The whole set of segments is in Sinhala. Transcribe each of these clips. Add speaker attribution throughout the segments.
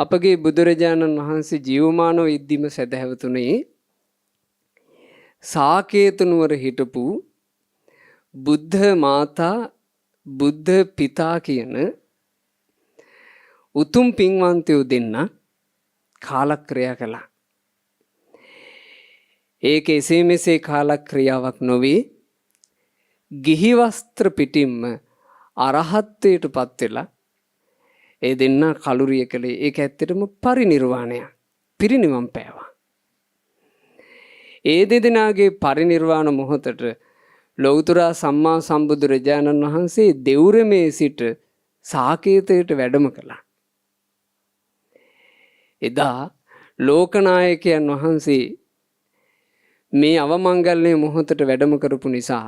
Speaker 1: අපගේ බුදුරජාණන් වහන්සේ ජීවමානව ඉද්දිම සැදැහැවතුනේ සාකේත නුවර හිටපු බුද්ධ මාතා බුද්ධ පිතා කියන උතුම් පින්වන්තයෝ දෙන්න කාලක්‍රියා කළා. ඒක එසේ මෙසේ කාලක්‍රියාවක් නොවේ, ගිහි වස්ත්‍ර පිටින්ම අරහත්ත්වයට පත් වෙලා ඒ දෙන්න කලුරිය කළේ. ඒක ඇත්තටම පරිනිර්වාණයක්. පිරිනිවන් පෑවා. ඒ දෙදෙනාගේ පරිනිර්වාණ මොහොතට ලෞතර සම්මා සම්බුදුරජාණන් වහන්සේ දෙවුරමේ සිට සාකේතයට වැඩම කළා. එදා ලෝකනායකයන් වහන්සේ මේ අවමංගල්‍ය මොහොතට වැඩම කරපු නිසා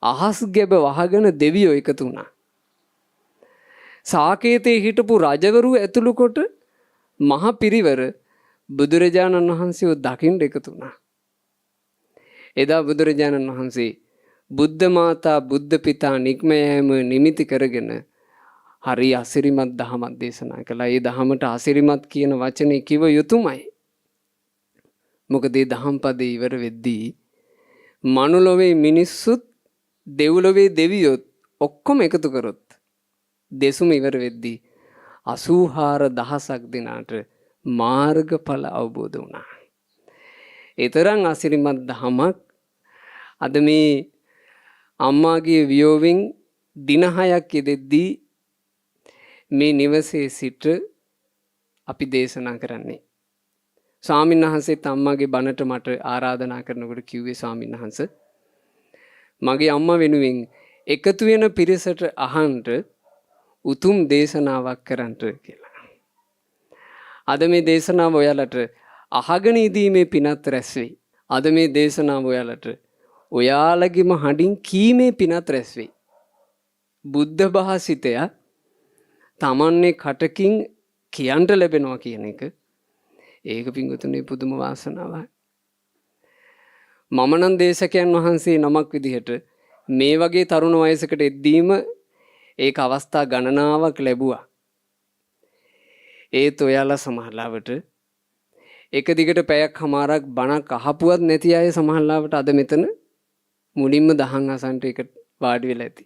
Speaker 1: අහස් ගැබ වහගෙන දෙවියෝ එකතු වුණා. සාකේතයේ හිටපු රජවරු ඇතුළු කොට මහ පිරිවර බුදුරජාණන් වහන්සේව දකින්න එකතු වුණා. එදා බුදුරජාණන් වහන්සේ බුද්ධ මාතා බුද්ධ පිතා නික්ම යෑම නිමිති කරගෙන හරි අසිරිමත් දහමක් දේශනා කළා. ඒ දහමට අසිරිමත් කියන වචනේ කිව යුතුමයි. මොකද ඒ දහම් පදේ ඉවර වෙද්දී මනුලොවේ මිනිස්සුත් දෙව්ලොවේ දෙවියොත් ඔක්කොම එකතු කරොත් දෙසුම ඉවර වෙද්දී 84,000ක් දෙනාට මාර්ගඵල අවබෝධ වුණා. ඒ තරම් අසිරිමත් දහමක් අද මේ අම්මාගේ වියෝවෙන් දින 6ක් යෙදෙද්දී මේ නිවසේ සිට අපි දේශනා කරන්නේ. ස්වාමීන් වහන්සේත් අම්මාගේ බණට මට ආරාධනා කරනකොට කිව්වේ, ස්වාමීන් වහන්සේ මගේ අම්මා වෙනුවෙන් එකතු වෙන පිරිසට අහන්න උතුම් දේශනාවක් කරන්නට කියලා. අද මේ දේශනාව ඔයාලට අහගෙන ඉදීමේ පිනත් රැස් වෙයි. අද මේ දේශනාව ඔයාලට ඔයාලගේම හඬින් කීමේ පිනත් රැස් වෙයි. බුද්ධ භාසිතය තමන්නේ කටකින් කියන්ට ලැබෙනවා කියන එක, ඒක පින්වතුනි පුදුම වාසනාවක්. මම නම් දේශකයන් වහන්සේ නමක් විදිහට මේ වගේ තරුණ වයසකට එද්දීම ඒක අවස්ථා ගණනාවක් ලැබුවා. ඒත් ඔයාලා සමහරලාවට එක දිගට පැයක් හමාරක් බණක් අහපුවත් නැති අය සමහරලාවට අද මෙතන මුලින්ම දහම් අසන්ට එක වාඩි වෙලා ඇති.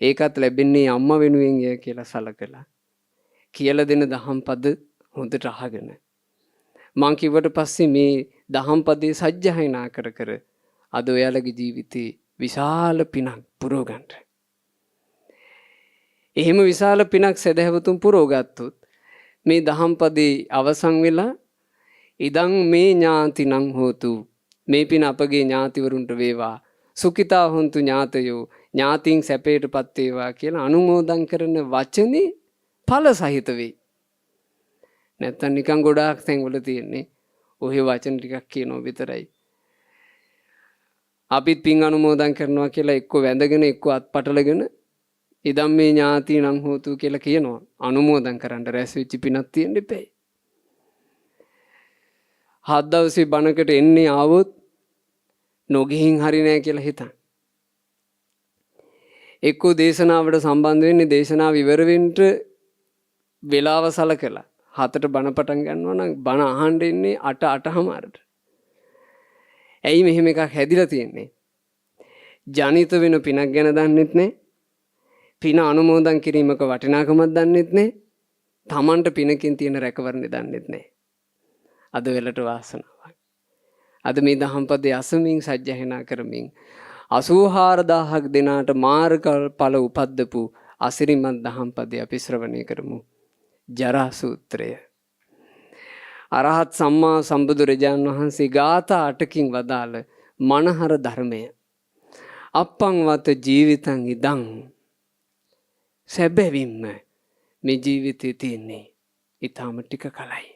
Speaker 1: ඒකත් ලැබෙන්නේ අම්මා වෙනුවෙන් ය කියලා සලකලා කියලා දෙන දහම් පද හොඳට අහගෙන මං කිව්වට පස්සේ මේ දහම් පදේ සජ්ජායනා කර කර අද ඔයාලගේ ජීවිතේ විශාල පිනක් පුරව ගන්නට. එහෙම විශාල පිනක් සැදැහැවතුන් පුරව ගත්තොත් මේ දහම් පදේ අවසන් වෙලා ඉදං මේ ඥාතිනං හෝතු, මේ පින අපගේ ඥාතිවරුන්ට වේවා, සුඛිතා හොන්තු ඥාතයෝ, ඥාතීන් සැපයටපත් වේවා කියලා අනුමෝදන් කරන වචනේ ඵල සහිත වෙයි. නැත්තම් නිකන් ගොඩාක් තැන්වල තියෙන්නේ ඔහේ වචන ටිකක් කියනවා විතරයි. අපිත් පින් අනුමෝදන් කරනවා කියලා එක්ක වැඳගෙන එක්ක අත් පටලගෙන ඉදම් මේ ඥාතීනං හෝතු කියලා කියනවා. අනුමෝදන් කරන්න රැස් වෙච්ච පිනක් තියෙන්න එපැයි. හත් දවසේ බණකට එන්නේ ආවොත් නොගිහින් හරි නෑ කියලා හිතන්. එක්කෝ දේශනාවට සම්බන්ධ වෙන්නේ දේශනාව ඉවර වෙන්න වෙලාව සලකලා. 7ට බණ පටන් ගන්නවා නම් බණ අහන්න එන්නේ 8 8:30ට. ඇයි මෙහෙම එකක් හැදිලා තියෙන්නේ? ජනිත වෙන පිනක් ගැන දන්නෙත් නෑ. පින අනුමෝදන් කිරීමක වටිනාකමක් දන්නෙත් නෑ. Tamanට පිනකින් තියෙන රැකවරණය දන්නෙත් නෑ. අද වෙලට වාසනාවක්. අද මේ දහම්පදයේ අසමින් සජ්ජායනා කරමින් 84,000ක් දෙනාට මාර්ගඵල උපද්දපු අසිරිමත් දහම්පදය අපි ශ්‍රවණය කරමු. ජරා සූත්‍රය. අරහත් සම්මා සම්බුදුරජාන් වහන්සේ ගාථා 8කින් වදාළ මනහර ධර්මය. අප්පං වත ජීවිතං ඉදං. සැබවින්ම මේ ජීවිතේ තියෙන්නේ ඊටාම ටික කලයි.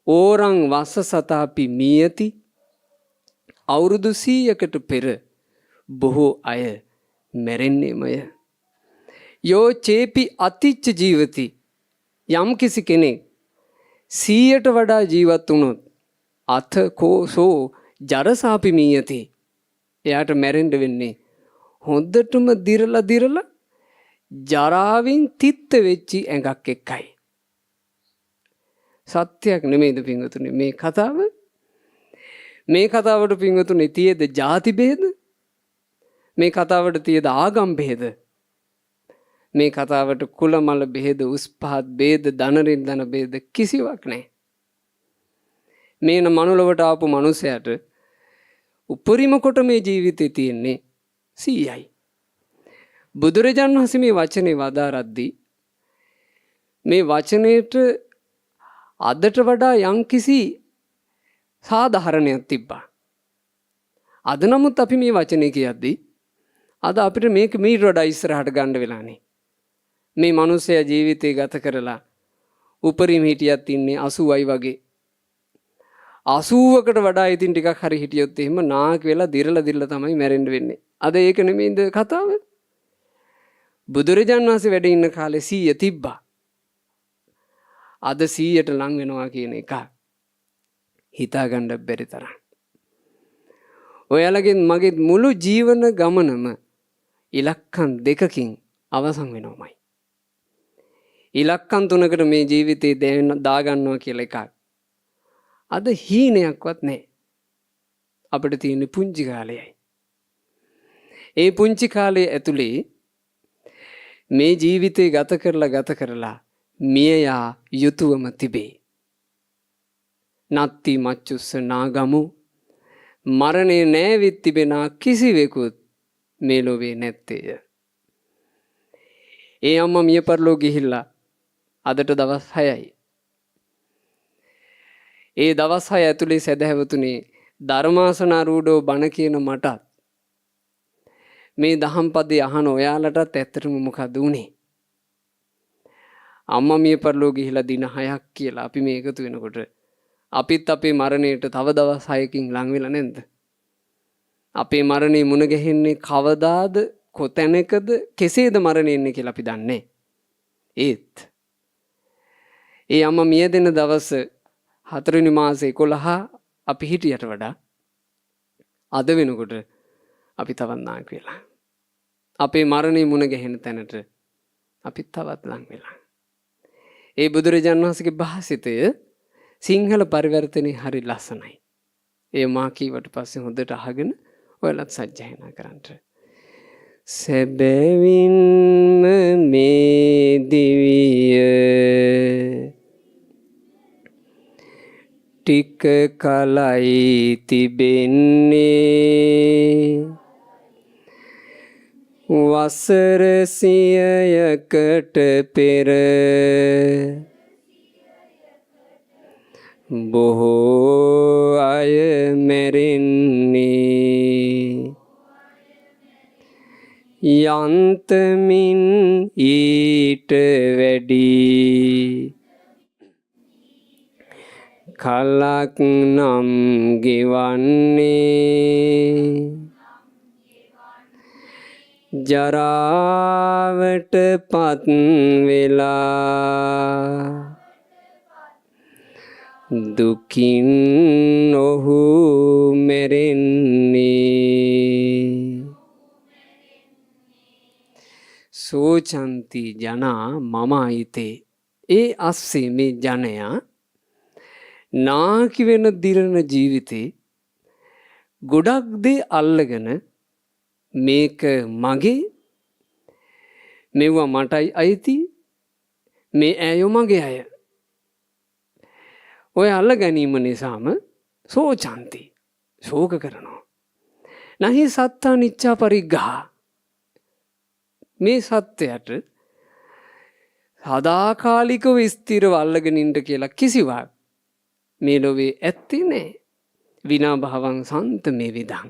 Speaker 1: ඕරං වස්ස සතාපි මීයති. අවුරුදු 100කට පෙර බොහෝ අය මැරෙන්නේමය. යෝ චේපි අතිච්ච ජීවති. යම් කිසි කෙනෙක් 100ට වඩා ජීවත් වුණොත් අත කෝසෝ ජරසාපි මීයති. එයාට මැරෙන්න වෙන්නේ හොඳටම දිරලා දිරලා ජරාවින් තිත්ත වෙච්චි ඇඟක් එක්කයි. සත්‍යයක් නෙමෙයිද පින්වතුනි මේ කතාව? මේ කතාවට පින්වතුනි තියේද ජාති භේද? මේ කතාවට තියේද ආගම් භේද? මේ කතාවට කුල මල භේද, උස් පහත් භේද, ධනරින් ධන භේද කිසිවක් නැහැ. මේ මනුලොවට ආපු මනුස්සයාට උපරිම කොට මේ ජීවිතේ තියෙන්නේ 100යි. බුදුරජාණන් වහන්සේ මේ වචනේ වදාරද්දී මේ වචනේට අදට වඩා යම්කිසි සාධාරණයක් තිබ්බා. අද නමුත් අපි මේ වචනේ කියද්දී අද අපිට මේක මීට වඩා ඉස්සරහට ගන්න වෙලානේ. මේ මනුස්සයා ජීවිතේ ගත කරලා උපරිම හිටියත් ඉන්නේ 80යි වගේ. 80කට වඩා ඉතින් ටිකක් හරි හිටියොත් එහෙම නාක වෙලා දිරලා දිරලා තමයි මැරෙන්න වෙන්නේ. අද ඒක නෙමෙයිද කතාව? බුදුරජාන් වහන්සේ වැඩ ඉන්න කාලේ 100 තිබ්බා. අද 100ට ලං වෙනවා කියන එක හිතා ගන්න බැරි තරම්. ඔයාලගෙන් මගේ මුළු ජීවන ගමනම ඉලක්කම් දෙකකින් අවසන් වෙනවමයි. ඉලක්කම් තුනකට මේ ජීවිතේ දාගන්නවා කියලා එකක් අද හීනයක්වත් නැහැ. අපිට තියෙන පුංචි කාලයයි. ඒ පුංචි කාලය ඇතුලේ මේ ජීවිතේ ගත කරලා ගත කරලා මිය යා යුතුයම තිබේ. නත්ති මච්චුස්ස නාගමු, මරණය නෑවිත් තිබෙන කිසිවෙකුත් මේ ලොවේ නැත්තේය. ඒ අම්මා මිය පරලෝ ගිහිල්ලා අදට දවස් 6යි. ඒ දවස් 6 ඇතුලේ සැදැහැවතුනේ ධර්මාසනාරූಢව බණ කියන මටත් මේ දහම් පදේ අහන ඔයාලටත් ඇත්තටම මොකද වුනේ? අම්මා මිය පරලෝ ගිහිලා දින 6ක් කියලා අපි මේ එකතු වෙනකොට අපිත් අපේ මරණයට තව දවස් 6කින් ලං වෙලා නැද්ද? අපේ මරණය මුණ ගැහෙන්නේ කවදාද, කොතැනකද, කෙසේද මරණය එන්නේ කියලා අපි දන්නේ. ඒත් ඒ අම්මා මිය දෙන දවස 4 වෙනි මාසේ 11 අපි හිටියට වඩා අද වෙනකොට අපි තවත් නාක වෙලා. අපේ මරණය මුණ ගැහෙන තැනට අපි තවත් ලං වෙලා. ඒ බුදුරජාන් වහන්සේගේ භාසිතය සිංහල පරිවර්තනයේ හරි ලස්සනයි. ඒ මා කීවට පස්සේ හොඳට අහගෙන ඔයාලත් සජ්ජායනා කරන්නට. සැබවින්ම මේ දිවිය ටික කලයි තිබෙන්නේ, වසර 100කට පෙර බොහෝ අය මැරෙන්නේ, යන්තමින් ඊට වැඩි කලක් නම් ගෙවන්නේ, ජරාවට පත් වෙලා දුකින් ඔහු මැරෙන්නේ. සෝචන්ති ජනා මම අයිතේ. ඒ අස්සේ මේ ජනයා නාකි වෙන දිරන ජීවිතේ ගොඩක් දේ අල්ලගෙන මේක මගේ, මෙව්වා මටයි අයිති, මේ ඈයෝ මගේ අය, ඔය අල්ල ගැනීම නිසාම සෝචන්ති ශෝක කරනවා. නහි සත්තා නිච්චා පරිග්ගහ. මේ සත්‍යයට සදාකාලිකව ස්ථිරව අල්ලගෙන ඉන්න කියලා කිසිවක් මේ ලොවේ ඇත්තේ නෑ. විනා භවං සන්ත මේ විදං.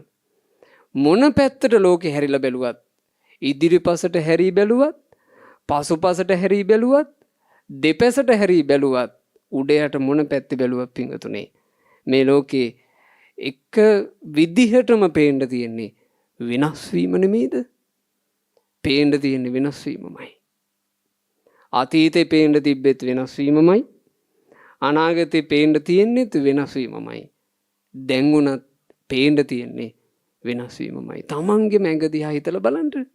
Speaker 1: මොන පැත්තට ලෝකෙ හැරිලා බැලුවත්, ඉදිරිපසට හැරී බැලුවත්, පසුපසට හැරී බැලුවත්, දෙපසට හැරී බැලුවත්, උඩ යට මොන පැත්තේ බැලුවත් පිංගතුනේ මේ ලෝකේ එක විදිහටම පේන්න තියෙන්නේ වෙනස් වීම නෙමෙයිද? පේන්න තියෙන්නේ වෙනස් වීමමයි. අතීතේ පේන්න තිබ්බෙත් වෙනස් වීමමයි. අනාගතේ පේන්න තියෙන්නේත් වෙනස් වීමමයි. දැන් වුණත් පේන්න තියෙන්නේ වෙනස් වීමමයි. තමන්ගේම ඇඟ දිහා හිතලා බලන්න.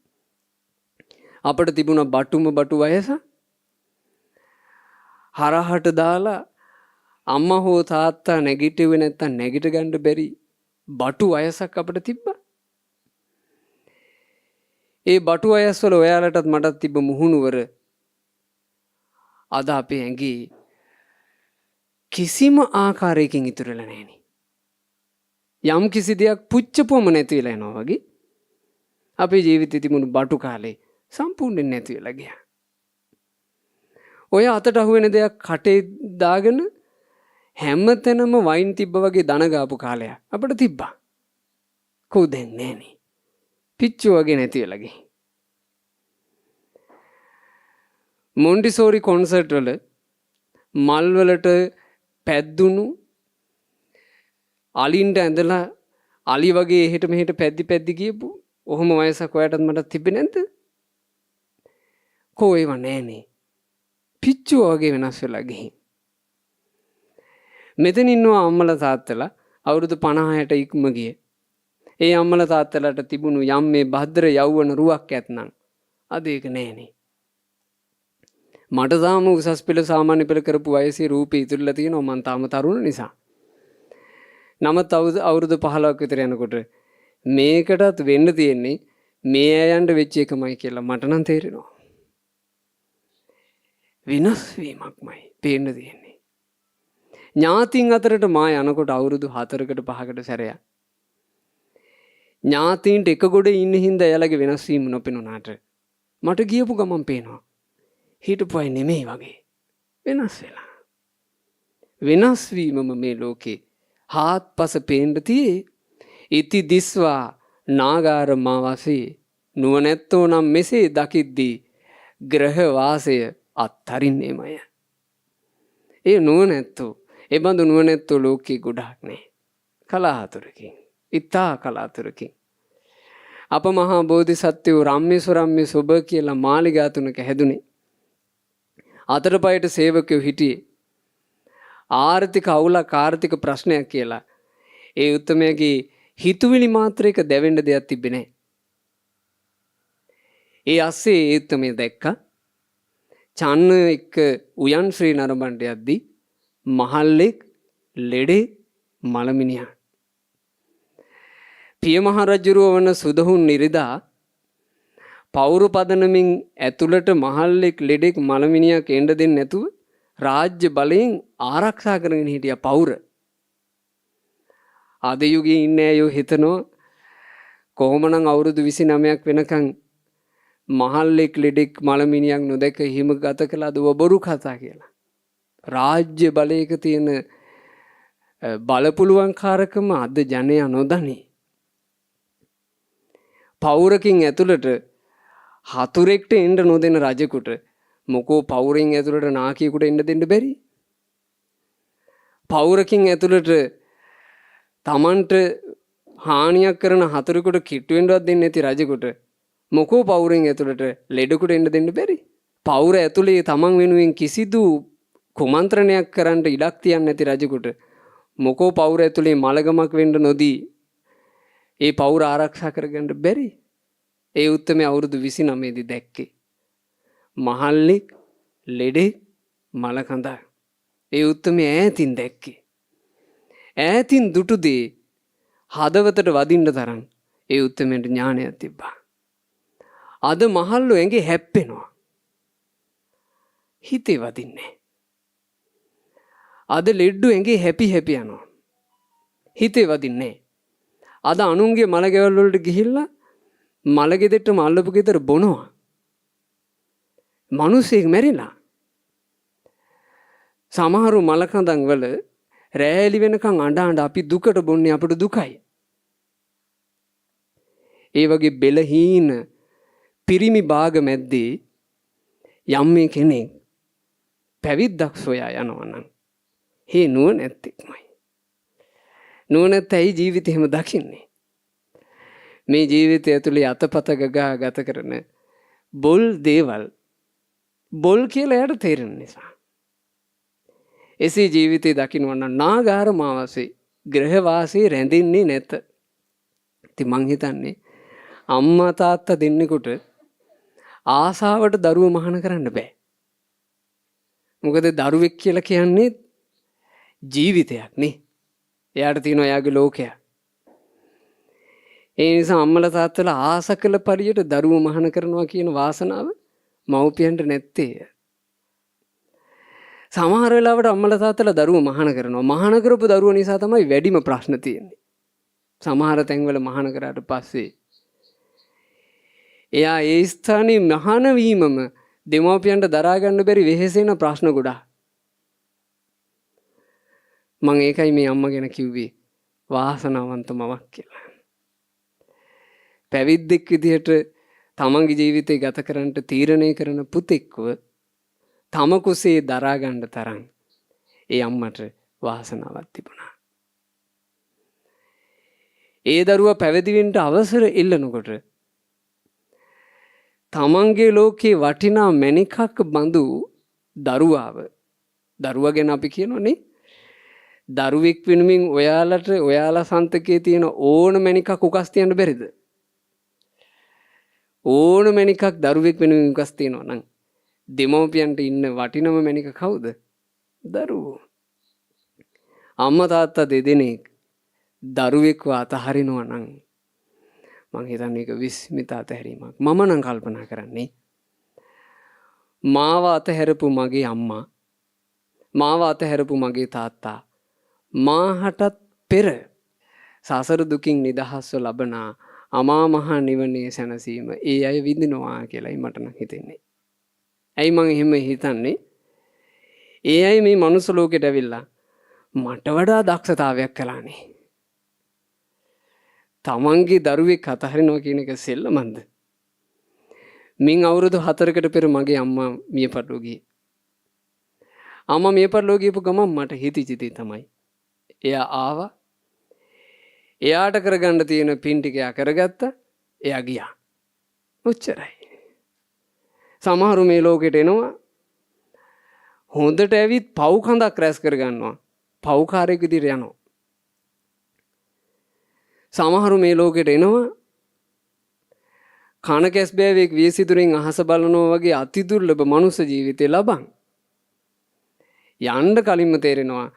Speaker 1: අපට තිබුණ බටුම බටු වයස හරහට දාලා අම්මා හෝ තාත්තා නැගිටුවේ නැත්තම් නැගිට ගන්න බැරි බටු වයසක් අපිට තිබ්බා. ඒ බටු වයස් වල ඔයාලටත් මටත් තිබ්බ මුහුණුවර අද අපේ ඇඟේ කිසිම ආකාරයකින් ඉතුරු වෙලා නැහෙනි. යම් කිසි දෙයක් පුච්චපුවම නැති වෙලා යනවා වගේ අපේ ජීවිතේ තිබුණු බටු කාලේ සම්පූර්ණයෙන් නැති වෙලා ගියා. ඔය අතට අහුවෙන දෙයක් කටේ දාගෙන හැමතැනම වයින් තිබ්බ වගේ දන ගාපු කාලයක් අපිට තිබ්බා. කෝ දැන් නෑනේ. පිච්චු වගේ නැති වෙලා ගිහින්. මොන්ටිසෝරි කොන්සර්ට් වල මල් වලට පැද්දුණු අලින්ට ඇඳලා අලි වගේ එහෙට මෙහෙට පැද්දි පැද්දි ගියපු ඔහොම වයසක් ඔයාටත් මටත් තිබ්බේ නැද්ද? කෝ ඒවා නෑනේ. පිච්චුව වගේ වෙනස් වෙලා ගිහින්. මෙතන ඉන්නවා අම්මලා තාත්තලා අවුරුදු 50 60 ඉක්ම ගිය. ඒ අම්මලා තාත්තලාට තිබුණු යම් මේ භද්‍ර යෞවන රුවක් ඇත්නම් අද ඒක නෑනේ. මට තාම උසස් පෙළ සාමාන්‍ය පෙළ කරපු වයසේ රූපේ ඉතුරුලා තියෙනවා, මං තාම තරුණ නිසා. නමුත් අවුරුදු 15ක් විතර යනකොට මේකටත් වෙන්න තියෙන්නේ මේ අයන්ට වෙච්ච එකමයි කියලා මට නම් තේරෙනවා. වෙනස් වීමක්මයි පේන්න තියෙන්නේ. ඥාතීන් අතරට මා යනකොට අවුරුදු 4කට 5කට සැරයක් ඥාතීන්ට එක ගොඩේ ඉන්න හින්දා එයාලගේ වෙනස් වීම නොපෙනුනාට මට ගියපු ගමන් පේනවා. හිටපු අය නෙමෙයි වගේ වෙනස් වෙලා. වෙනස් වීමම මේ ලෝකේ හාත්පස පේන්න තියේ. ඉති දිස්වා නාගාර මාවාසී නුවණැත්තෝ නම් මෙසේ දකිද්දී ග්‍රහ වාසය අත්තරින්නේමය. ඒ නුවණැත්තෝ, ඒ බඳු නුවණැත්තෝ ලෝකේ ගොඩාක් නෑ. කලාතුරකින්, ඉතා කලාතුරකින්. අප මහා බෝධිසත්වයෝ රම්‍ය සුරම්‍ය සොබ කියලා මාලිගා තුනක හැදුනේ. අතරපයට සේවකයෝ හිටියේ. ආර්ථික අවුලක් ආර්ථික ප්‍රශ්නයක් කියලා ඒ උත්තමයාගේ හිතුවිලි මාත්‍රයක දැවෙන්න දෙයක් තිබ්බේ නෑ. ඒ අස්සේ ඒ උත්තමයා දැක්කා චන්න එක්ක උයන් ශ්‍රී නරඹන්න යද්දී මහල්ලෙක් ලෙඩේ මලමිනියා. පිය මහ රජුරුව වන සුදහුන් නිරිදා පවුරු පදනමින් ඇතුළට මහල්ලෙක් ලෙඩෙක් මලමිනියක් එන්න දෙන්නේ නැතුව රාජ්‍ය බලයෙන් ආරක්ෂා කරගෙන හිටියා පවුර. අද යුගයේ ඉන්න අයෝ හිතනවා කොහොමනම් අවුරුදු 29ක් වෙනකන් මහල්ලෙක් ලෙඩෙක් මලමිනියක් නොදැක හිම ගත කළාද ඔබ බොරු කතා කියලා. රාජ්‍ය බලයක තියෙන බලපුලුවන්කාරකම අද ජනයා නොදනී. පවුරකින් ඇතුළට හතුරෙක්ට එන්න නොදෙන රජෙකුට මොකෝ පවුරෙන් ඇතුළට නාකියෙකුට එන්න දෙන්න බැරි? පවුරකින් ඇතුළට තමන්ට හානියක් කරන හතුරෙකුට කිට්ටු වෙන්නවත් දෙන්නේ නැති රජෙකුට මොකෝ පවුරෙන් ඇතුළට ලෙඩෙකුට එන්න දෙන්න බැරි? පවුර ඇතුලේ තමන් වෙනුවෙන් කිසිදු කුමන්ත්‍රණයක් කරන්න ඉඩක් තියන්නේ නැති රජෙකුට මොකෝ පවුර ඇතුලේ මලගමක් වෙන්න නොදී ඒ පවුර ආරක්ෂා කරගන්න බැරි? ඒ උත්තමයා අවුරුදු 29 දී දැක්කේ මහල්ලෙක් ලෙඩෙක් මලකඳක්. ඒ උත්තමයා ඈතින් දැක්කේ. ඈතින් දුටු දේ හදවතට වදින්න තරම් ඒ උත්තමයට ඥානයක් තිබ්බා. අද මහල්ලෝ ඇඟේ හැප්පෙනවා. හිතේ වදින්නේ. අද ලෙඩ්ඩු ඇඟේ හැපි හැපි යනවා. හිතේ වදින්නේ. අද අනුන්ගේ මල ගෙවල් වලට ගිහිල්ලා මල ගෙදරටම අල්ලපු ගෙදර බොනවා. මිනිස්සෙක් මැරිලා. සමහරු මල කඳන් වල රෑලි වෙනකන් අඬ අඬ අපි දුකට බොන්නේ අපිට දුකයි. ඒ වගේ බෙලහීන පිරිමි භාග මැද්දේ යම් මේ කෙනෙක් පැවිද්දක් සොයා යනවා නම් හේ නුවණැත්තෙක්මයි. නුවණැත්ත ඇයි ජීවිතේ එහෙම දකින්නේ? මේ ජීවිතය ඇතුලේ අතපත ගගා ගත කරන බොල් දේවල් බොල් කියලා එයාට තේරෙන නිසා. එසේ ජීවිතේ දකින්නවා නම් නාගාර මාවසේ ග්‍රහ වාසයේ රැඳෙන්නේ නැත. ඉතින් මං හිතන්නේ අම්මා තාත්තා දෙන්නෙකුට ආසාවට දරුවෝ මහාන කරන්න බෑ. මොකද දරුවෙක් කියලා කියන්නේ ජීවිතයක් නේ. එයාට තියෙනවා එයාගේ ලෝකයක්. ඒ නිසා අම්මලා තාත්තලා ආස කළ පරියට දරුවෝ මහාන කරනවා කියන වාසනාව මව්පියන්ට නැත්තේ. සමහර වෙලාවට අම්මලා තාත්තලා දරුවෝ මහාන කරනවා. මහාන කරපු දරුවෝ නිසා තමයි වැඩිම ප්‍රශ්න තියෙන්නේ. සමහර තැන්වල මහාන කරාට පස්සේ එයා ඒ ස්ථානයේ මහාන වීමම දෙමව්පියන්ට දරා ගන්න බැරි වෙහෙසෙන ප්‍රශ්න ගොඩක්. මං ඒකයි මේ අම්මා ගැන කිව්වේ වාසනාවන්ත මවක් කියලා. පැවිද්දෙක් විදිහට තමන්ගේ ජීවිතය ගත කරන්නට තීරණය කරන පුතෙක්ව තම කුසේ දරා ගන්න තරම් ඒ අම්මට වාසනාවක් තිබුණා. ඒ දරුවා පැවිදි වෙන්න අවසර ඉල්ලනකොට තමන්ගේ ලෝකේ වටිනා මැණිකක් බඳු දරුවාව, දරුවා ගැන අපි කියනෝනේ, දරුවෙක් වෙනුවෙන් ඔයාලට ඔයාලා සන්තකයේ තියෙන ඕන මැණිකක් උකස් තියන්න බැරිද? ඕන මැණිකක් දරුවෙක් වෙනුවෙන් උකස් තියනවා නම් දෙමව්පියන්ට ඉන්න වටිනම මැණික කවුද? දරුවෝ. අම්මා තාත්තා දෙදෙනෙක් දරුවෙක්ව අතහරිනවා නම් මං හිතන්නේ ඒක විස්මිත අතහැරීමක්. මම නම් කල්පනා කරන්නේ මාව අතහැරපු මගේ අම්මා, මාව අතහැරපු මගේ තාත්තා මාහටත් පෙර සසර දුකින් නිදහස්ව ලබන අමා මහ නිවනේ සැනසීම ඒ අය විඳිනවා කියලායි මට නම් හිතෙන්නේ. ඇයි මං එහෙම හිතන්නේ? ඒ අය මේ මනුස්ස ලෝකෙට ඇවිල්ලා මට වඩා දක්ෂතාවයක් කළානේ. තමන්ගේ දරුවෙක් අතහරිනවා කියන එක සෙල්ලමන්ද? මින් අවුරුදු 4කට පෙර මගේ අම්මා මිය පරලෝ ගියේ. අම්මා මිය පරලෝ ගියපු ගමන් මට හිතිච්ච දේ තමයි, එයා ආවා, එයාට කරගන්න තියෙන පින් ටික එයා කරගත්තා, එයා ගියා. ඔච්චරයි. සමහරු මේ ලෝකෙට එනවා, හොඳට ඇවිත් පව් කඳක් රැස් කරගන්නවා, පව්කාරයෙක් විදිහට යනවා. සමහරු මේ ලෝකෙට එනවා, කන කැස් බෑවෙක් වියසිදුරින් අහස බලනවා වගේ අති දුර්ලභ මනුස්ස ජීවිතය ලබන්. යන්න කලින්ම තේරෙනවා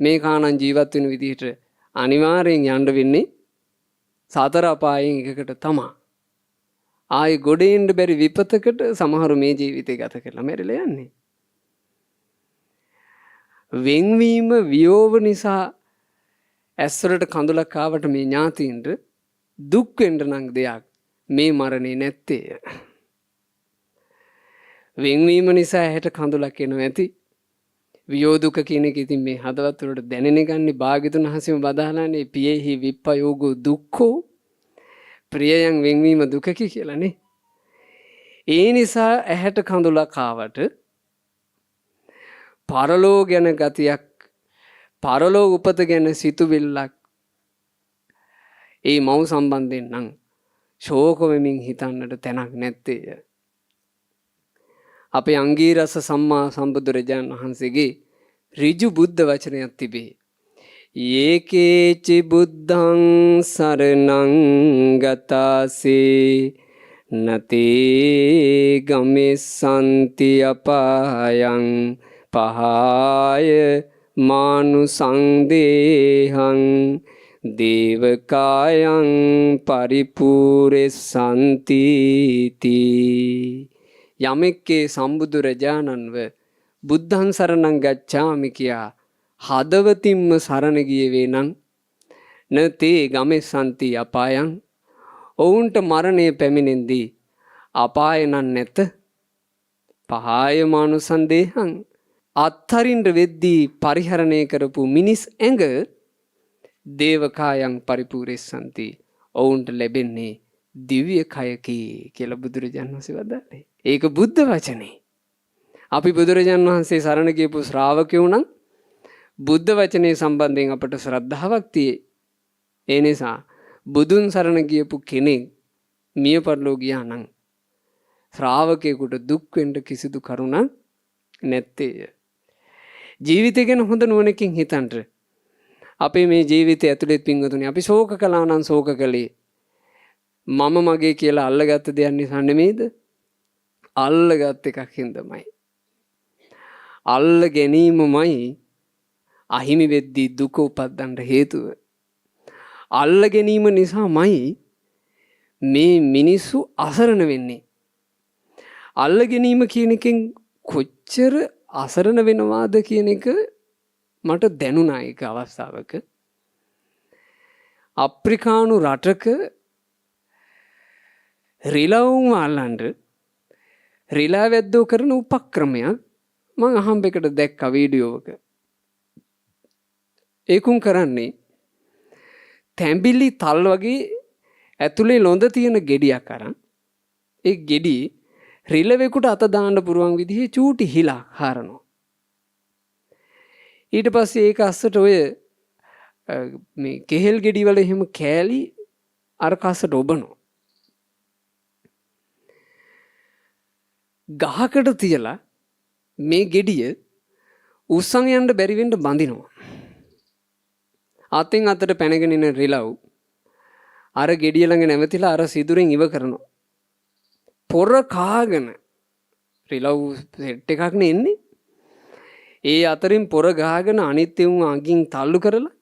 Speaker 1: මේ කාණන් ජීවත් වෙන විදිහට අනිවාර්යෙන් යන්න වෙන්නේ සතර අපායෙන් එකකට තමා. ආයේ ගොඩ එන්න බැරි විපතකට සමහරු මේ ජීවිතය ගත කරලා මැරිලා යන්නේ. වෙන්වීම වියෝව නිසා ඇස්වලට කඳුලක් ආවට මේ ඥාතීන්ට දුක් වෙන්න නම් දෙයක් මේ මරණේ නැත්තේය. වෙන්වීම නිසා ඇහැට කඳුලක් එනවා ඇති. වියෝ දුක කියන එක ඉතින් මේ හදවත් වලට දැනෙන ගන්නේ භාග්‍යතුන් වහන්සේම වදාළානේ, පියෙහි විප්පයෝගෝ දුක්ඛෝ, ප්‍රියයන් වෙන්වීම දුකකි කියලානේ. ඒ නිසා ඇහැට කඳුලක් ආවට පරලෝ ගැන ගතියක්, පරලෝ උපත ගැන සිතුවිල්ලක් ඒ මව් සම්බන්ධයෙන් නම් ශෝක වෙමින් හිතන්නට තැනක් නැත්තේය. අපේ අංගීරස සම්මා සම්බුදුරජාණන් වහන්සේගේ ඍජු බුද්ධ වචනයක් තිබේ. යේකේචි බුද්ධං සරණං ගතාසේ නතේ ගමෙස්සන්ති අපායං පහාය මානුසංදේහං දේවකායං පරිපූරෙස්සන්ති තී. යමෙක්ගේ සම්බුදුරජාණන්ව බුද්ධං සරණං ගච්ඡාමි කියා හදවතින්ම සරණ ගියේ වේ නම් නතේ ගමෙස්සන්ති අපායං, ඔවුන්ට මරණය පැමිණෙන්දී අපාය නම් නැත. පහාය මානුසංදේහං, අත්හරින්න වෙද්දී පරිහරණය කරපු මිනිස් ඇඟ දේවකායන් පරිපූර්ෙස්සන්ති, ඔවුන්ට ලැබෙන්නේ දිව්‍ය කයකි කියලා බුදුරජාණන් වහන්සේ වදාළේ. ඒක බුද්ධ වචනේ. අපි බුදුරජාණන් වහන්සේ සරණ ගියපු ශ්‍රාවකයෝ නම් බුද්ධ වචනේ සම්බන්ධයෙන් අපට ශ්‍රද්ධාවක් තියේ. ඒ නිසා බුදුන් සරණ ගියපු කෙනෙක් මිය පරලෝ ගියා නම් ශ්‍රාවකයෙකුට දුක් වෙන්න කිසිදු කරුණක් නැත්තේය. ජීවිතය ගැන හොඳ නුවණකින් හිතන්න. අපේ මේ ජීවිතය ඇතුළේ පින්වතුනි අපි ශෝක කළා නම් ශෝක කළේ මම මගේ කියලා අල්ලගත්ත දෙයක් නිසා නෙමෙයිද? අල්ලගත් එකක් හින්දාමයි. අල්ල ගැනීමමයි අහිමි වෙද්දී දුක උපද්දන්න හේතුව. අල්ල ගැනීම නිසාමයි මේ මිනිස්සු අසරණ වෙන්නේ. අල්ල ගැනීම කියන එකෙන් කොච්චර අසරණ වෙනවාද කියන එක මට දැනුණා එක අවස්ථාවක. අප්‍රිකානු රටක රිලවුන් අල්ලන්න රිලා වැද්දෝ කරන උපක්‍රමයක් මං අහම්බෙකට දැක්කා වීඩියෝවක. ඒකුන් කරන්නේ තැඹිලි තල් වගේ ඇතුලේ ලොඳ තියෙන ගෙඩියක් අරන් ඒ ගෙඩි රිලවෙකුට අත දාන්න පුළුවන් විදිහේ චූටි හිලක් හරනවා. ඊට පස්සේ ඒක අස්සට ඔය මේ කෙහෙල් ගෙඩි වල එහෙම කෑලි අර කස්සට ඔබනවා. ගහකට තියලා මේ ගෙඩිය උස්සන් යන්න බැරි වෙන්න බඳිනවා. අතින් අතට පැනගෙන එන රිලව් අර ගෙඩිය ළඟ නැවතිලා අර සිදුරෙන් ඉව කරනවා. පොර කාගෙන රිලව් සෙට් එකක් නේ එන්නේ. ඒ අතරින් පොර ගහගෙන අනිත් උන් අඟින් තල්ලු කරලා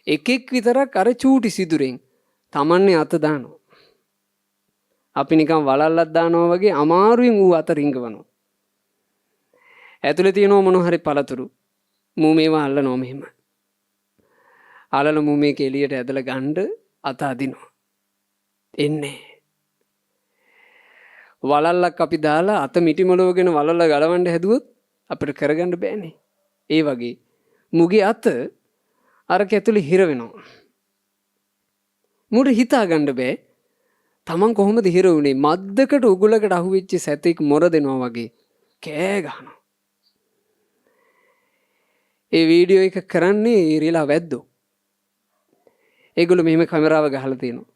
Speaker 1: එකෙක් විතරක් අර චූටි සිදුරෙන් තමන්නේ අත දානවා. අපි නිකන් වලල්ලක් දානවා වගේ අමාරුවෙන් ඌ අත රිංගවනවා. ඇතුලේ තියෙනවා මොන හරි පළතුරු. මූ මේවා අල්ලනවා මෙහෙම. අල්ලලා මූ මේක එළියට ඇදලා ගන්න අත අදිනවා. එන්නේ. වලල්ලක් අපි දාලා අත මිටි මොලවගෙන වලල්ල ගලවන්න හැදුවොත් අපිට කරගන්න බෑනේ. ඒ වගේ මුගේ අත අරක ඇතුලේ හිර වෙනවා. මුට හිතා ගන්න බෑ. තමන් කොහොමද හිර වුනේ? මද්දකට උගුලකට අහුවෙච්ච සතෙක් මොර දෙනවා වගේ කෑ ගහනවා. ඒ වීඩියෝ එක කරන්නේ ඒ රිලා වැද්දෝ. ඒගොල්ලෝ මෙහෙම කැමරාව ගහලා තියෙනවා.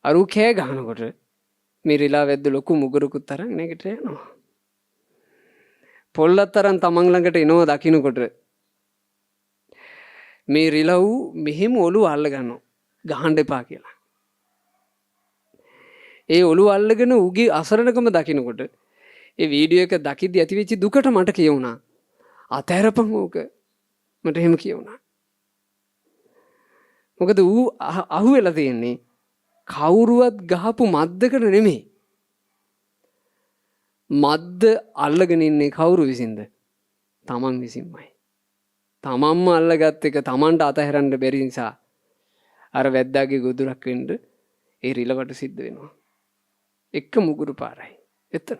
Speaker 1: අර ඌ කෑ ගහනකොට මේ රිලා වැද්ද ලොකු මුගුරුකුත් අරන් නැගිට යනවා. පොල්ලත් අරන් තමන් ළඟට එනවා දකින්නකොට මේ රිලව් මෙහෙම ඔළුව අල්ල ගන්නවා. ගහන්න එපා කියලා. ඒ ඔළුව අල්ලගෙන ඌගේ අසරණකම දකින්නකොට ඒ වීඩියෝ එක දකිද්දි ඇතිවෙච්ච දුකට මට කියුණා. අතහැරපන් ඕක. මට එහෙම කියුණා. මොකද ඌ අහුවෙලා තියෙන්නේ කවුරුවත් ගහපු මද්දකට නෙමෙයි. මද්ද අල්ලගෙන ඉන්නේ කවුරු විසින්ද? තමන් විසින්මයි. තමන්ම අල්ලගත් එක තමන්ට අතහැරන්න බැරි නිසා අර වැද්දාගේ ගොදුරක් වෙන්න ඒ රිලවට සිද්ධ වෙනවා. එක මුගුරු පාරයි. එතනම.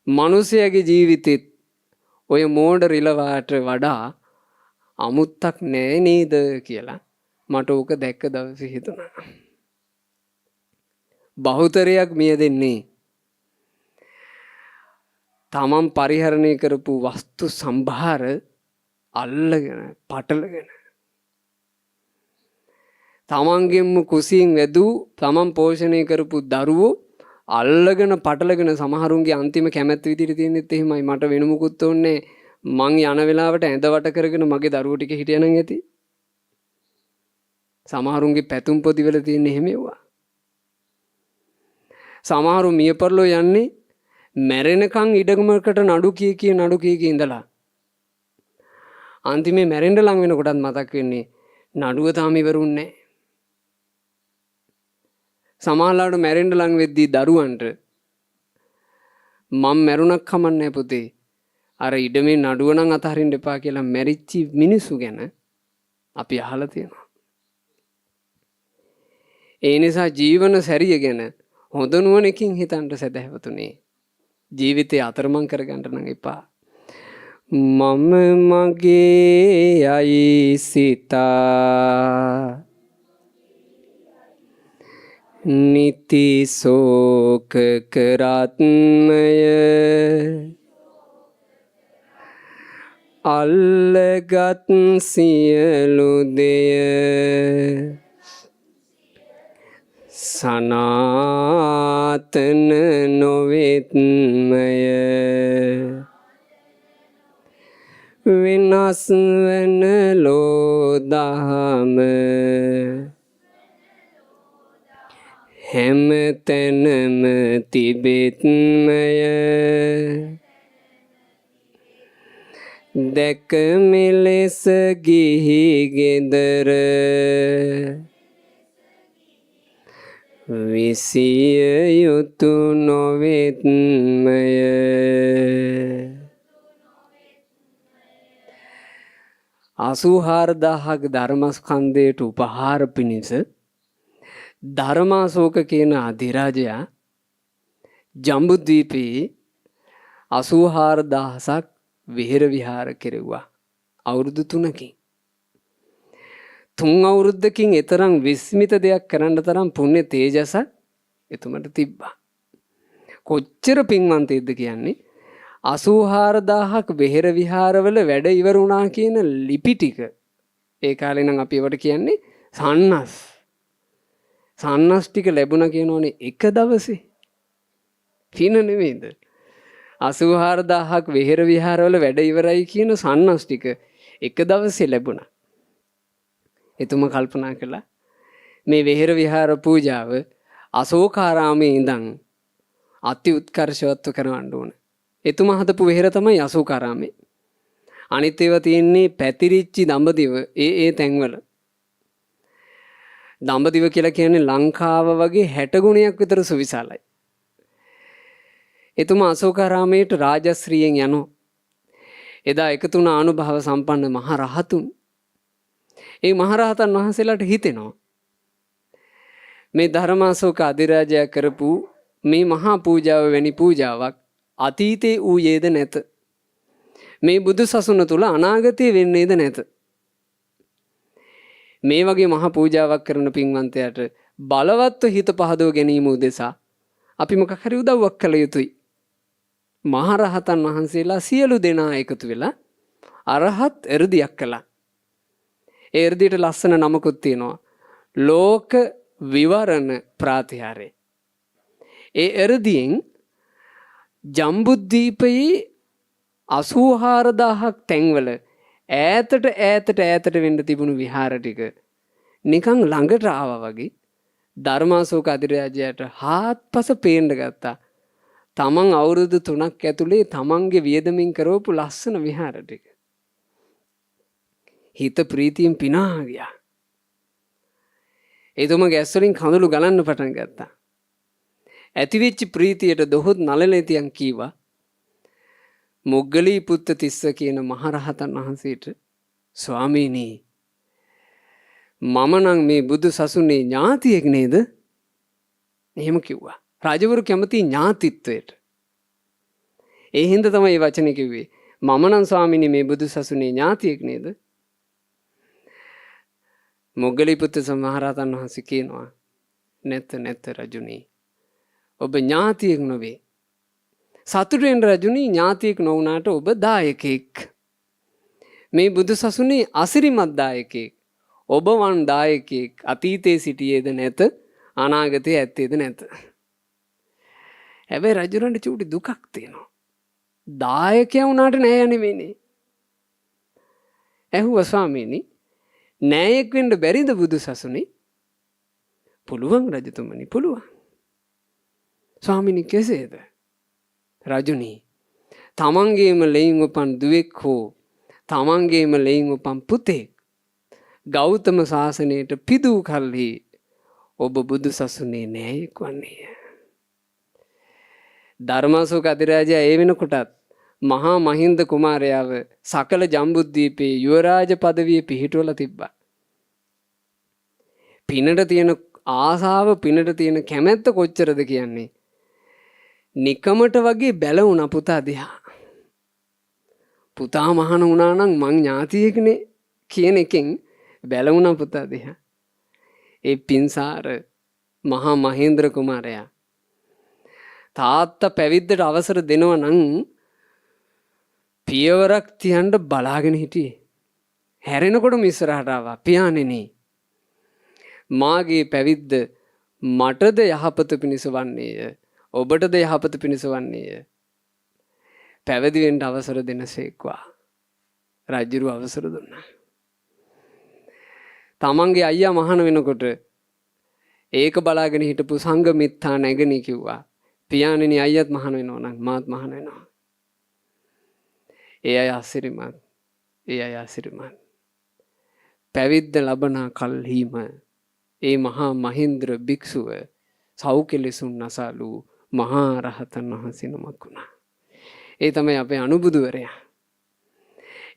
Speaker 1: මිනිසයාගේ ජීවිතෙත් ඔය මෝඩ රිලවාට වඩා අමුත්තක් නෑ නේද කියලා මට ඕක දැක්ක දවසේ හිතුණා. බහුතරයක් මිය දෙන්නේ තමන් පරිහරණය කරපු වස්තු සම්භාර අල්ලගෙන පටලගෙන තමන්ගෙන්ම කුසියෙන් වැදූ තමන් පෝෂණය කරපු දරුවෝ අල්ලගෙන පටලගෙන සමහරුන්ගේ අන්තිම කැමැත්ත විදිහට තියෙනෙත් එහෙමයි. මට වෙන මොකුත් ඕනේ මං යන වෙලාවට ඇඳ වට කරගෙන මගේ දරුවෝ ටික හිටියනම් ඇති. සමහරුන්ගේ පැතුම් පොදි වල තියෙන එහෙම ඒවා. සමහරු මිය පරලෝ යන්නේ මැරෙනකන් ඉඩමකට නඩු කිය කිය නඩු කිය කිය ඉඳලා අන්තිමේ මැරෙන්න ලං වෙනකොටත් මතක් වෙන්නේ නඩුව තාම ඉවරුන්නේ නැහැ. සමහරවිට මැරෙන්න ලං වෙද්දී දරුවන්ට මං මැරුණක් කමන්නේ පුතේ, අර ඉඩමේ නඩුව නම් අතහරින්න එපා කියලා මැරිච්චි මිනිස්සු ගැන අපි අහලා තියෙනවා. ඒ නිසා ජීවන සැරිය ගැන හොඳ නුවණකින් හිතන්න සැදැහැවතුනේ. ජීවිතේ අතරමං කරගන්න නම් එපා. මම මගේ යයි සිතා නිති ශෝක කරත්මය අල්ලගත් සියලු දෙය සනාතන නොවෙත්මය වෙනස් වන ලෝ දහම හැම තැනම තිබෙත්මය. දැක මෙලෙස ගිහි ගෙදර විසිය යුතු නොවෙත්මය. 84,000ක් ධර්මස්කන්ධයට උපහාර පිණිස ධර්මාශෝක කියන අධිරාජයා ජම්බුද්වීපයේ 84,000ක් විහෙර විහාර කෙරෙව්වා අවුරුදු 3කින්. 3 අවුරුද්දකින් එතරම් විස්මිත දෙයක් කරන්න තරම් පුණ්‍ය තේජසක් එතුමට තිබ්බා. කොච්චර පින්වන්තයෙක්ද කියන්නේ 84,000ක් වෙහෙර විහාරවල වැඩ ඉවර වුණා කියන ලිපි ටික ඒ කාලේ නම් අපි ඒවට කියන්නේ සන්නස්. සන්නස් ටික ලැබුණා කියනෝනේ එක දවසේ. පින නෙමෙයිද? 84,000ක් වෙහෙර විහාරවල වැඩ ඉවරයි කියන සන්නස් ටික එක දවසේ ලැබුණා. එතුමා කල්පනා කළා මේ වෙහෙර විහාර පූජාව අශෝකාරාමයේ ඉඳන් අති උත්කර්ෂවත්ව කරවන්න ඕන. එතුමා හදපු වෙහෙර තමයි අශෝකාරාමේ. අනිත් ඒවා තියෙන්නේ පැතිරිච්චි දඹදිව ඒ ඒ තැන්වල. දඹදිව කියලා කියන්නේ ලංකාව වගේ 60 ගුණයක් විතර සුවිශාලයි. එතුමා අශෝකාරාමයට රාජශ්‍රීයෙන් යනවා. එදා එකතු වුණ ආනුභාව සම්පන්න මහ රහතුන්. ඒ මහ රහතන් වහන්සේලාට හිතෙනවා මේ ධර්මාශෝක අධිරාජයා කරපු මේ මහා පූජාව වැනි පූජාවක් අතීතේ ඌයේද නැත. මේ බුදු සසුන තුල අනාගතේ වෙන්නේද නැත. මේ වගේ මහා පූජාවක් කරන පින්වන්තයාට බලවත්ව හිත පහදව ගැනීම උදෙසා අපි මොකක් හරි උදව්වක් කළ යුතුයි. මහ රහතන් වහන්සේලා සියලු දෙනා එකතු වෙලා අරහත් එර්දියක් කළා. ඒ එර්දියට ලස්සන නමකුත් තියෙනවා. ලෝක විවරණ ප්‍රාතිහාර්ය. ඒ එර්දියෙන් ජම්බුද්වීපයේ 84,000ක් තැන්වල ඈතට ඈතට ඈතට වෙන්න තිබුණු විහාර ටික නිකන් ළඟට ආවා වගේ ධර්මාශෝක අධිරාජයාට හාත්පස පේන්න ගත්තා. තමන් අවුරුදු 3ක් ඇතුලේ තමන්ගේ වියදමින් කරවපු ලස්සන විහාර ටික. හිත ප්‍රීතියෙන් පිනා ගියා. එතුමගේ ඇස් වලින් කඳුළු ගලන්න පටන් ගත්තා. ඇතිවෙච්ච ප්‍රීතියට දොහොත් නළලෙතියන් කීවා මොග්ගලී පුත්ත තිස්ස කියන මහරහතන් වහන්සේට, ස්වාමීනි මම නම් මේ බුදු සසුනේ ඥාතියෙක් නේද? එහෙම කිව්වා. රාජවරු කැමති ඥාතිත්වයට. ඒ හින්දා තමයි මේ වචනේ කිව්වේ. මම නම් ස්වාමීනි මේ බුදු සසුනේ ඥාතියෙක් නේද? මොග්ගලී පුත්ත මහරහතන් වහන්සේ කියනවා, නැත නැත රජුනි, ඔබ ඥාතියෙක් නොවේ. සතුටු වෙන්න රජුනි, ඥාතියෙක් නොවුනාට ඔබ දායකයෙක්. මේ බුදු සසුනේ අසිරිමත් දායකයෙක්. ඔබ වන් දායකයෙක් අතීතයේ සිටියේද නැත, අනාගතයේ ඇත්තේද නැත. හැබැයි රජුරන්ට චූටි දුකක් තියෙනවා. දායකයා වුණාට නෑ නෙමෙයිනේ. ඇහුවා ස්වාමීනි, නෑයෙක් වෙන්න බැරිද බුදු සසුනේ? පුළුවන් රජතුමනි, පුළුවන්. ස්වාමීනි කෙසේද? රජුනි, තමන්ගේම ලෙයින් උපන් දුවෙක් හෝ තමන්ගේම ලෙයින් උපන් පුතෙක් ගෞතම ශාසනයට පිදූ කල්හි ඔබ බුදු සසුනේ නෑයෙක් වන්නේය. ධර්මාශෝක අධිරාජයා ඒ වෙනකොටත් මහා මහින්ද කුමාරයාව සකල ජම්බුද්වීපයේ යුවරාජ පදවිය පිහිටුවලා තිබ්බා. පිනට තියෙන ආසාව, පිනට තියෙන කැමැත්ත කොච්චරද කියන්නේ. නිකමට වගේ බැලුණා පුතා දිහා. පුතා මහාන වුණා නම් මං ඥාතියෙක්නේ කියන එකෙන් බැලුණා පුතා දිහා. ඒ පින්සාර මහා මහේන්ද්‍ර කුමාරයා තාත්තා පැවිද්දට අවසර දෙනවා නම් පියවරක් තියන්න බලාගෙන හිටියේ. හැරෙනකොටම ඉස්සරහට ආවා. පියාණෙනි, මාගේ පැවිද්ද මටද යහපත පිණිස වන්නේය, ඔබටද යහපත පිණිස වන්නේය. පැවිදි වෙන්න අවසර දෙනසේක්වා. රජුරු අවසර දුන්නා. තමන්ගේ අයියා මහාන වෙනකොට ඒක බලාගෙන හිටපු සංඝමිත්තා නැගණි කිව්වා, පියාණෙනි අයියත් මහාන වෙනවා නම් මාත් මහාන වෙනවා. ඒ අය අසිරිමත්. ඒ අය අසිරිමත්. පැවිද්ද ලබන කල්හිම ඒ මහා මහේන්ද්‍ර භික්ෂුව සෞඛ්‍යලෙසුන් නසාලු මහා රහතන් වහන්සේ නමක් වුණා. ඒ තමයි අපේ අනුබුදුවරයා.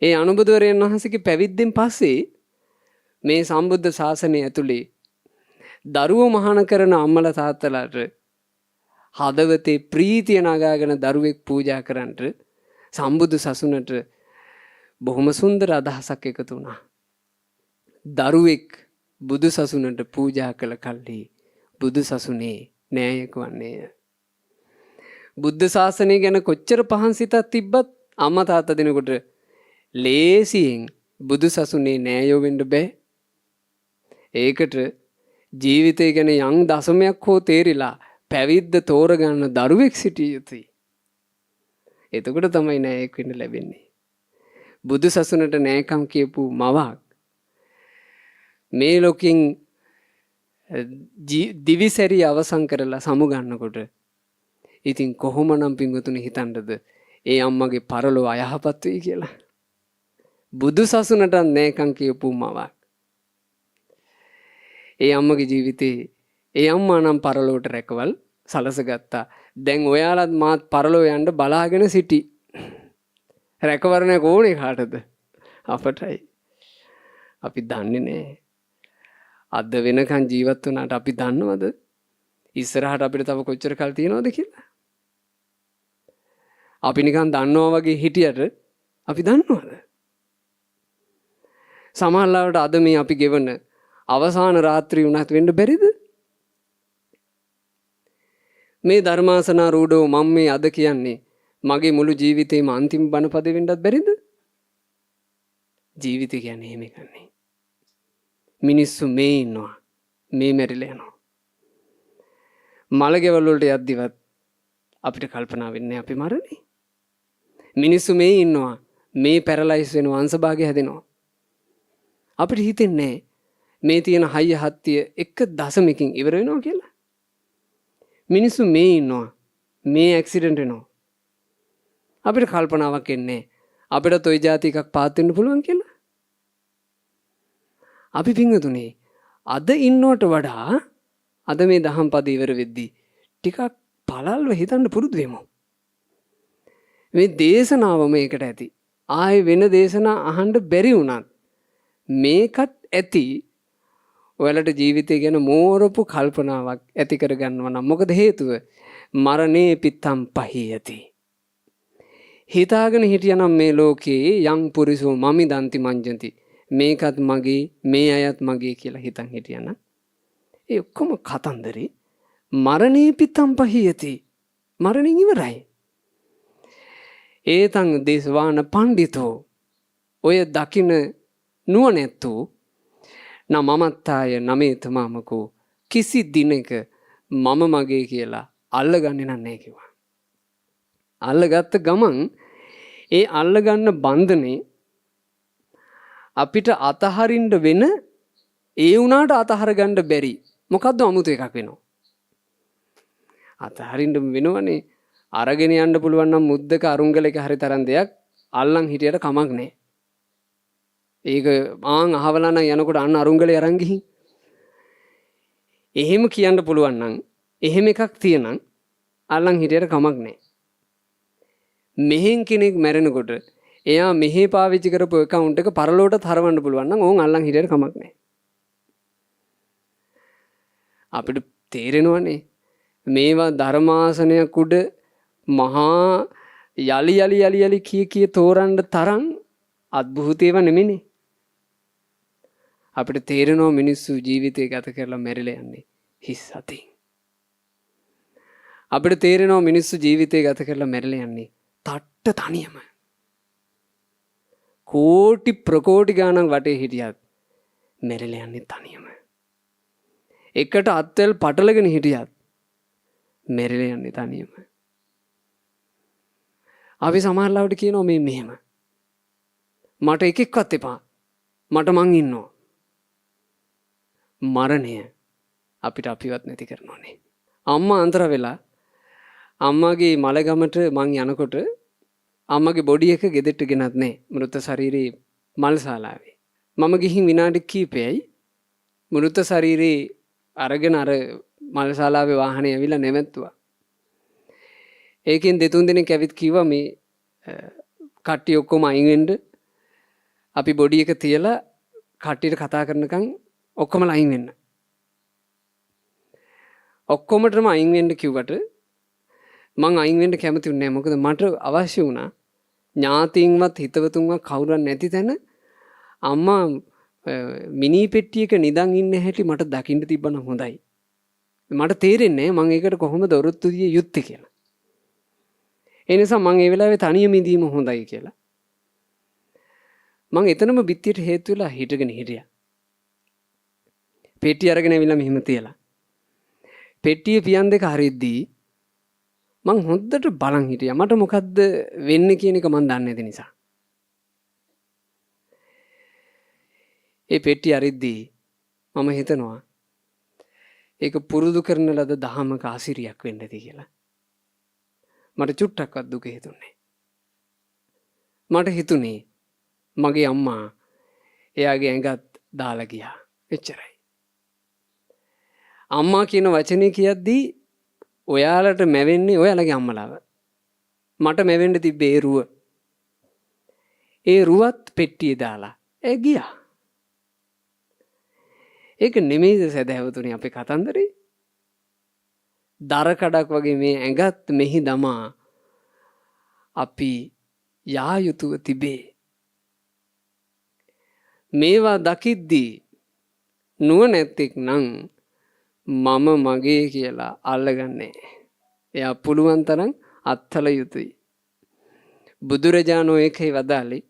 Speaker 1: ඒ අනුබුදුවරයන් වහන්සේගේ පැවිද්දෙන් පස්සේ මේ සම්බුද්ධ ශාසනය ඇතුලේ දරුවෝ මහාන කරන අම්මලා තාත්තලාට හදවතේ ප්‍රීතිය නගාගෙන දරුවෙක් පූජා කරන්නට සම්බුදු සසුනට බොහොම සුන්දර අදහසක් එකතු වුණා. දරුවෙක් බුදු සසුනට පූජා කළ කල්හි බුදු සසුනේ නෑයෙක් වන්නේය. බුද්ධ ශාසනය ගැන කොච්චර පහන් සිතක් තිබ්බත් අම්මා තාත්තා දෙනකොට ලේසියෙන් බුදු සසුනේ නෑයෝ වෙන්න බෑ. ඒකට ජීවිතය ගැන යම් දශමයක් හෝ තේරිලා පැවිද්ද තෝරගන්න දරුවෙක් සිටිය යුතුයි. එතකොට තමයි නෑයෙක් වෙන්න ලැබෙන්නේ. බුදු සසුනට නෑකම් කියපු මවක් මේ ලෝකෙන් දිවිසැරි අවසන් කරලා සමු ගන්නකොට ඉතින් කොහොමනම් පින්වතුනි හිතන්නද ඒ අම්මගේ පරලොව අයහපත් වෙයි කියලා? බුදු සසුනටත් නෑකම් කියපු මවක්. ඒ අම්මගේ ජීවිතේ ඒ අම්මා නම් පරලොවට රැකවල් සලසගත්තා. දැන් ඔයාලත් මාත් පරලොව යන්න බලාගෙන සිටි. රැකවරණයක් ඕනේ කාටද? අපටයි. අපි දන්නේ නෑ. අද වෙනකන් ජීවත් වුණාට අපි දන්නවද ඉස්සරහට අපිට තව කොච්චර කල් තියෙනවද කියලා? අපි නිකන් දන්නවා වගේ හිටියට අපි දන්නවද? සමහර ලාවට අද මේ අපි ගෙවන අවසාන රාත්‍රිය වුණත් වෙන්න බැරිද? මේ ධර්මාසනාරූಢව මම මේ අද කියන්නේ මගේ මුළු ජීවිතේම අන්තිම බණපද වෙන්නත් බැරිද? ජීවිතය කියන්නේ එහෙම එකක් නේ. මිනිස්සු මේ ඉන්නවා, මේ මැරිලා යනවා. මලගෙවල් වලට යද්දිවත් අපිට කල්පනා වෙන්නේ අපි මරණේ. මිනිස්සු මේ ඉන්නවා, මේ පැරලයිස් වෙනවා, අංශභාගය හැදෙනවා. අපිට හිතෙන්නේ මේ තියෙන හයිය හත්තිය එක දශමකින් ඉවර වෙනවා කියලා. මිනිස්සු මේ ඉන්නවා, මේ ඇක්සිඩන්ට් වෙනවා. අපිට කල්පනාවක් එන්නේ අපිටත් ওই જાති එකක් පාත් වෙන්න පුළුවන් කියලා. අපි පින්වතුනේ අද ඉන්නවට වඩා අද මේ දහම් පද ඉවර වෙද්දී ටිකක් පළල්ව හිතන්න පුරුදු වෙමු. මේ දේශනාවම ඒකට ඇති. ආයේ වෙන දේශනා අහන්න බැරි වුණත් මේකත් ඇති. ඔයාලට ජීවිතය ගැන මෝරපු කල්පනාවක් ඇති කරගන්නවා නම් මොකද හේතුව? මරණේ පිත්තම් පහියති. හිතාගෙන හිටියනම් මේ ලෝකේ යං පුරිසෝ මමි දන්ති මංජಂತಿ මේකත් මගේ මේ අයත් මගේ කියලා හිතන් හිටියනම් ඒ ඔක්කොම කතන්දරේ. මරණේ පිත්තම් පහියති. මරණින් ඉවරයි. ඒතං දේශවාන පණ්ඩිතෝ ඔය දකින නුවණැත්තෝ න මමත්තාය නමේත මාමකෝ කිසි දිනක මම මගේ කියලා අල්ලගන්නේ නෑ කිව්වා. අල්ලගත්ත ගමන් ඒ අල්ලගන්න බන්ධනේ අපිට අතහරින්න වෙන, ඒ වුණාට අතහර ගන්න බැරි මොකද්ද අමුතු එකක් වෙනවා. අතහරින්න වෙනවනේ. අරගෙන යන්න පුළුවන් නම් මුද්දක අරුංගල එක හරි තරම් දෙයක් අල්ලන් හිටියට කමක් නෑ. ඒක ආන් අහවලා නම් යනකොට අන්න අරුංගලේ අරන් ගිහින් එහෙම කියන්න පුළුවන් නම්, එහෙම එකක් තියෙනම් අල්ලන් හිටියට කමක් නෑ. මෙහෙන් කෙනෙක් මැරෙනකොට එයා මෙහෙ පාවිච්චි කරපු ඇකවුන්ට් එක පරලෝකටත් හරවන්න පුළුවන් නම් ඕන් අල්ලන් හිටියට කමක් නෑ. අපිට තේරෙනවනේ මේවා ධර්මාසනයක් උඩ මහා යලි යලි යලි යලි කිය කිය තෝරන්න තරම් අద్භූත ඒවා නෙමෙයිනේ. අපිට තේරෙනවා මිනිස්සු ජීවිතය ගත කරලා මැරිලා යන්නේ හිස් අතින්. අපිට තේරෙනවා මිනිස්සු ජීවිතය ගත කරලා මැරිලා යන්නේ තට්ට තනියම. කෝටි ප්‍රකෝටි ගාණක් වටේ හිටියත් මැරිලා යන්නේ තනියම. එකට අත්වැල් පටලගෙන හිටියත් මැරිලා යන්නේ තනියම. අපි සමහර ලාවට කියනවා මේ මෙහෙම. මට එකෙක්වත් එපා. මට මං ඉන්නවා. මරණය අපිට අපිවත් නැති කරනෝනේ. අම්මා අන්තර වෙලා අම්මාගේ මලගමට මං යනකොට අම්මගේ බොඩි එක ගෙදරට ගෙනත් නෑ. මෘත ශරීරේ මල් ශාලාවේ. මම ගිහින් විනාඩි කිහිපයයි මෘත ශරීරේ අරගෙන අර මල් ශාලාවේ වාහනේ ඇවිල්ලා නැවැත්තුවා. ඒකෙන් දෙතුන් දෙනෙක් ඇවිත් කිව්වා මේ කට්ටිය ඔක්කොම අයින් වෙන්න, අපි බොඩි එක තියලා කට්ටියට කතා කරනකන් ඔක්කොමලා අයින් වෙන්න. ඔක්කොමටම අයින් වෙන්න කිව්වට මං අයින් වෙන්න කැමති වුණේ නෑ. මොකද මට අවශ්‍ය වුණා ඥාතීන්වත් හිතවතුන්වත් කවුරුවත් නැති තැන අම්මා මිනි පෙට්ටියක නිදන් ඉන්න හැටි මට දකින්න තිබ්බනම් හොඳයි. මට තේරෙන්නේ නෑ මං ඒකට කොහොමද ඔරොත්තු දිය යුත්තේ කියලා. ඒ නිසා මං ඒ වෙලාවේ තනියම ඉඳීම හොඳයි කියලා. මං එතනම බිත්තියට හේතු වෙලා හිටගෙන හිටියා. පෙට්ටිය අරගෙන ඇවිල්ලා මෙහෙම තියලා. පෙට්ටිය පියන් දෙක හරිද්දී මං හොඳට බලන් හිටියා. මට මොකද්ද වෙන්නේ කියන එක මං දන්නේ නැති නිසා. ඒ පෙට්ටිය අරිද්දී මම හිතනවා ඒක පුරුදු කරන ලද දහමක අසිරියක් වෙන්න ඇති කියලා. මට චුට්ටක්වත් දුක හිතුන්නේ. මට හිතුනේ මගේ අම්මා එයාගේ ඇඟත් දාලා ගියා. එච්චරයි. අම්මා කියන වචනේ කියද්දී ඔයාලට මැවෙන්නේ ඔයාලගේ අම්මලාව. මට මැවෙන්න තිබ්බේ ඒ රුව. ඒ රුවත් පෙට්ටියේ දාලා ඒ ගියා. ඒක නෙමෙයිද සැදැහැවතුනි අපේ කතන්දරේ? දර කඩක් වගේ මේ ඇඟත් මෙහි දමා අපි යා යුතුව තිබේ. මේවා දකිද්දී නුවණැත්තෙක් නම් මම මගේ කියලා අල්ලගන්නේ. එයා පුළුවන් තරම් අත්හල යුතුයි. බුදුරජාණෝ ඒකයි වදාළේ.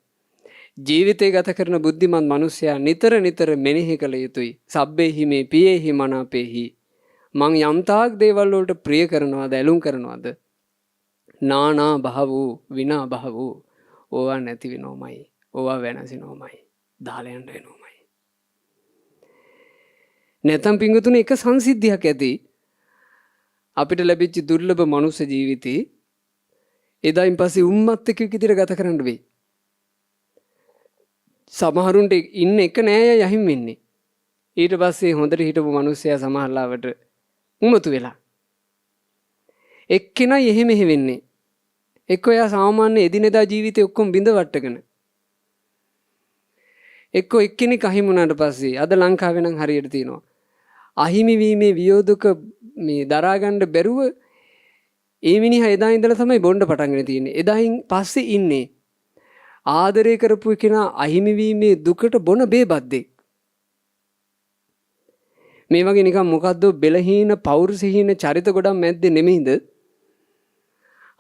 Speaker 1: ජීවිතය ගත කරන බුද්ධිමත් මිනිසයා නිතර නිතර මෙනෙහි කළ යුතුයි. සබ්බේහි මේ පියේහි මනාපේහි. මං යම් තාක් දේවල් වලට ප්‍රිය කරනවද, ඇලුම් කරනවද, නානා භව විනා භව ඕවා නැති වෙනවමයි, ඕවා වෙනසිනවමයි, දාලා යන්න වෙනවමයි. නැතම් පිංගුතුනේ එක සංසිද්ධියක් ඇති අපිට ලැබිච්ච දුර්ලභ මනුස්ස ජීවිතේ එදායින් පස්සේ උම්මත් එක්ක විදිහට ගත කරන්න වෙයි. සමහරුන්ට ඉන්න එක නෑ අය යහින් වෙන්නේ. ඊට පස්සේ හොඳට හිටපු මිනිස්සයා සමහරලාවට උමතු වෙලා. එක්කෙනයි එහෙ මෙහෙ වෙන්නේ. එක්ක ඔයා සාමාන්‍ය එදිනෙදා ජීවිතේ ඔක්කොම බිඳ වට්ටගෙන. එක්ක එක්කෙනෙක් අහිමි වුණාට පස්සේ අද ලංකාවේ නම් හරියට තියෙනවා. අහිමි වීමේ වියෝදක මේ දරා ගන්න බැරුව ඒ මිනිහා එදා ඉඳලා තමයි බොණ්ඩ පටන් ගෙන තියෙන්නේ. එදායින් පස්සේ ඉන්නේ ආදරය කරපු කෙනා අහිමි වීමේ දුකට බොන බේබද්දෙක්. මේ වගේ නිකන් මොකද්ද බෙලහීන පෞරුෂහීන චරිත ගොඩක් මැද්දේ නෙමෙයිද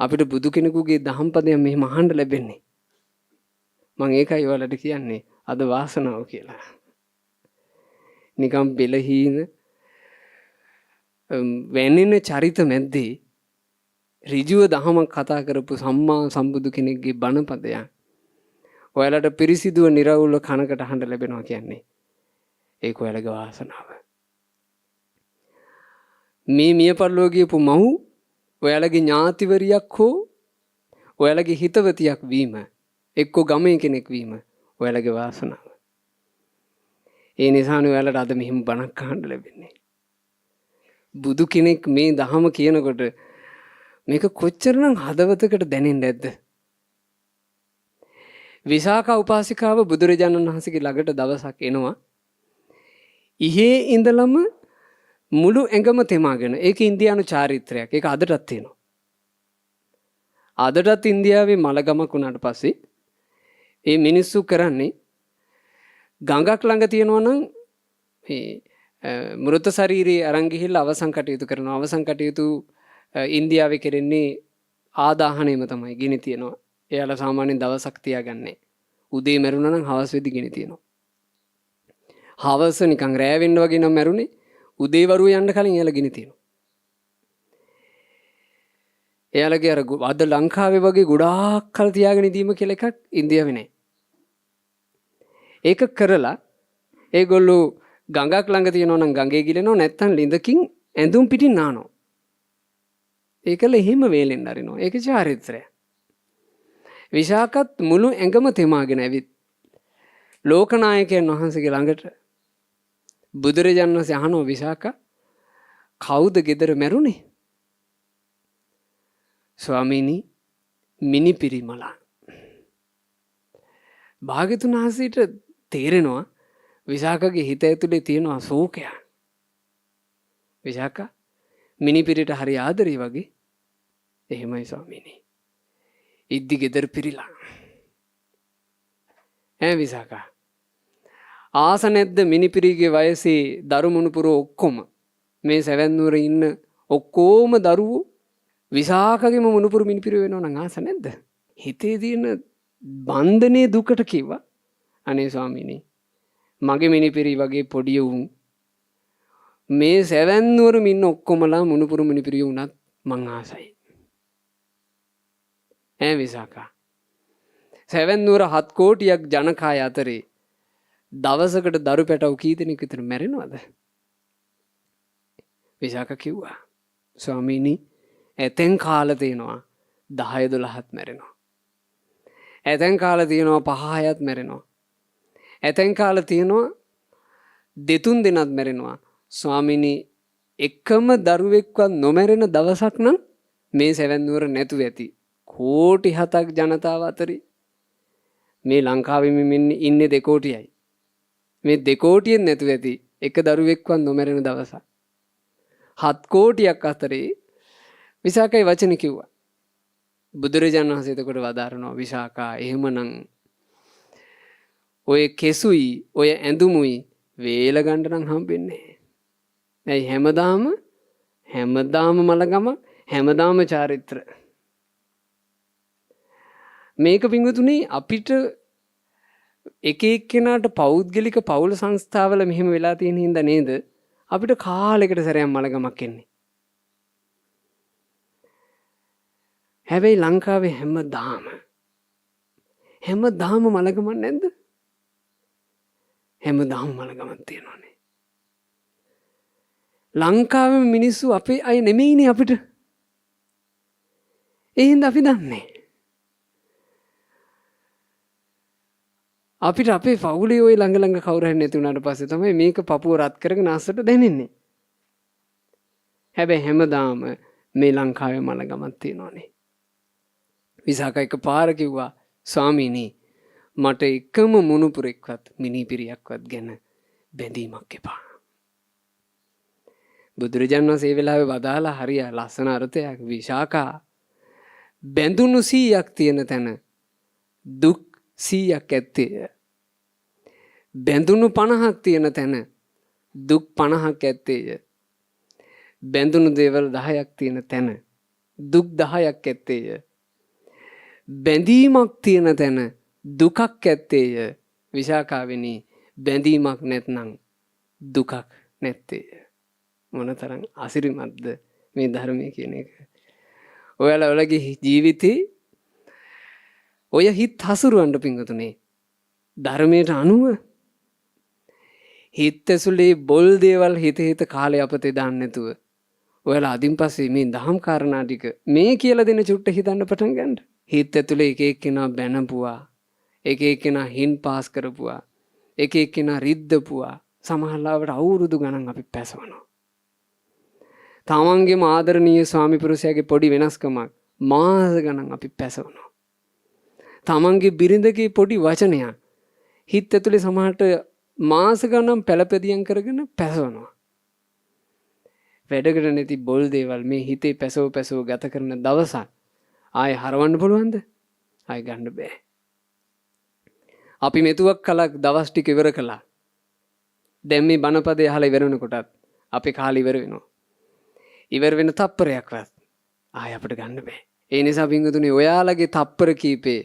Speaker 1: අපිට බුදු කෙනෙකුගේ දහම් පදයක් මෙහෙම අහන්න ලැබෙන්නේ. මං ඒකයි ඔයාලට කියන්නේ අද වාසනාව කියලා. නිකන් බෙලහීන වැනෙන චරිත මැද්දේ ඍජුව දහමක් කතා කරපු සම්මා සම්බුදු කෙනෙක්ගේ බණ පදයක් ඔයාලට පිරිසිදුව නිරවුල්ව කනකට අහන්න ලැබෙනවා කියන්නේ ඒක ඔයාලගේ වාසනාව. මේ මිය පරලොව ගියපු මව් ඔයාලගේ ඥාතිවරියක් හෝ ඔයාලගේ හිතවතියක් වීම, එක්කෝ ගමේ කෙනෙක් වීම ඔයාලගේ වාසනාව. ඒ නිසානේ ඔයාලට අද මෙහෙම බණක් අහන්න ලැබෙන්නේ. බුදු කෙනෙක් මේ දහම කියනකොට මේක කොච්චරනම් හදවතකට දැනෙන්නේ නැද්ද? විශාඛා උපාසිකාව බුදුරජාණන් වහන්සේගේ ළඟට දවසක් එනවා. ඉහේ ඉඳලම මුළු ඇඟම තෙමාගෙන. ඒක ඉන්දියානු චාරිත්‍රයක්. ඒක අදටත් තියෙනවා. අදටත් ඉන්දියාවේ මලගමක් වුණාට පස්සේ ඒ මිනිස්සු කරන්නේ ගඟක් ළඟ තියෙනවා නම් මේ මෘත ශරීරයේ අරන් ගිහිල්ලා අවසන් කටයුතු කරනවා. අවසන් කටයුතු ඉන්දියාවේ කෙරෙන්නේ ආදාහනයම තමයි. ගිනි තියනවා. එයාලා සාමාන්‍යයෙන් දවසක් තියාගන්නේ. උදේ මැරුණා නම් හවස වෙද්දි ගිනි තියනවා. හවස නිකන් රෑ වෙන්න වගේ නම් මැරුණේ උදේ වරුව යන්න කලින් එයාලා ගිනි තියනවා. එයාලගේ අර අද ලංකාවේ වගේ ගොඩාක් කල් තියාගෙන ඉඳීම කියලා එකක් ඉන්දියාවේ නෑ. ඒක කරලා ඒගොල්ලෝ ගඟක් ළඟ තියෙනවා නම් ගඟේ ගිලෙනවා, නැත්නම් ලිඳකින් ඇඳුම් පිටින් නානවා. ඒකල එහෙම වේලෙන්න අරිනවා. ඒක චාරිත්‍රය. විශාකත් මුළු ඇඟම තෙමාගෙන ඇවිත් ලෝකනායකයන් වහන්සේගේ ළඟට බුදුරජාණන් වහන්සේ අහනවා, විශාකා කවුද ගෙදර මැරුණේ? ස්වාමීනි, මිනිපිරි මලා. භාග්‍යතුන් වහන්සේට තේරෙනවා විශාකගේ හිත ඇතුලේ තියෙන ශෝකය. විශාකා මිනිපිරිට හරි ආදරේ වගේ. එහෙමයි ස්වාමීනි. ඉද්දි ගෙදර පිරිලා. ඈ විශාකා, ආස නැද්ද මිනිපිරිගේ වයසේ දරු මුණුපුර ඔක්කොම මේ සැවැත් නුවර ඉන්න ඔක්කොම දරුවෝ විශාකගේම මුණුපුරු මිනිපිරි වෙනව නම් ආස නැද්ද? හිතේ තියෙන බන්ධනේ දුකට කිව්වා, අනේ ස්වාමීනි, මගේ මිනිපිරි වගේ පොඩි උන් මේ සැවැත් නුවරම ඉන්න ඔක්කොමලා මුණුපුරු මිනිපිරි වුණත් මං ආසයි. ඈ විශාකා, සැවැත් නුවර 7 කෝටියක් ජනකාය අතරේ දවසකට දරු පැටව් කී දෙනෙක් විතර මැරෙනවද? විශාක කිව්වා, ස්වාමීනි, ඇතැම් කාල තියෙනවා 10 12ත් මැරෙනවා. ඇතැම් කාල තියෙනවා 5 6ත් මැරෙනවා. ඇතැම් කාල තියෙනවා 2-3 දෙනත් මැරෙනවා. ස්වාමීනි, එකම දරුවෙක්වත් නොමැරෙන දවසක් නම් මේ සැවැත් නුවර නැතුව ඇති. කෝටි 7ක් ජනතාව අතරේ මේ ලංකාවේ ඉන්නේ 2 කෝටියයි. මේ 2 කෝටියෙන් නැතුව ඇති එක දරුවෙක්වත් නොමැරෙන දවසක්. 7 කෝටියක් අතරේ විශාකයි වචන කිව්වා. බුදුරජාණන් වහන්සේ එතකොට වදාරනවා, විශාකා එහෙමනම් ඔය කෙසුයි ඔය ඇඳුමුයි වේල ගන්න නම් හම්බෙන්නේ නැහැ. ඇයි හැමදාම මලගම, හැමදාම චාරිත්‍ර. මේක පින්වතුනි අපිට එක එක්කෙනාට පෞද්ගලික පෞල් සංස්ථාවල මෙහෙම වෙලා තියෙන හින්දා නේද අපිට කාලයකට සැරයක් මලගමක් එන්නේ. හැබැයි ලංකාවේ හැමදාම මලගමක් නැද්ද? හැමදාම මලගමක් තියෙනවානේ. ලංකාවේ මිනිස්සු අපේ අය නෙමෙයිනේ අපිට. ඒ හින්දා අපි දන්නේ. අපිට අපේ පවුලේ ওই ළඟ ළඟ කවුරු හරි නැති වුණාට පස්සේ තමයි මේක පපුව රත් කරගෙන අස්සට දැනෙන්නේ. හැබැයි හැමදාම මේ ලංකාවේ මලගමක් තියෙනවානේ. විසාක එක පාර කිව්වා, ස්වාමීනි මට එකම මුණුපුරෙක්වත් මිනිපිරියක්වත් ගැන බැඳීමක් එපා. බුදුරජාණන් වහන්සේ ඒ වෙලාවේ වදාලා හරිය ලස්සන අර්ථයක්. විශාකා බැඳුණු 100ක් තියෙන තැන දුක් 100ක් ඇත්තේය. බැඳුණු 50ක් තියෙන තැන දුක් 50ක් ඇත්තේය. බැඳුණු දේවල් 10ක් තියෙන තැන දුක් 10ක් ඇත්තේය. බැඳීමක් තියෙන තැන දුකක් ඇත්තේය. විශාකාවෙනි බැඳීමක් නැත්නම් දුකක් නැත්තේය. මොනතරම් අසිරිමත්ද මේ ධර්මය කියන එක. ඔයාලා ඔයාලගේ ජීවිතේ ඔය හිත් හසුරුවන්න පින්වතුනේ ධර්මයට අනුව හිත ඇසුලේ බොල් දේවල් හිත හිත කාලය අපතේ දාන්න නැතුව ඔයාලා අදින් පස්සේ මේ දහම් කාරණා ටික මේ කියලා දෙන චුට්ට හිතන්න පටන් ගන්න. හිත ඇතුලේ එක එක්කෙනා බැනපුවා, එක එක්කෙනා හින් පාස් කරපුවා, එක එක්කෙනා රිද්දපුවා, සමහර ලාවට අවුරුදු ගණන් අපි පැසවනවා. තමන්ගේම ආදරණීය ස්වාමි පුරුෂයාගේ පොඩි වෙනස්කමක් මාස ගණන් අපි පැසවනවා. තමන්ගේ බිරිඳගේ පොඩි වචනයක් හිත ඇතුලේ සමහරට මාස ගණන් පෙළපැදියම් කරගෙන පැසවනවා. වැඩකට නැති බොල් දේවල් මේ හිතේ පැසව පැසව ගත කරන දවසක් ආයෙ හරවන්න පුළුවන්ද? ආයෙ ගන්න බෑ. අපි මෙතුවක් කලක් දවස් ටික ඉවර කළා. දැන් මේ බණපදේ අහලා ඉවර වෙනකොටත් අපේ කාලය ඉවර වෙනවා. ඉවර වෙන තප්පරයක්වත් ආයෙ අපිට ගන්න බෑ. ඒ නිසා පින්වතුනි ඔයාලගේ තප්පර කීපේ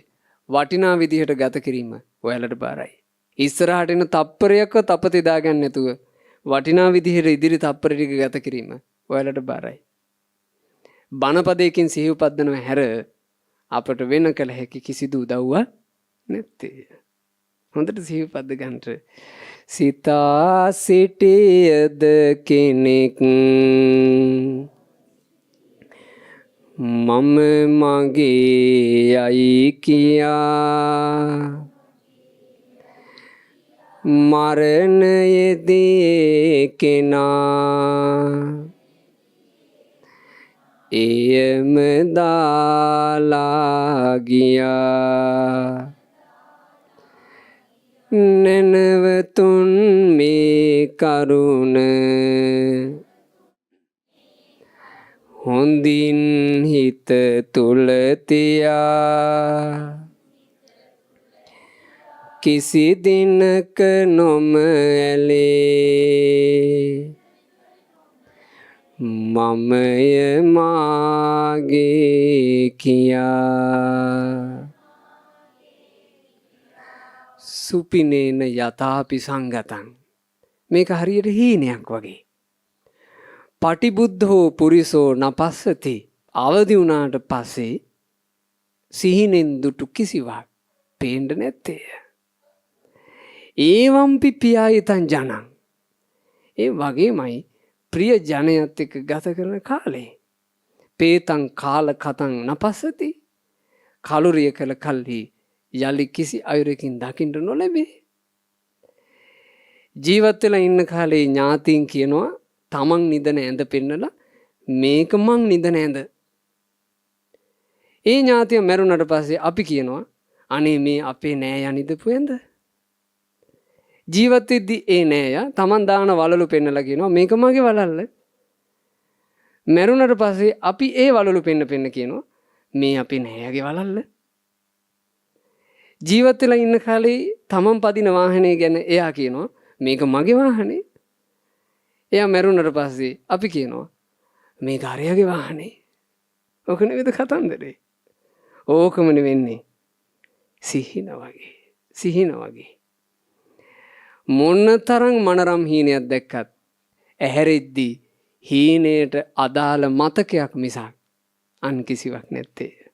Speaker 1: වටිනා විදිහට ගත කිරීම ඔයාලට බාරයි. ඉස්සරහට එන තප්පරයක්වත් අපතේ දාගන්න නැතුව වටිනා විදිහට ඉදිරි තප්පර ටික ගත කිරීම ඔයාලට බාරයි. බණපදයකින් සිහි උපද්දනව හැර අපට වෙන කළ හැකි කිසිදු උදව්වක් නැත්තේ. හොඳට සිහි උපද්ද ගන්නට. සිතා සිටියද කෙනෙක් මම මගේ යයි කියා මරණයේදී කෙනා එයම දාලා ගියා. නැනවතුන් මේ කරුණ හොඳින් හිත තුල තියා කිසි දිනක නොම ඇලේ මමය මාගේ කියා. සුපිනේන යථාපි සංගතං. මේක හරියට හීනයක් වගේ. පටිබුද්ධෝ පුරිසෝ නපස්සති. අවදි වුණාට පස්සේ සිහිනෙන් දුටු කිසිවක් පේන්න නැත්තේය. ඒවම්පි පියායිතං ජනං. ඒ වගේමයි ප්‍රිය ජනයත් එක්ක ගත කරන කාලේ. පේතං කාල කතං නපස්සති. කලුරිය කළ කල්හි යලි කිසි අයුරකින් දකින්න නොලැබේ. ජීවත් වෙලා ඉන්න කාලේ ඥාතීන් කියනවා තමන් නිදන ඇඳ පෙන්නලා මේක මං නිදන ඇඳ. ඒ ඥාතිය මැරුණට පස්සේ අපි කියනවා අනේ මේ අපේ නෑයා නිදපු ඇඳ. ජීවත් වෙද්දි ඒ නෑයා තමන් දාන වලලු පෙන්නලා කියනවා මේක මගේ වලල්ල. මැරුණට පස්සේ අපි ඒ වලලු පෙන්න පෙන්න කියනවා මේ අපේ නෑයාගේ වලල්ල. ජීවත් වෙලා ඉන්න කාලේ තමන් පදින වාහනේ ගැන එයා කියනවා මේක මගේ වාහනේ. එයා මැරුණට පස්සේ අපි කියනවා මේක අරයාගේ වාහනේ. ඕක නෙවෙයිද කතන්දරේ? ඕකම නෙවෙන්නේ. සිහින වගේ. සිහින වගේ. මොන තරම් මනරම් හීනයක් දැක්කත් ඇහැරෙද්දී හීනයට අදාළ මතකයක් මිසක් අන් කිසිවක් නැත්තේ.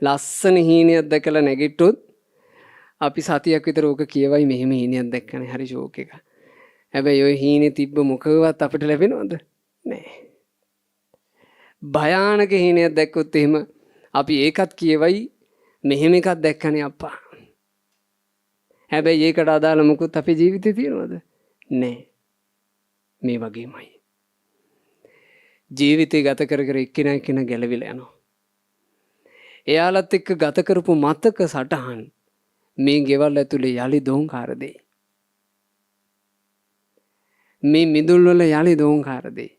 Speaker 1: ලස්සන හීනයක් දැකලා නැගිට්ටොත් අපි සතියක් විතර ඕක කියවයි මෙහෙම හීනයක් දැක්කනේ හරි ෂෝක් එක. හැබැයි ඔය හීනේ තිබ්බ මොකවත් අපිට ලැබෙනවද? නෑ. භයානක හීනයක් දැක්කොත් එහෙම අපි ඒකත් කියවයි මෙහෙම එකක් දැක්කනේ අප්පා. හැබැයි ඒකට අදාළ මොකුත් අපේ ජීවිතේ තියෙනවද? නෑ. මේ වගේමයි. ජීවිතේ ගත කර කර එක්කෙනා එක්කෙනා ගැලවිලා යනවා. එයාලත් එක්ක ගත කරපු මතක සටහන් මේ ගෙවල් ඇතුලේ යලි දෝංකාර දෙයි. මේ මිදුල් වල යලි දෝංකාර දෙයි.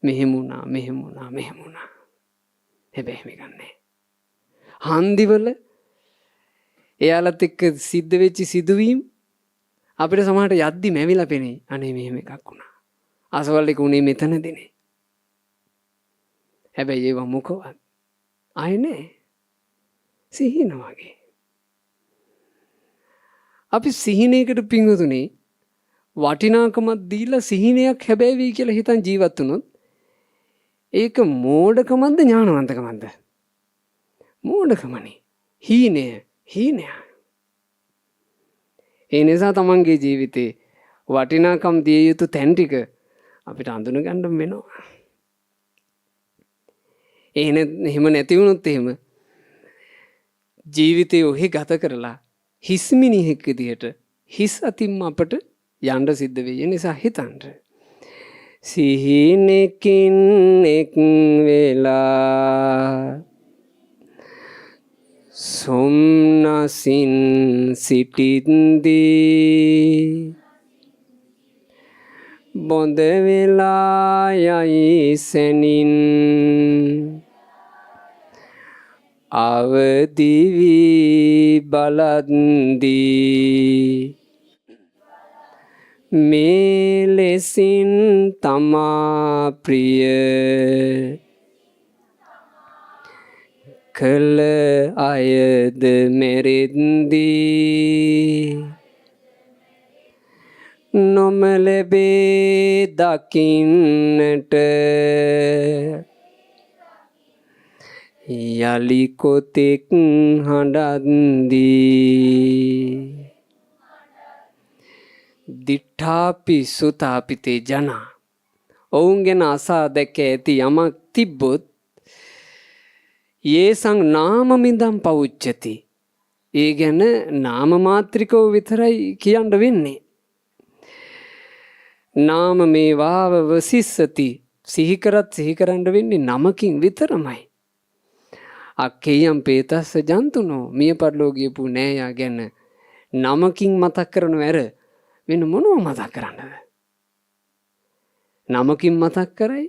Speaker 1: මෙහෙම වුණා, මෙහෙම වුණා, මෙහෙම වුණා. හැබැයි එහෙම එකක් නෑ. හන්දිවල එයාලත් එක්ක සිද්ධ වෙච්ච සිදුවීම් අපිට සමහරට යද්දි මැවිලා පෙනේ. අනේ මෙහෙම එකක් වුණා. අසවල් එක උනේ මෙතනදිනේ. හැබැයි ඒවා මොකවත් ආයේ නෑ. සිහින වගේ. අපි සිහිනයකට පිංගුතුනේ වටිනාකමක් දීලා සිහිනයක් හැබැයි වෙයි කියලා හිතන් ජීවත් වුණොත් ඒක මෝඩකමක්ද ඥානවන්තකමක්ද? මෝඩකමනේ. හීනය හීනය. ඒ නිසා තමන්ගේ ජීවිතේ වටිනාකම් දිය යුතු තැන් ටික අපිට අඳුන ගන්න වෙනවා. එහෙම නැති වුණොත් එහෙම ජීවිතේ ඔහි ගත කරලා හිස් මිනිහෙක් විදිහට හිස් අතින්ම අපට යන්න සිද්ධ වෙයි. ඒ නිසා හිතන්න. සිහිනකින් එක් වෙලා සොම්නසින් සිටිද්දී බොඳ වෙලා යයි සැනින් අවදි වී බලද්දී මේ ලෙසින් තමා ප්‍රිය කළ අයද මෙරෙද්දී නොම ලැබේ දකින්නට යලි කොතෙක් හඬද්දී. දිඨාපි සුතාපිතේ ජනා. ඔවුන් ගැන අසා දැක ඇති යමක් තිබ්බොත් යේසං නාමමිදම් පවුච්චති. ඒ ගැන නාම මාත්‍රිකව විතරයි කියන්න වෙන්නේ. නාම මේවාව වසිස්සති. සිහි කරත් සිහි කරන්න වෙන්නේ නමකින් විතරමයි. අක්කේයම් පේතස්ස ජන්තුනෝ, මිය පරලෝ ගියපු නෑයා ගැන නමකින් මතක් කරනව ඇර වෙන මොනව මතක් කරන්නද? නමකින් මතක් කරයි.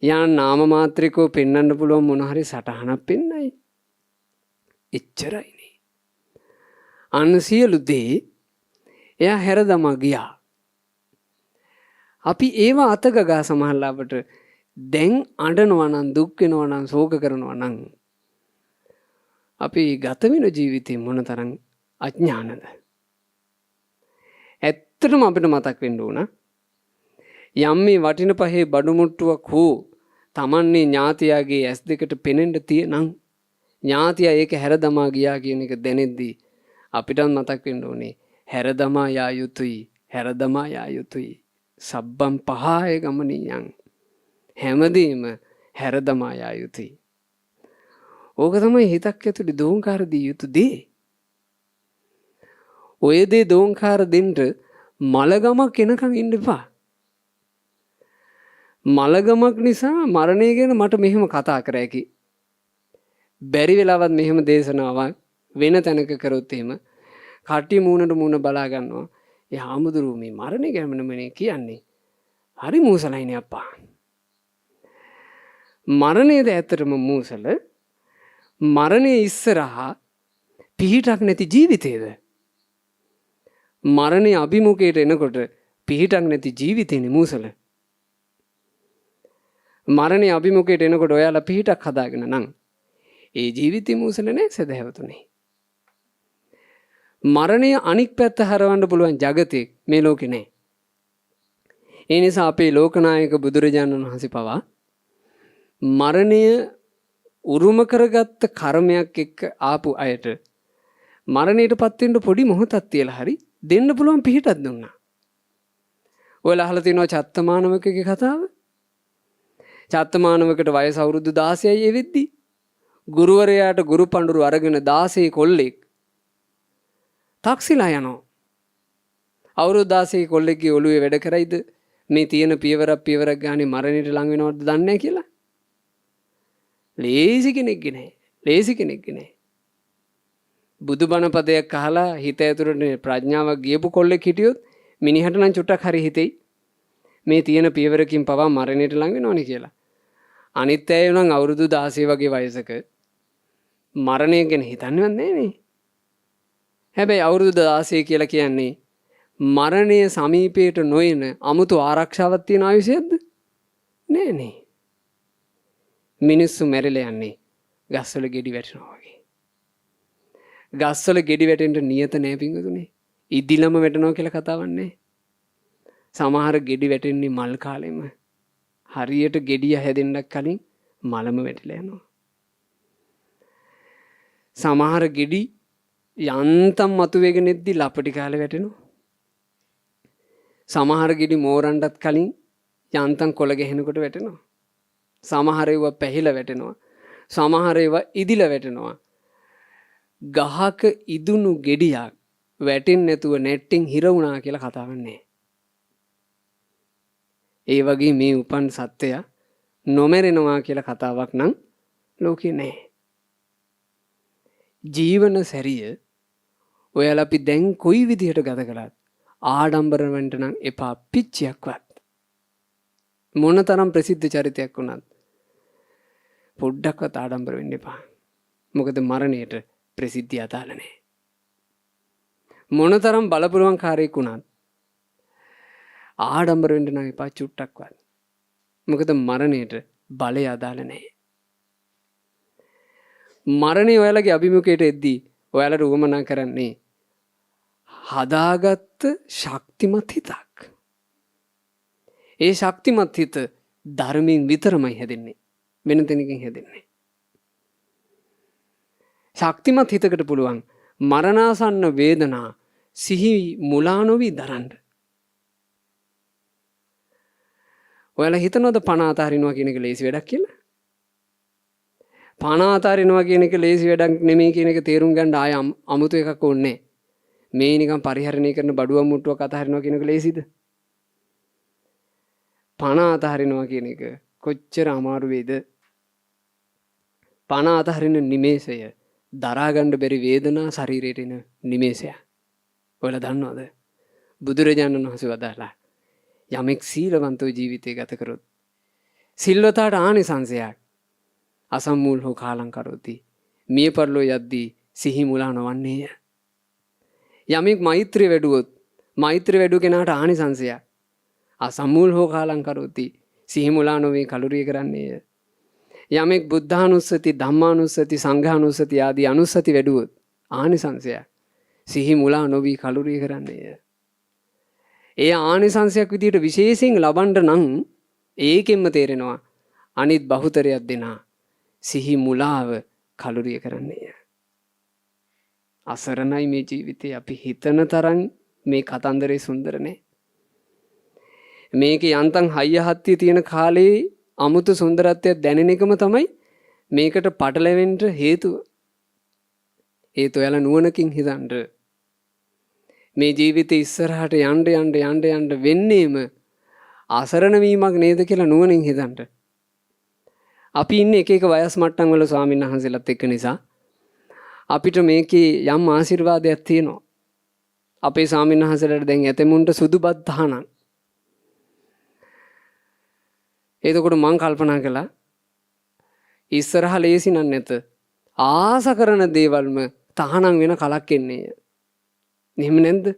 Speaker 1: යා නාම මාත්‍රිකව පෙන්වන්න පුළුවන් මොන හරි සටහනක් පෙන්නයි. එච්චරයිනේ. අන්න සියලු දේ එයා හැරදමා ගියා. අපි ඒවා අතගගා සමහරලාවට දැන් අඬනවා නම්, දුක් වෙනවා නම්, ශෝක කරනවා නම් අපි ගත වෙන ජීවිතේ මොනතරම් අඥානද? ඇත්තටම අපිට මතක් වෙන්න ඕන යම් මේ වටින පහේ බඩු මුට්ටුවක් හෝ තමන්නේ ඥාතියාගේ ඇස් දෙකට පෙනෙන්න තියෙනම් ඥාතියා ඒක හැරදමා ගියා කියන එක දැනෙද්දී අපිටත් මතක් වෙන්න ඕනේ හැරදමා යා යුතුයි, හැරදමා යා යුතුයි. සබ්බම් පහාය ගමනියං, හැමදේම හැරදමා යා යුතුයි. ඕක තමයි හිතක් ඇතුලේ දෝංකාර දිය යුතු දේ. ඔය දේ දෝංකාර දෙන්න මලගමක් එනකන් ඉන්න එපා. මලගමක් නිසා මරණය ගැන මට මෙහෙම කතා කර හැකි. බැරි වෙලාවත් මෙහෙම දේශනාවක් වෙන තැනක කරොත් එහෙම කට්ටිය මූණට මූණ බලා ගන්නවා. ඒ හාමුදුරුවෝ මේ මරණය ගැන නෙමෙයි කියන්නේ. හරි මූසලයිනේ අප්පා. මරණයද ඇත්තටම මූසල? මරණය ඉස්සරහා පිහිටක් නැති ජීවිතේද? මරණය අභිමුඛයට එනකොට පිහිටක් නැති ජීවිතේනේ මූසල. මරණය අභිමුඛයට එනකොට ඔයාලා පිහිටක් හදාගෙන නම් ඒ ජීවිතේ මූසල නෑ සදහැවතුනේ. මරණය අනික් පැත්ත හරවන්න පුළුවන් ජගතෙක් මේ ලෝකේ නෑ. ඒ නිසා අපේ ලෝකනායක බුදුරජාණන් වහන්සේ පවා මරණය උරුම කරගත්ත කර්මයක් එක්ක ආපු අයට මරණයට පත් වෙන්න පොඩි මොහොතක් තියලා හරි දෙන්න පුළුවන් පිහිටක් දුන්නා. ඔයාලා අහලා තියෙනවා චත්තමානවකගේ කතාව. චත්තමානවකට වයස අවුරුදු 16යි ඒ වෙද්දි ගුරුවරයාට ගුරු පඬුරු අරගෙන 16 කොල්ලෙක් තක්සිලා යනවා. අවුරුදු 16 කොල්ලෙක්ගේ ඔළුවේ වැඩ කරයිද මේ තියෙන පියවරක් පියවරක් ගානේ මරණයට ලං වෙනවද දන්නේ නැහැ කියලා? ලේසි කෙනෙක්ගේ නෑ. ලේසි කෙනෙක්ගේ නෑ. බුදුබණ පදයක් අහලා හිත ඇතුළට ප්‍රඥාවක් ගියපු කොල්ලෙක් හිටියොත් මිනිහට නම් චුට්ටක් හරි හිතෙයි. මේ තියෙන පියවරකින් පවා මරණයට ලං වෙනවනේ කියලා. අනිත් අය නම් අවුරුදු 16 වගේ වයසක මරණය ගැන හිතන්නේවත් නෑනේ. හැබැයි අවුරුදු 16 කියලා කියන්නේ මරණය සමීපයට නොයන අමුතු ආරක්ෂාවක් තියෙන ආයුෂයක්ද? නෑ නේ. මිනිස්සු මැරිලා යන්නේ ගස්වල ගෙඩි වැටෙනවා වගේ. ගස්වල ගෙඩි වැටෙන්න නියත නෑ පිංගුතුනේ. ඉදිලම වැටෙනවා කියලා කතාවක් නෑ. සමහර ගෙඩි වැටෙන්නේ මල් කාලෙම. හරියට ගෙඩිය හැදෙන්නක් කලින් මලම වැටිලා යනවා. සමහර ගෙඩි යන්තම් මතුවේගෙන එද්දි ලපටි කාලේ වැටෙනවා. සමහර ගෙඩි මෝරන්නත් කලින් යන්තම් කොළ ගැහෙනකොට වැටෙනවා. සමහර ඒවා පැහිලා වැටෙනවා. සමහර ඒවා ඉදිලා වැටෙනවා. ගහක ඉදුණු ගෙඩියක් වැටෙන්නේ නැතුව නැට්ටෙන් හිර වුණා කියලා කතාවක් නෑ. ඒ වගේ මේ උපන් සත්‍යය නොමැරෙනවා කියලා කතාවක් නම් ලෝකේ නෑ. ජීවන සැරිය ඔයාලා අපි දැන් කොයි විදිහට ගත කළත් ආඩම්බර වෙන්න නම් එපා පිච්චියක්වත්. මොනතරම් ප්‍රසිද්ධ චරිතයක් වුණත් පොඩ්ඩක්වත් ආඩම්බර වෙන්න එපා. මොකද මරණයට ප්‍රසිද්ධිය අදාළ නෑ. මොනතරම් බලපුලුවන් කාරයෙක් වුණත් ආඩම්බර වෙන්න නම් එපා චුට්ටක්වත්. මොකද මරණයට බලය අදාළ නෑ. මරණය ඔයාලගේ අභිමුඛයට එද්දී ඔයාලට උවමනා කරන්නේ හදාගත්ත ශක්තිමත් හිතක්. ඒ ශක්තිමත් හිත ධර්මයෙන් විතරමයි හැදෙන්නේ. වෙන තැනකින් හැදෙන්නේ. ශක්තිමත් හිතකට පුළුවන් මරණාසන්න වේදනා සිහි මුලා නොවි දරන්න. ඔයාලා හිතනවද පණ අතහරිනවා කියන එක ලේසි වැඩක් කියලා? පණ අතහරිනවා කියන එක ලේසි වැඩක් නෙමෙයි කියන එක තේරුම් ගන්න ආය අමුතු එකක් ඕනේ නෑ. මේ නිකන් පරිහරණය කරන බඩුවක් මුට්ටුවක් අතහරිනවා කියන එක ලේසිද? පණ අතහරිනවා කියන එක කොච්චර අමාරු වේද? පණ අතහරින නිමේෂය දරා ගන්න බැරි වේදනා ශරීරයට එන නිමේෂය. ඔයාලා දන්නවද? බුදුරජාණන් වහන්සේ වදාළා යමෙක් සීලවන්තව ජීවිතය ගත කරොත් සිල්වතාට ආනිසංසයක් අසම්මූල් හෝ කාලං කරෝති, මිය පරලෝ යද්දී සිහි මුලා නොවන්නේය. යමෙක් මෛත්‍රිය වැඩුවොත් මෛත්‍රිය වැඩුව කෙනාට ආනිසංසයක් අසම්මූල් හෝ කාලං කරෝති, සිහි මුලා නොවේ කලුරිය කරන්නේය. යමෙක් බුද්ධානුස්සති, ධම්මානුස්සති, සංඝානුස්සති ආදී අනුස්සති වැඩුවොත් ආනිසංසයක් සිහි මුලා නොවී කලුරිය කරන්නේය. ඒ ආනිසංසයක් විදියට විශේෂයෙන් ලබන්න නම් ඒකෙන්ම තේරෙනවා අනිත් බහුතරයක් දෙනා සිහි මුලාව කලුරිය කරන්නේය. අසරණයි මේ ජීවිතේ. අපි හිතන තරම් මේ කතන්දරේ සුන්දර නෑ. මේකේ යන්තම් හයිය හත්තිය තියෙන කාලේ අමුතු සුන්දරත්වයක් දැනෙන එකම තමයි මේකට පටලැවෙන්න හේතුව. ඒත් ඔයාලා නුවණකින් හිතන්න මේ ජීවිතේ ඉස්සරහට යන්න යන්න යන්න යන්න වෙන්නේම අසරණ වීමක් නේද කියලා නුවණින් හිතන්න. අපි ඉන්නේ එක එක වයස් මට්ටම් වල ස්වාමීන් වහන්සේලාත් එක්ක නිසා අපිට මේකේ යම් ආශිර්වාදයක් තියෙනවා. අපේ ස්වාමීන් වහන්සේලාට දැන් ඇතෙමුන්ට සුදුබත් තහනම්. එතකොට මං කල්පනා කළා ඉස්සරහ ලේසි නන් නැත, ආස කරන දේවල්ම තහනම් වෙන කලක් එන්නේය. එහෙම නැද්ද?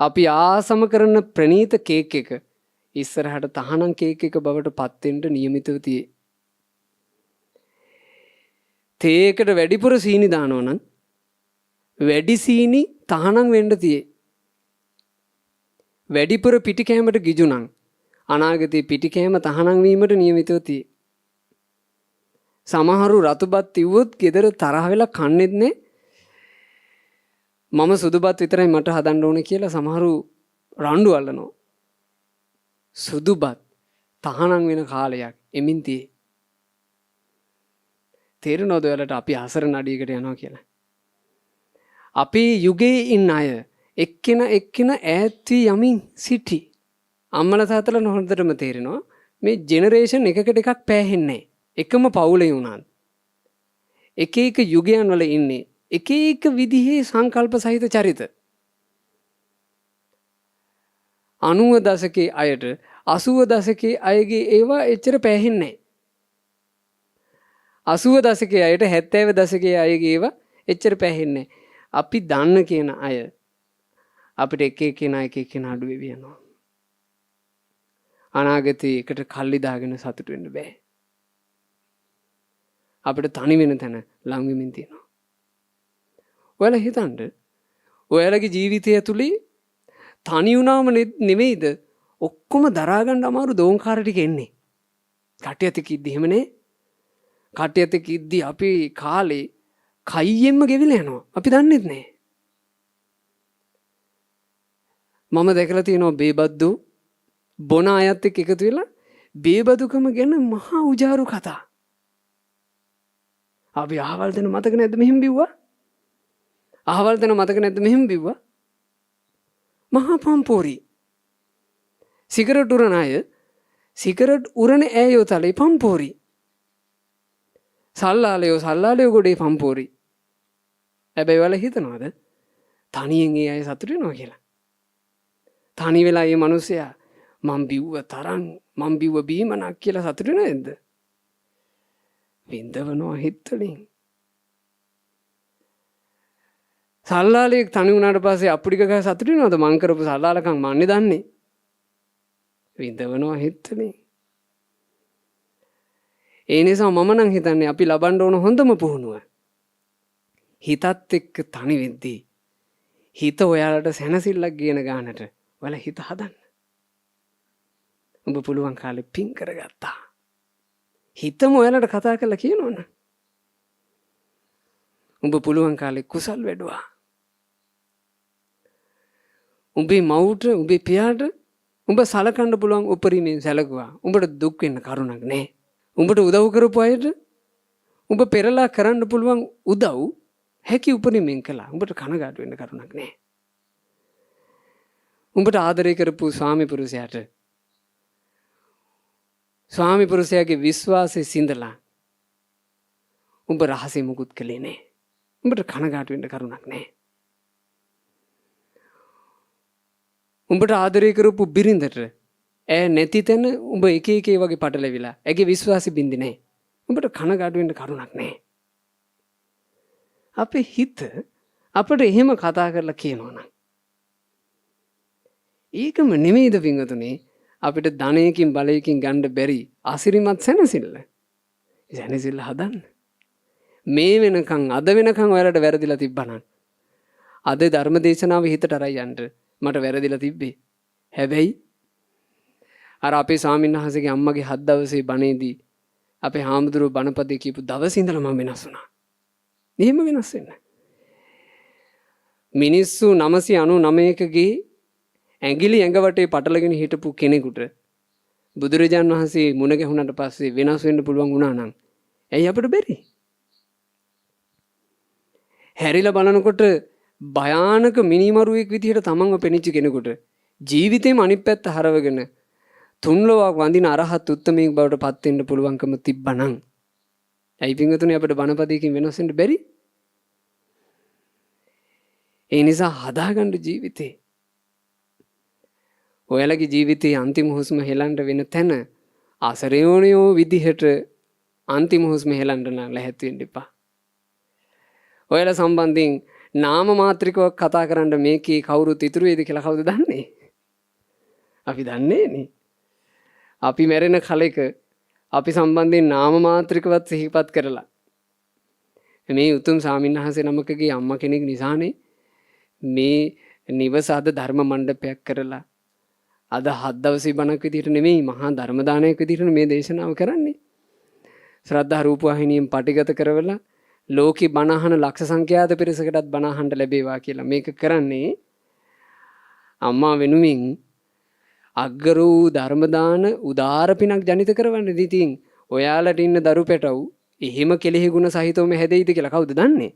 Speaker 1: අපි ආසම කරන ප්‍රණීත කේක් එක ඉස්සරහට තහනම් කේක් එක බවට පත් වෙන්න නියමිතව තියේ. තේ එකට වැඩිපුර සීනි දානවා නම් වැඩි සීනි තහනම් වෙන්න තියේ. වැඩිපුර පිටි කෑමට ගිජු නම් අනාගතේ පිටි කෑම තහනම් වීමට නියමිතව තියේ. සමහරු රතුබත් තිව්වොත් ගෙදර තරහ වෙලා කන්නේත් නෑ. මම සුදුබත් විතරයි මට හදන්න ඕනේ කියලා සමහරු රණ්ඩු අල්ලනවා. සුදුබත් තහනම් වෙන කාලයක් එමින් තියේ. තේරෙනවද ඔයාලට අපි අසරණ අඩියකට යනවා කියලා? අපේ යුගයේ ඉන්න අය එක්කෙන එක්කෙන ඈත් වී යමින් සිටි. අම්මලා තාත්තලා හොඳටම තේරෙනවා මේ ජෙනරේෂන් එකකට එකක් පෑහෙන්නේ නැහැ. එකම පවුලේ වුණත් එක එක යුගයන් වල ඉන්නේ එක එක විදිහේ සංකල්ප සහිත චරිත. 90 දශකයේ අයට 80 දශකයේ අයගේ ඒවා එච්චර පෑහෙන්නේ නැහැ. 80 දශකයේ අයට 70 දශකයේ අයගේ ඒවා එච්චර පෑහෙන්නේ නැහැ. අපි දන්න කියන අය අපිට එක එක කෙනා එක එක කෙනා අඩු වෙවි යනවා. අනාගතේ එකට කල්ලි දාගෙන සතුටු වෙන්න බෑ. අපිට තනි වෙන තැන ලං වෙමින් තියෙනවා. ඔයාලා හිතන්න ඔයාලගේ ජීවිතය ඇතුලේ තනි වුණාම නෙමෙයිද ඔක්කොම දරා ගන්න අමාරු දෝංකාර ටික එන්නේ. කටයුතු කිද්දි එහෙම නේ. කටයුතු කිද්දි අපි කාලේ කයියෙන්ම ගෙවිලා යනවා. අපි දන්නෙත් නෑ. මම දැකලා තියෙනවා බේබද්දු බොන අයත් එක්ක එකතු වෙලා බේබදුකම ගැන මහා උජාරු කතා. අපි අහවල් දෙන මතක නැද්ද මෙහෙම බිව්වා? අහවල් දෙන මතක නැද්ද මෙහෙම බිව්වා? මහා පම්පෝරි. සිගරට් උරන අය සිගරට් උරන ඈයෝ තලේ පම්පෝරි. සල්ලාලයෝ සල්ලාලයෝ ගොඩේ පම්පෝරි. හැබැයි ඔයාලා හිතනවද තනියෙන් ඒ අය සතුටු වෙනවා කියලා? තනි වෙලා මේ මිනිස්සයා මං බිව්ව තරම් මං බිව්ව බීමනක් කියලා සතුටු වෙනවද නැද්ද? විඳවනවා හිත වලින්. සල්ලාලෙක් තනි වුණාට පස්සේ අප්පුඩි ගහ සතුටු වෙනවද? මං කරපු සල්ලාලකම් මන්නේ දන්නේ. විඳවනවා හිත වලින්. ඒ නිසා මම නම් හිතන්නේ අපි ලබන්න ඕන හොඳම පුහුණුව හිතත් එක්ක තනි වෙද්දී හිත ඔයාලට සැනසෙල්ලක් ගේන ගානට ඔයාලා හිත හදන්න. උඹ පුළුවන් කාලේ පින් කරගත්තා. හිතම ඔයාලට කතා කරලා කියනවනේ. උඹ පුළුවන් කාලේ කුසල් වැඩුවා. උඹේ මව්ට උඹේ පියාට උඹ සලකන්න පුළුවන් උපරිමයෙන් සැලකුවා. උඹට දුක් වෙන්න කරුණක් නෑ. උඹට උදව් කරපු අයට උඹ පෙරලා කරන්න පුළුවන් උදව් හැකි උපරිමයෙන් කළා. උඹට කනගාටු වෙන්න කරුණක් නෑ. උඹට ආදරය කරපු ස්වාමි පුරුෂයාට ස්වාමි පුරුෂයාගේ විශ්වාසය සිඳලා උඹ රහසේ මුකුත් කළේ නෑ. උඹට කනගාටු වෙන්න කරුණක් නෑ. උඹට ආදරය කරපු බිරිඳට ඈ නැති තැන උඹ එක එක ඒ වගේ පටලැවිලා ඇගේ විශ්වාසෙ බින්දේ නෑ. උඹට කනගාටු වෙන්න කරුණක් නෑ. අපේ හිත අපට එහෙම කතා කරලා කියනවා නම් ඒකම නෙමෙයිද පින්වතුනි අපිට ධනයකින් බලයකින් ගන්න බැරි අසිරිමත් සැනසෙල්ල. සැනසෙල්ල හදන්න. මේ වෙනකන් අද වෙනකන් ඔයාලට වැරදිලා තිබ්බනම් අද ධර්ම දේශනාව හිතට අරයි යන්න මට වැරදිලා තිබ්බේ. හැබැයි අර අපේ ස්වාමීන් වහන්සේගේ අම්මගේ හත් දවසේ බණේදී අපේ හාමුදුරුවෝ බණපදේ කියපු දවසේ ඉඳලා මම වෙනස් වුණා. එහෙම වෙනස් වෙන්න. මිනිස්සු 999කගේ ඇඟිලි ඇඟ වටේ පටලගෙන හිටපු කෙනෙකුට බුදුරජාන් වහන්සේ මුණ ගැහුණාට පස්සේ වෙනස් වෙන්න පුළුවන් වුණා නම් ඇයි අපිට බැරි? හැරිලා බලනකොට භයානක මිනිමරුවෙක් විදිහට තමන්ව පෙනිච්ච කෙනෙකුට ජීවිතේම අනිත් පැත්ත හරවගෙන තුන් ලොවක් වඳින අරහත් උත්තමයෙක් බවට පත් වෙන්න පුළුවන්කම තිබ්බනම් ඇයි පින්වතුනි අපිට බණපදයකින් වෙනස් වෙන්න බැරි? ඒ නිසා හදාගන්න ජීවිතේ. ඔයාලගේ ජීවිතයේ අන්තිම හුස්ම හෙලන්න වෙන තැන අසරයෝනියෝ විදිහට අන්තිම හුස්ම හෙලන්න නම් ලැහැත් වෙන්න එපා. ඔයාලා සම්බන්ධයෙන් නාම මාත්‍රිකව කතා කරන්න මේකේ කවුරුත් ඉතුරු වේද කියලා කවුද දන්නේ? අපි දන්නේ නේ. අපි මැරෙන කලෙක අපි සම්බන්ධයෙන් නාම මාත්‍රිකවත් සිහිපත් කරලා මේ උතුම් ස්වාමීන් වහන්සේ නමකගේ අම්මා කෙනෙක් නිසානේ මේ නිවස අද ධර්ම මණ්ඩපයක් කරලා අද හත් දවසේ බණක් විදිහට නෙමෙයි මහා ධර්ම දානයක් විදිහට මේ දේශනාව කරන්නේ. ශ්‍රද්ධා රූප වාහිනියෙන් පටිගත කරවලා ලෝකේ බණ අහන ලක්ෂ සංඛ්‍යාත පිරිසකටත් බණ අහන්න ලැබේවා කියලා මේක කරන්නේ අම්මා වෙනුවෙන් අග්‍ර වූ ධර්ම දාන උදාර පිනක් ජනිත කරවන්න. ඉතින් ඔයාලට ඉන්න දරු පැටව් එහෙම කෙලෙහි ගුණ සහිතවම හැදෙයිද කියලා කවුද දන්නේ?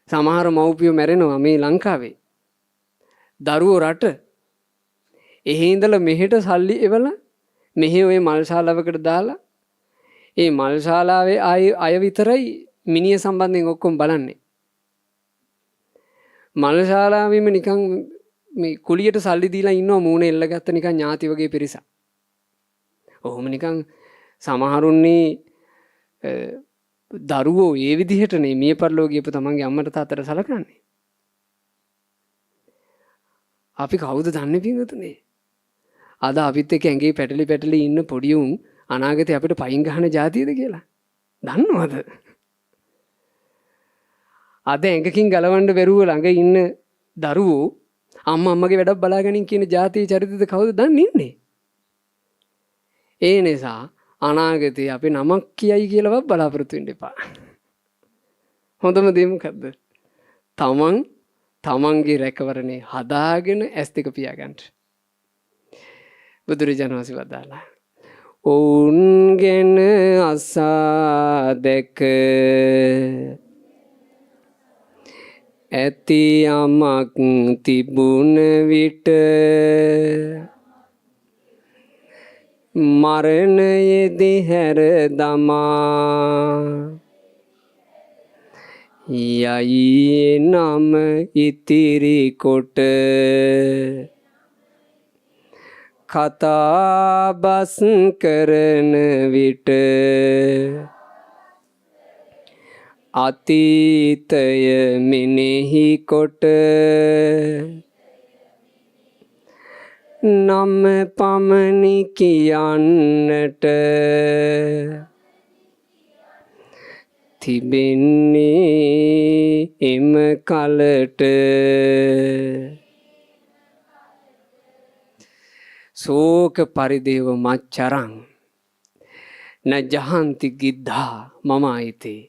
Speaker 1: සමහර මව්පියෝ මැරෙනවා මේ ලංකාවේ. දරුවෝ රට එහෙ ඉඳලා මෙහෙට සල්ලි එවලා මෙහෙ ඔය මල් ශාලාවකට දාලා ඒ මල් ශාලාවේ අය විතරයි මිනිය සම්බන්ධයෙන් ඔක්කොම බලන්නේ. මල් ශාලාවෙම නිකන් මේ කුලියට සල්ලි දීලා ඉන්නවා මූණ එල්ලගත්ත නිකන් ඥාති වගේ පිරිසක්. ඔහොම නිකන් සමහරුන්නේ දරුවෝ ඒ විදිහටනේ මිය පරලෝ ගියපු තමන්ගේ අම්මට තාත්තට සලකන්නේ. අපි කවුද දන්නේ පින්වතුනේ? අද අපිත් එක්ක ඇඟේ පැටලි පැටලි ඉන්න පොඩි උන් අනාගතේ අපිට පයින් ගහන ජාතියද කියලා දන්නවද? අද ඇඟකින් ගලවන්න බැරුව ළඟ ඉන්න දරුවෝ අම්මා අම්මගේ වැඩක් බලාගනින් කියන ජාතියේ චරිතද කවුද දන්නේ ඉන්නේ? ඒ නිසා අනාගතේ අපි නමක් කියයි කියලාවත් බලාපොරොත්තු වෙන්න එපා. හොඳම දේ මොකද්ද? තමන් තමන්ගේ රැකවරණේ හදාගෙන ඇස් දෙක පියාගන්න. බුදුරජාණන් වහන්සේ වදාළා. ඔවුන් ගැන අසා දැක ඇති යමක් තිබුණ විට මරණයේදී හැර දමා යයි නම ඉතිරි කොට කතා බස් කරන විට අතීතය මෙනෙහි කොට නම පමණි කියන්නට තිබෙන්නේ එම කලට. ශෝක පරිදේව මච්චරං න ජහන්ති ගිද්ධා මම අයිතේ.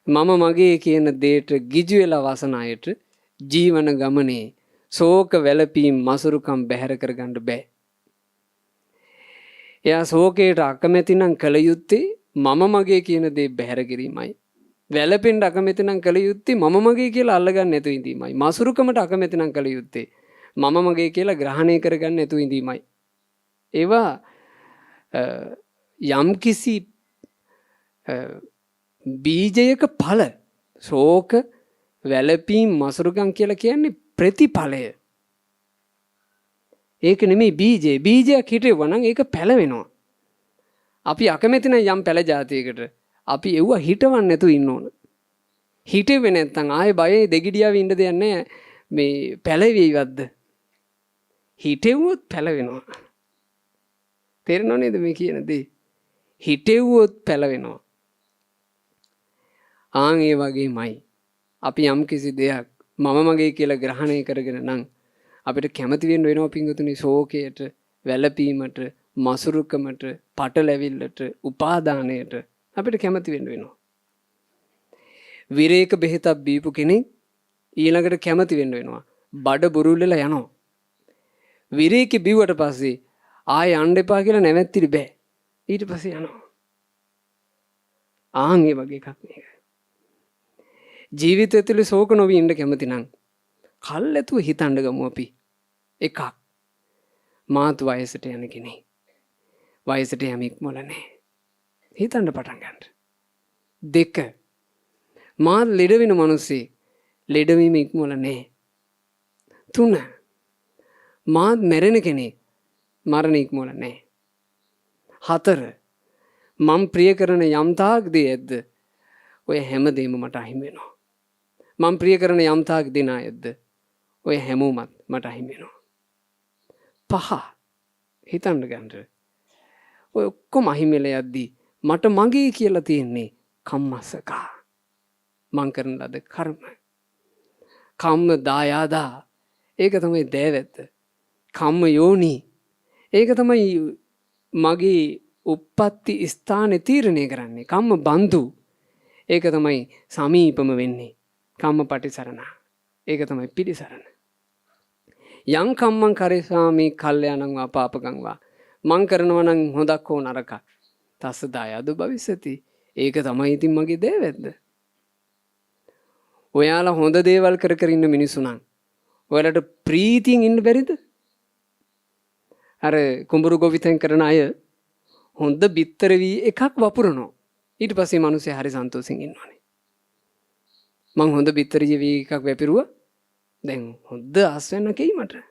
Speaker 1: මම මගේ කියන දේට ගිජු වෙලා වසන අයට ජීවන ගමනේ ශෝක වැළපීම් මසුරුකම් බැහැර කරගන්න බෑ. එයා ශෝකයට අකමැති නම් කළ යුත්තේ මම මගේ කියන දේ බැහැර කිරීමයි. වැළපෙන්න අකමැති නම් කළ යුත්තේ මම මගේ කියලා අල්ලගන්න නැතුව ඉඳීමයි. මසුරුකමට අකමැති නම් කළ යුත්තේ මම මගේ කියලා ග්‍රහණය කරගන්න නැතුව ඉඳීමයි. ඒවා යම්කිසි බීජයක ඵල, ශෝක වැළපීම් මසුරුකම් කියලා කියන්නේ ප්‍රතිඵලය. ඒක නෙමෙයි බීජය. බීජයක් හිටෙවුවා නම් ඒක පැලවෙනවා. අපි අකමැති නම් යම් පැල જાතියකට අපි එව්ව හිටවන්න නැතුව ඉන්න ඕන. හිටෙව්වේ නැත්නම් ආයේ බයේ දෙගිඩියාවේ ඉන්න දෙයක් නැහැ. මේ පැලවෙයිවත්ද? හිටෙව්වොත් පැලවෙනවා. තේරෙනව නේද මේ කියන දේ? හිටෙව්වොත් පැලවෙනවා. ආන් ඒ වගේමයි අපි යම් කිසි දෙයක් මම මගේ කියලා ග්‍රහණය කරගෙන නම් අපිට කැමති වෙන්න වෙනවා පින්වතුනි, ශෝකයට, වැළපීමට, මසුරුකමට, පටලැවිල්ලට, උපාදානයට අපිට කැමති වෙන්න වෙනවා. විරේක බෙහෙතක් බීපු කෙනෙක් ඊළඟට කැමති වෙන්න වෙනවා. බඩ බුරුල් වෙලා යනවා. විරේකේ බිව්වට පස්සේ ආයෙ යන්න එපා කියලා නැවැත්තිලි බෑ. ඊට පස්සේ යනවා. ආන් ඒ වගේ එකක් මේක. ජීවිතය තුළ ශෝක නොවී ඉන්න කැමති නම් කල්ැතුව හිතන්න ගමු අපි. එකක්, මාත් වයසට යන කෙනෙක්. වයසට යෑම ඉක්මවල නෑ. හිතන්න පටන් ගන්න. දෙක, මාත් ලෙඩ වෙන මිනිස්සේ, ලෙඩවීම ඉක්මවල නෑ. තුන, මාත් මැරෙන කෙනෙක්, මරණ ඉක්මවල නෑ. හතර, මං ප්‍රිය කරන යම් තාක් දේ ඇද්ද, ඔය හැම දෙයක්ම මට අහිමි වෙනවා. මං ප්‍රිය කරන යම් තාක් දෙනා ඇද්ද, ඔය හැමෝමත් මට අහිමි වෙනවා. පහ, හිතන්න ගන්න. ඔය ඔක්කොම අහිමි වෙලා යද්දි මට මගේ කියලා තියෙන්නේ කම්මස්සකා. මං කරන ලද කර්ම. කම්ම දායාදා. ඒක තමයි දෑවැද්ද. කම්ම යෝනි. ඒක තමයි මගේ උප්පත්ති ස්ථානේ තීරණය කරන්නේ. කම්ම බන්දු. ඒක තමයි සමීපම වෙන්නේ. කම්ම පටිසරණ. ඒක තමයි පිළිසරණ. යං කම්මං කරේසාමි කල්යාණං වා පාපකං වා. මං කරනවා නම් හොඳක් හෝ නරකක්. තස්ස දායාදෝ භවිෂති. ඒක තමයි ඉතින් මගේ දෑවැද්ද. ඔයාලා හොඳ දේවල් කර කර ඉන්න මිනිස්සු නම් ඔයාලට ප්‍රීතියෙන් ඉන්න බැරිද? අර කුඹුරු ගොවිතැන් කරන අය හොඳ බිත්තර වී එකක් වපුරනවා. ඊට පස්සේ මිනිස්සු හරි සන්තෝෂෙන් ඉන්නවනේ. මං හොඳ බිත්තර වී එකක් වැපිරුවා. දැන් හොඳ ආස්වැන්න කෙයි මට.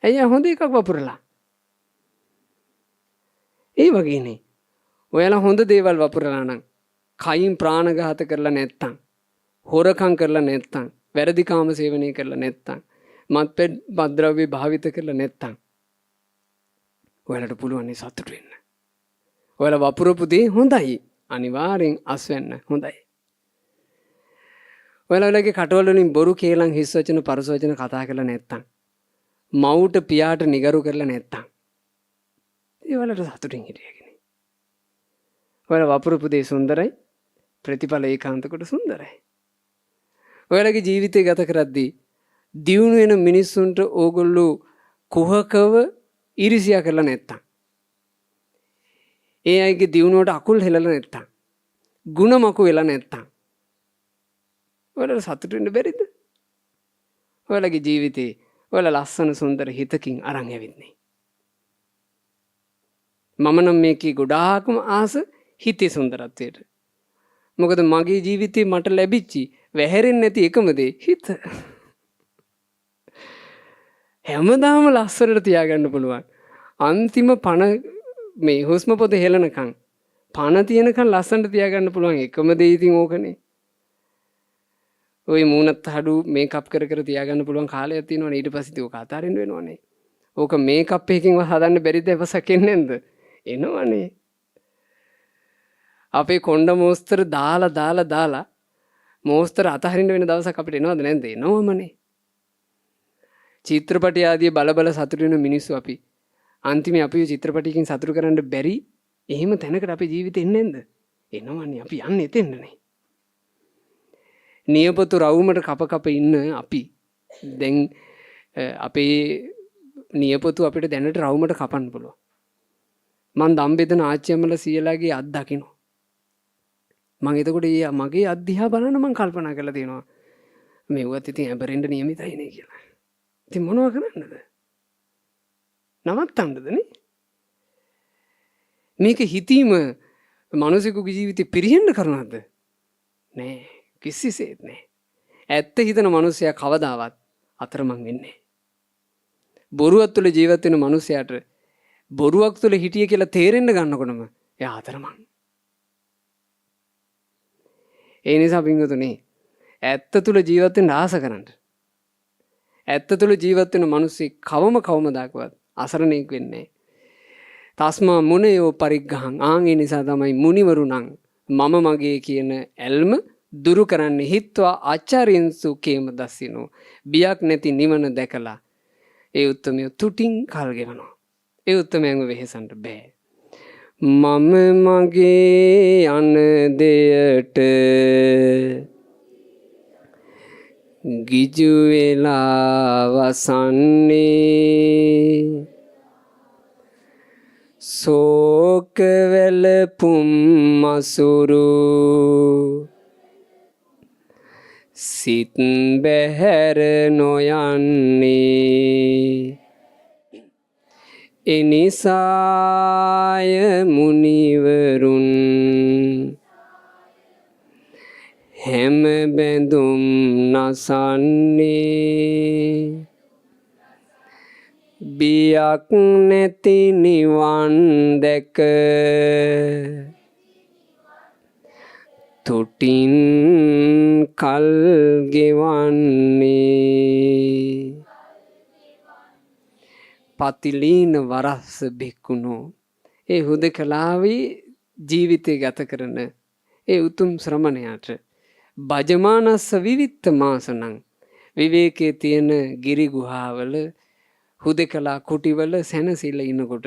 Speaker 1: ඇයි හොඳ එකක් වපුරලා? ඒ වගේනේ. ඔයාලා හොඳ දේවල් වපුරලා නම් කයින් ප්‍රාණඝාත කරලා නැත්තම්, හොරකම් කරලා නැත්තම්, වැරදි කාම සේවනය කරලා නැත්තම්, මත්පැන් මත්ද්‍රව්‍ය භාවිත කරලා නැත්තම් ඔයාලට පුළුවන් නේ සතුටු වෙන්න. ඔයාලා වපුරපු දේ හොඳයි. අනිවාර්යෙන් අස්වැන්න හොඳයි. ඔයාලා ඔයාලගේ කටවල වලින් බොරු කේලම් හිස් වචන පරස වචන කතා කරලා නැත්තම්, මව්ට පියාට නිගරු කරලා නැත්තම් ඒ ඔයාලට සතුටින් හිටියගෙන. ඔයාලා වපුරපු දේ සුන්දරයි, ප්‍රතිඵල ඒකාන්ත කොට සුන්දරයි. ඔයාලගේ ජීවිතය ගත කරද්දී දියුණු වෙන මිනිස්සුන්ට ඕගොල්ලෝ කුහකව ඊර්ෂ්‍යා කරලා නැත්තම්, ඒ අයගේ දියුණුවට අකුල් හෙලලා නැත්තම්, ගුණ මකු වෙලා නැත්තම් ඔයාලට සතුටු වෙන්න බැරිද? ඔයාලගේ ජීවිතේ ඔයාලා ලස්සන සුන්දර හිතකින් අරන් ඇවිත්නේ. මම නම් මේකේ ගොඩාක්ම ආස හිතේ සුන්දරත්වයට. මොකද මගේ ජීවිතේ මට ලැබිච්චි වැහැරෙන්නේ නැති එකම දේ හිත. හැමදාම ලස්සනට තියාගන්න පුළුවන්. අන්තිම පණ මේ හුස්ම පොත හෙලනකම් පණ තියෙනකම් ලස්සනට තියාගන්න පුළුවන් එකම දේ ඉතින් ඕකනේ. ඔය මූණත් හඩු මේකප් කර කර තියාගන්න පුළුවන් කාලයක් තියෙනවනේ. ඊට පස්සේ ඉතින් ඕක අතාරින්න වෙනවනේ. ඕක මේකප් එකකින්වත් හදන්න බැරිද එවසක් එන්නේ නැද්ද? එනවනේ. අපේ කොණ්ඩ මෝස්තර දාලා දාලා දාලා මෝස්තර අතහරින්න වෙන දවසක් අපිට එනවද නැද්ද? එනවමනේ. චිත්‍රපටි ආදී බල බල සතුටු වෙන මිනිස්සු අපි. අන්තිමේ අපිව චිත්‍රපටයකින් සතුටු කරන්න බැරි එහෙම තැනකට අපේ ජීවිතේ එන්නේ නැද්ද? එනවනේ. අපි යන්නේ එතෙන්ටනේ. නියපොතු රවුමට කප කප ඉන්න අපි දැන් අපේ නියපොතු අපිට දැනට රවුමට කපන්න පුළුවන්. මං දම් බෙදන ආච්චි අම්මලා සීයලාගේ අත් දකින්න. මං එතකොට ඒ මගේ අත් දිහා බලන මං කල්පනා කරලා තියෙනවා. මෙව්වත් ඉතින් ඇඹරෙන්න නියමිතයි නේ කියලා. ඉතින් මොනව කරන්නද? නවත්තන්නද නේ? මේක හිතීම මනුස්සයෙකුගේ ජීවිතේ පිරිහෙන්න කරුණාද? නෑ, කිසිසේත් නෑ. ඇත්ත හිතන මනුස්සයා කවදාවත් අතරමං වෙන්නේ නෑ. බොරුවක් තුළ ජීවත් වෙන මනුස්සයාට බොරුවක් තුළ හිටිය කියලා තේරෙන්න ගන්නකොටම එයා අතරමං. ඒ නිසා පින්වතුනි, ඇත්ත තුළ ජීවත් වෙන්න ආස කරන්න. ඇත්ත තුළ ජීවත් වෙන මිනිස්සෙක් කවම කවමදාකවත් අසරණෙක් වෙන්නේ නෑ. තස්මා මුනයෝ පරිග්ගහං. ආන් ඒ නිසා තමයි මුනිවරු නම් මම මගේ කියන ඇල්ම දුරු කරන්නේ. හිත්වා ආචාර්යන්සු කේම දස්සිනෝ. බියක් නැති නිවන දැකලා ඒ උත්තමයෝ තුටින් කල් ගෙවනවා. ඒ උත්තමයන්ව වෙහෙසන්න බෑ. මම මගේ යන දෙයට ගිජු වෙලා වසන්නේ ශෝක වැළපුම් මසුරු සිත් බැහැර නොයන්නේ එනිසාය මුනිවරුන් හැම බැඳුම් නසන්නේ බියක් නැති නිවන් දැක තුටින් කල් ගෙවන්නේ. පතිලීන වරස්ස බික්කුණෝ. ඒ හුදකලාවේ ජීවිතය ගත කරන ඒ උතුම් ශ්‍රමණයාට භජමානස්ස විවිත්ත මාසනං විවේකයේ තියෙන ගිරි ගුහාවල හුදකලා කුටිවල සැනසෙලා ඉනකොට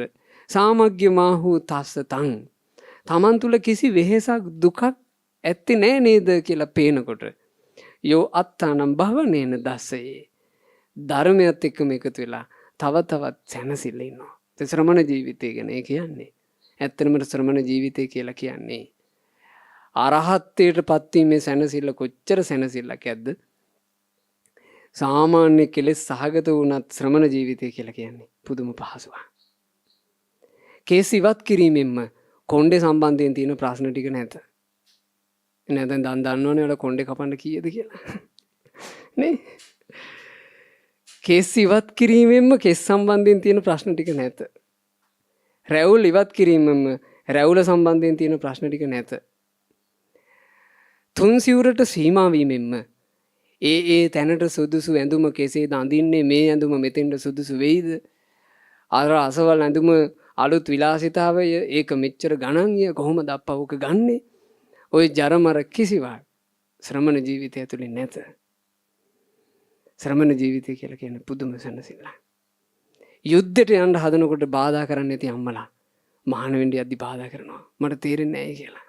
Speaker 1: සාමග්ග්‍ය මාහු තස්ස තං තමන් තුල කිසි වෙහෙසක් දුකක් ඇත්තේ නෑ නේද කියලා පේනකොට යෝ අත්තානම් භවනේන දස්සයේ ධර්මයත් එක්කම එකතු වෙලා තව තවත් සැනසෙලා ඉන්නවා. ඒ ශ්‍රමණ ජීවිතය ගැන ඒ කියන්නේ. ඇත්තටම ශ්‍රමණ ජීවිතය කියලා කියන්නේ අරහත්ත්වයට පත්වීමේ සැනසෙල්ල කොච්චර සැනසෙල්ලක් ඇද්ද? සාමාන්‍ය කෙලෙස් සහගත වුණත් ශ්‍රමණ ජීවිතය කියලා කියන්නේ පුදුම පහසුවක්. කේස් ඉවත් කිරීමෙන්ම කොණ්ඩේ සම්බන්ධයෙන් තියෙන ප්‍රශ්න ටික නැත. නේද? දැන් දන්නවනේ ඔයාලා කොණ්ඩේ කපන්න කීයද කියලා. නේ? කේස් ඉවත් කිරීමෙන්ම කෙස් සම්බන්ධයෙන් තියෙන ප්‍රශ්න ටික නැත. රැවුල් ඉවත් කිරීමෙන්ම රැවුල සම්බන්ධයෙන් තියෙන ප්‍රශ්න ටික නැත. තුන් සිවුරට සීමා වීමෙන්ම ඒ ඒ තැනට සුදුසු ඇඳුම කෙසේද අඳින්නේ, මේ ඇඳුම මෙතෙන්ට සුදුසු වෙයිද, අර අසවල් ඇඳුම අලුත් විලාසිතාවය, ඒක මෙච්චර ගණන්ය, කොහොමද අප්පා ඕක ගන්නෙ, ඔය ජරමර කිසිවක් ශ්‍රමණ ජීවිතය ඇතුලේ නැත. ශ්‍රමණ ජීවිතය කියලා කියන්නේ පුදුම සැනසෙල්ලක්. යුද්ධයට යන්න හදනකොට බාධා කරන්නේ නැති අම්මලා මහාන වෙන්න යද්දි බාධා කරනවා. මට තේරෙන්නේ නැහැ කියලා.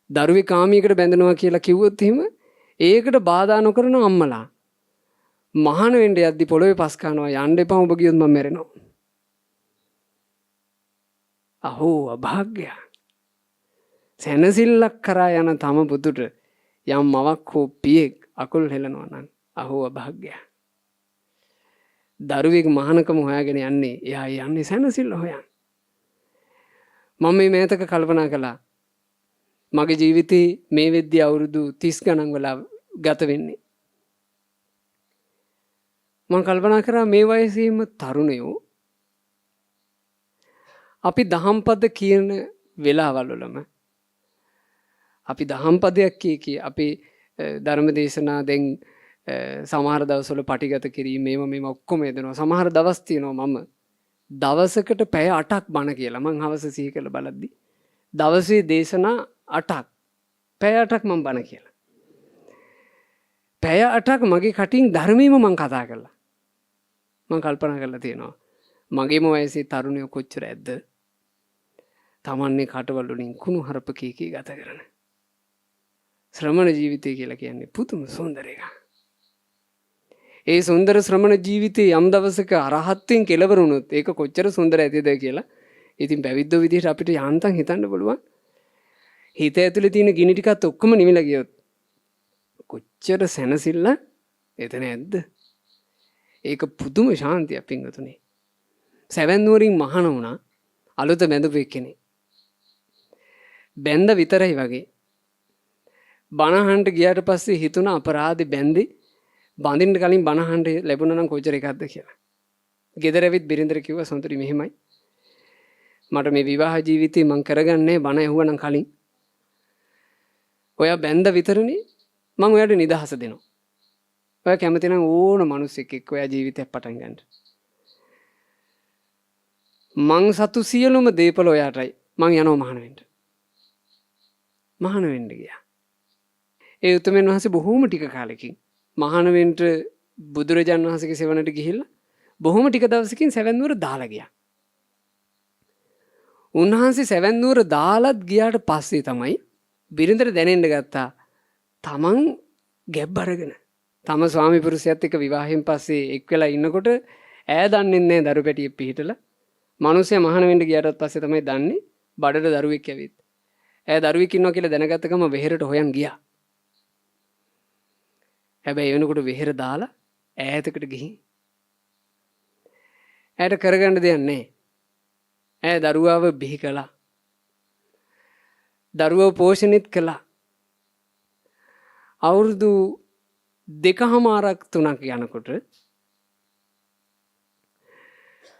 Speaker 1: දරුවේ කාමියකට බැඳෙනවා කියලා කිව්වොත් එහෙම ඒකට බාධා නොකරන අම්මලා මහාන වෙන්න යද්දි පොළොවේ පස් කනවා, යන්න එපා ඔබ ගියොත් මම මැරෙනවා. අහෝ අභාග්‍ය. සැනසෙල්ලක් කරා යන තම පුතුට යම් මවක් හෝ පියෙක් අකුල් හෙලනවා නම් අහෝ අභාග්‍ය. දරුවෙක් මහානකම හොයාගෙන යන්නේ, එයා යන්නේ සැනසෙල්ල හොයන්. මම මේ මෑතක කල්පනා කළා මගේ ජීවිතේ මේ වෙද්දී අවුරුදු 30 ගණන් වෙලා ගත වෙන්නේ. මම කල්පනා කරා මේ වයසේම තරුණයෝ අපි දහම් පද කියන වෙලාවල් වලම අපි දහම් පදයක් කිය කිය අපි ධර්ම දේශනා දැන් සමහර දවස්වල පටිගත කිරීම මේව මේව ඔක්කොම යෙදෙනවා. සමහර දවස් තියෙනවා මම දවසකට පැය 8ක් බණ කියලා මං හවස සිහි කරලා බලද්දි දවසේ දේශනා 8ක් පැය 8ක් මං බණ කියලා. පැය 8ක් මගේ කටින් ධර්මයේම මං කතා කළා. මං කල්පනා කරලා තියෙනවා මගේම වයසේ තරුණයෝ කොච්චර ඇද්ද තමන්නේ කටවල් වලින් කුණු හරප කී කී ගත කරන. ශ්‍රමණ ජීවිතය කියලා කියන්නේ පුදුම සුන්දර එකක්. ඒ සුන්දර ශ්‍රමණ ජීවිතේ යම් දවසක අරහත්ත්වයෙන් කෙලවර වුණොත් ඒක කොච්චර සුන්දර ඇතිද කියලා ඉතින් පැවිද්දෝ විදිහට අපිට යාන්තම් හිතන්න පුළුවන්. හිත ඇතුලේ තියෙන ගිනි ටිකත් ඔක්කොම නිවිලා ගියොත් කොච්චර සැනසෙල්ල එතන ඇද්ද? ඒක පුදුම ශාන්තියක් පින්වතුනි. සැවැත් නුවරින් මහාන වුණා අලුත බැඳපු එක්කෙනෙක්. බැඳ විතරයි වගේ. බණ අහන්න ගියාට පස්සේ හිතුණා අපරාධේ බැඳේ බඳින්න කලින් බණ අහන්න ලැබුණා නම් කොච්චර එකක්ද කියලා. ගෙදර ඇවිත් බිරිඳට කිව්වා සොඳුරි මෙහෙමයි. මට මේ විවාහ ජීවිතේ මං කරගන්නේ බණ ඇහුවා නම් කලින්. ඔයා බැඳ විතරනේ මං ඔයාට නිදහස දෙනවා. ඔයා කැමති නම් ඕන මිනිස්සෙක් එක්ක ඔයා ජීවිතයක් පටන් ගන්න. මං සතු සියලුම දේපල ඔයාටයි. මං යනවා මහාන වෙන්න. මහාන වෙන්න ගියා. ඒ උතුමන් වහන්සේ බොහෝම ටික කාලෙකින් මහාන වෙන්න බුදුරජාන් වහන්සේගේ සෙවණට ගිහිල්ලා බොහොම ටික දවසකින් සැවැත් නුවර දාලා ගියා. උන්වහන්සේ සැවැත් නුවර දාලත් ගියාට පස්සේ තමයි බිරිඳට දැනෙන්න ගත්තා තමන් ගැබ් අරගෙන තම ස්වාමි පුරුෂයාත් එක්ක විවාහයෙන් පස්සේ එක් වෙලා ඉන්නකොට ඈ දන්නේ නැහැ දරු පැටියෙක් පිහිටලා. මිනිස්සයා මහාන වෙන්න ගියාටත් පස්සේ තමයි දන්නේ බඩට දරුවෙක් ඇවිත්. ඈ දරුවෙක් ඉන්නවා කියලා දැනගත්ත ගම වෙහෙරට හොයන් ගියා. හැබැයි ඒ වෙනකොට වෙහෙර දාලා ඈතකට ගිහින් ඈට කරගන්න දෙයක් නැහැ. ඈ දරුවාව බිහි කළා. දරුවව පෝෂණෙත් කළා. අවුරුදු 2.5 3ක් යනකොට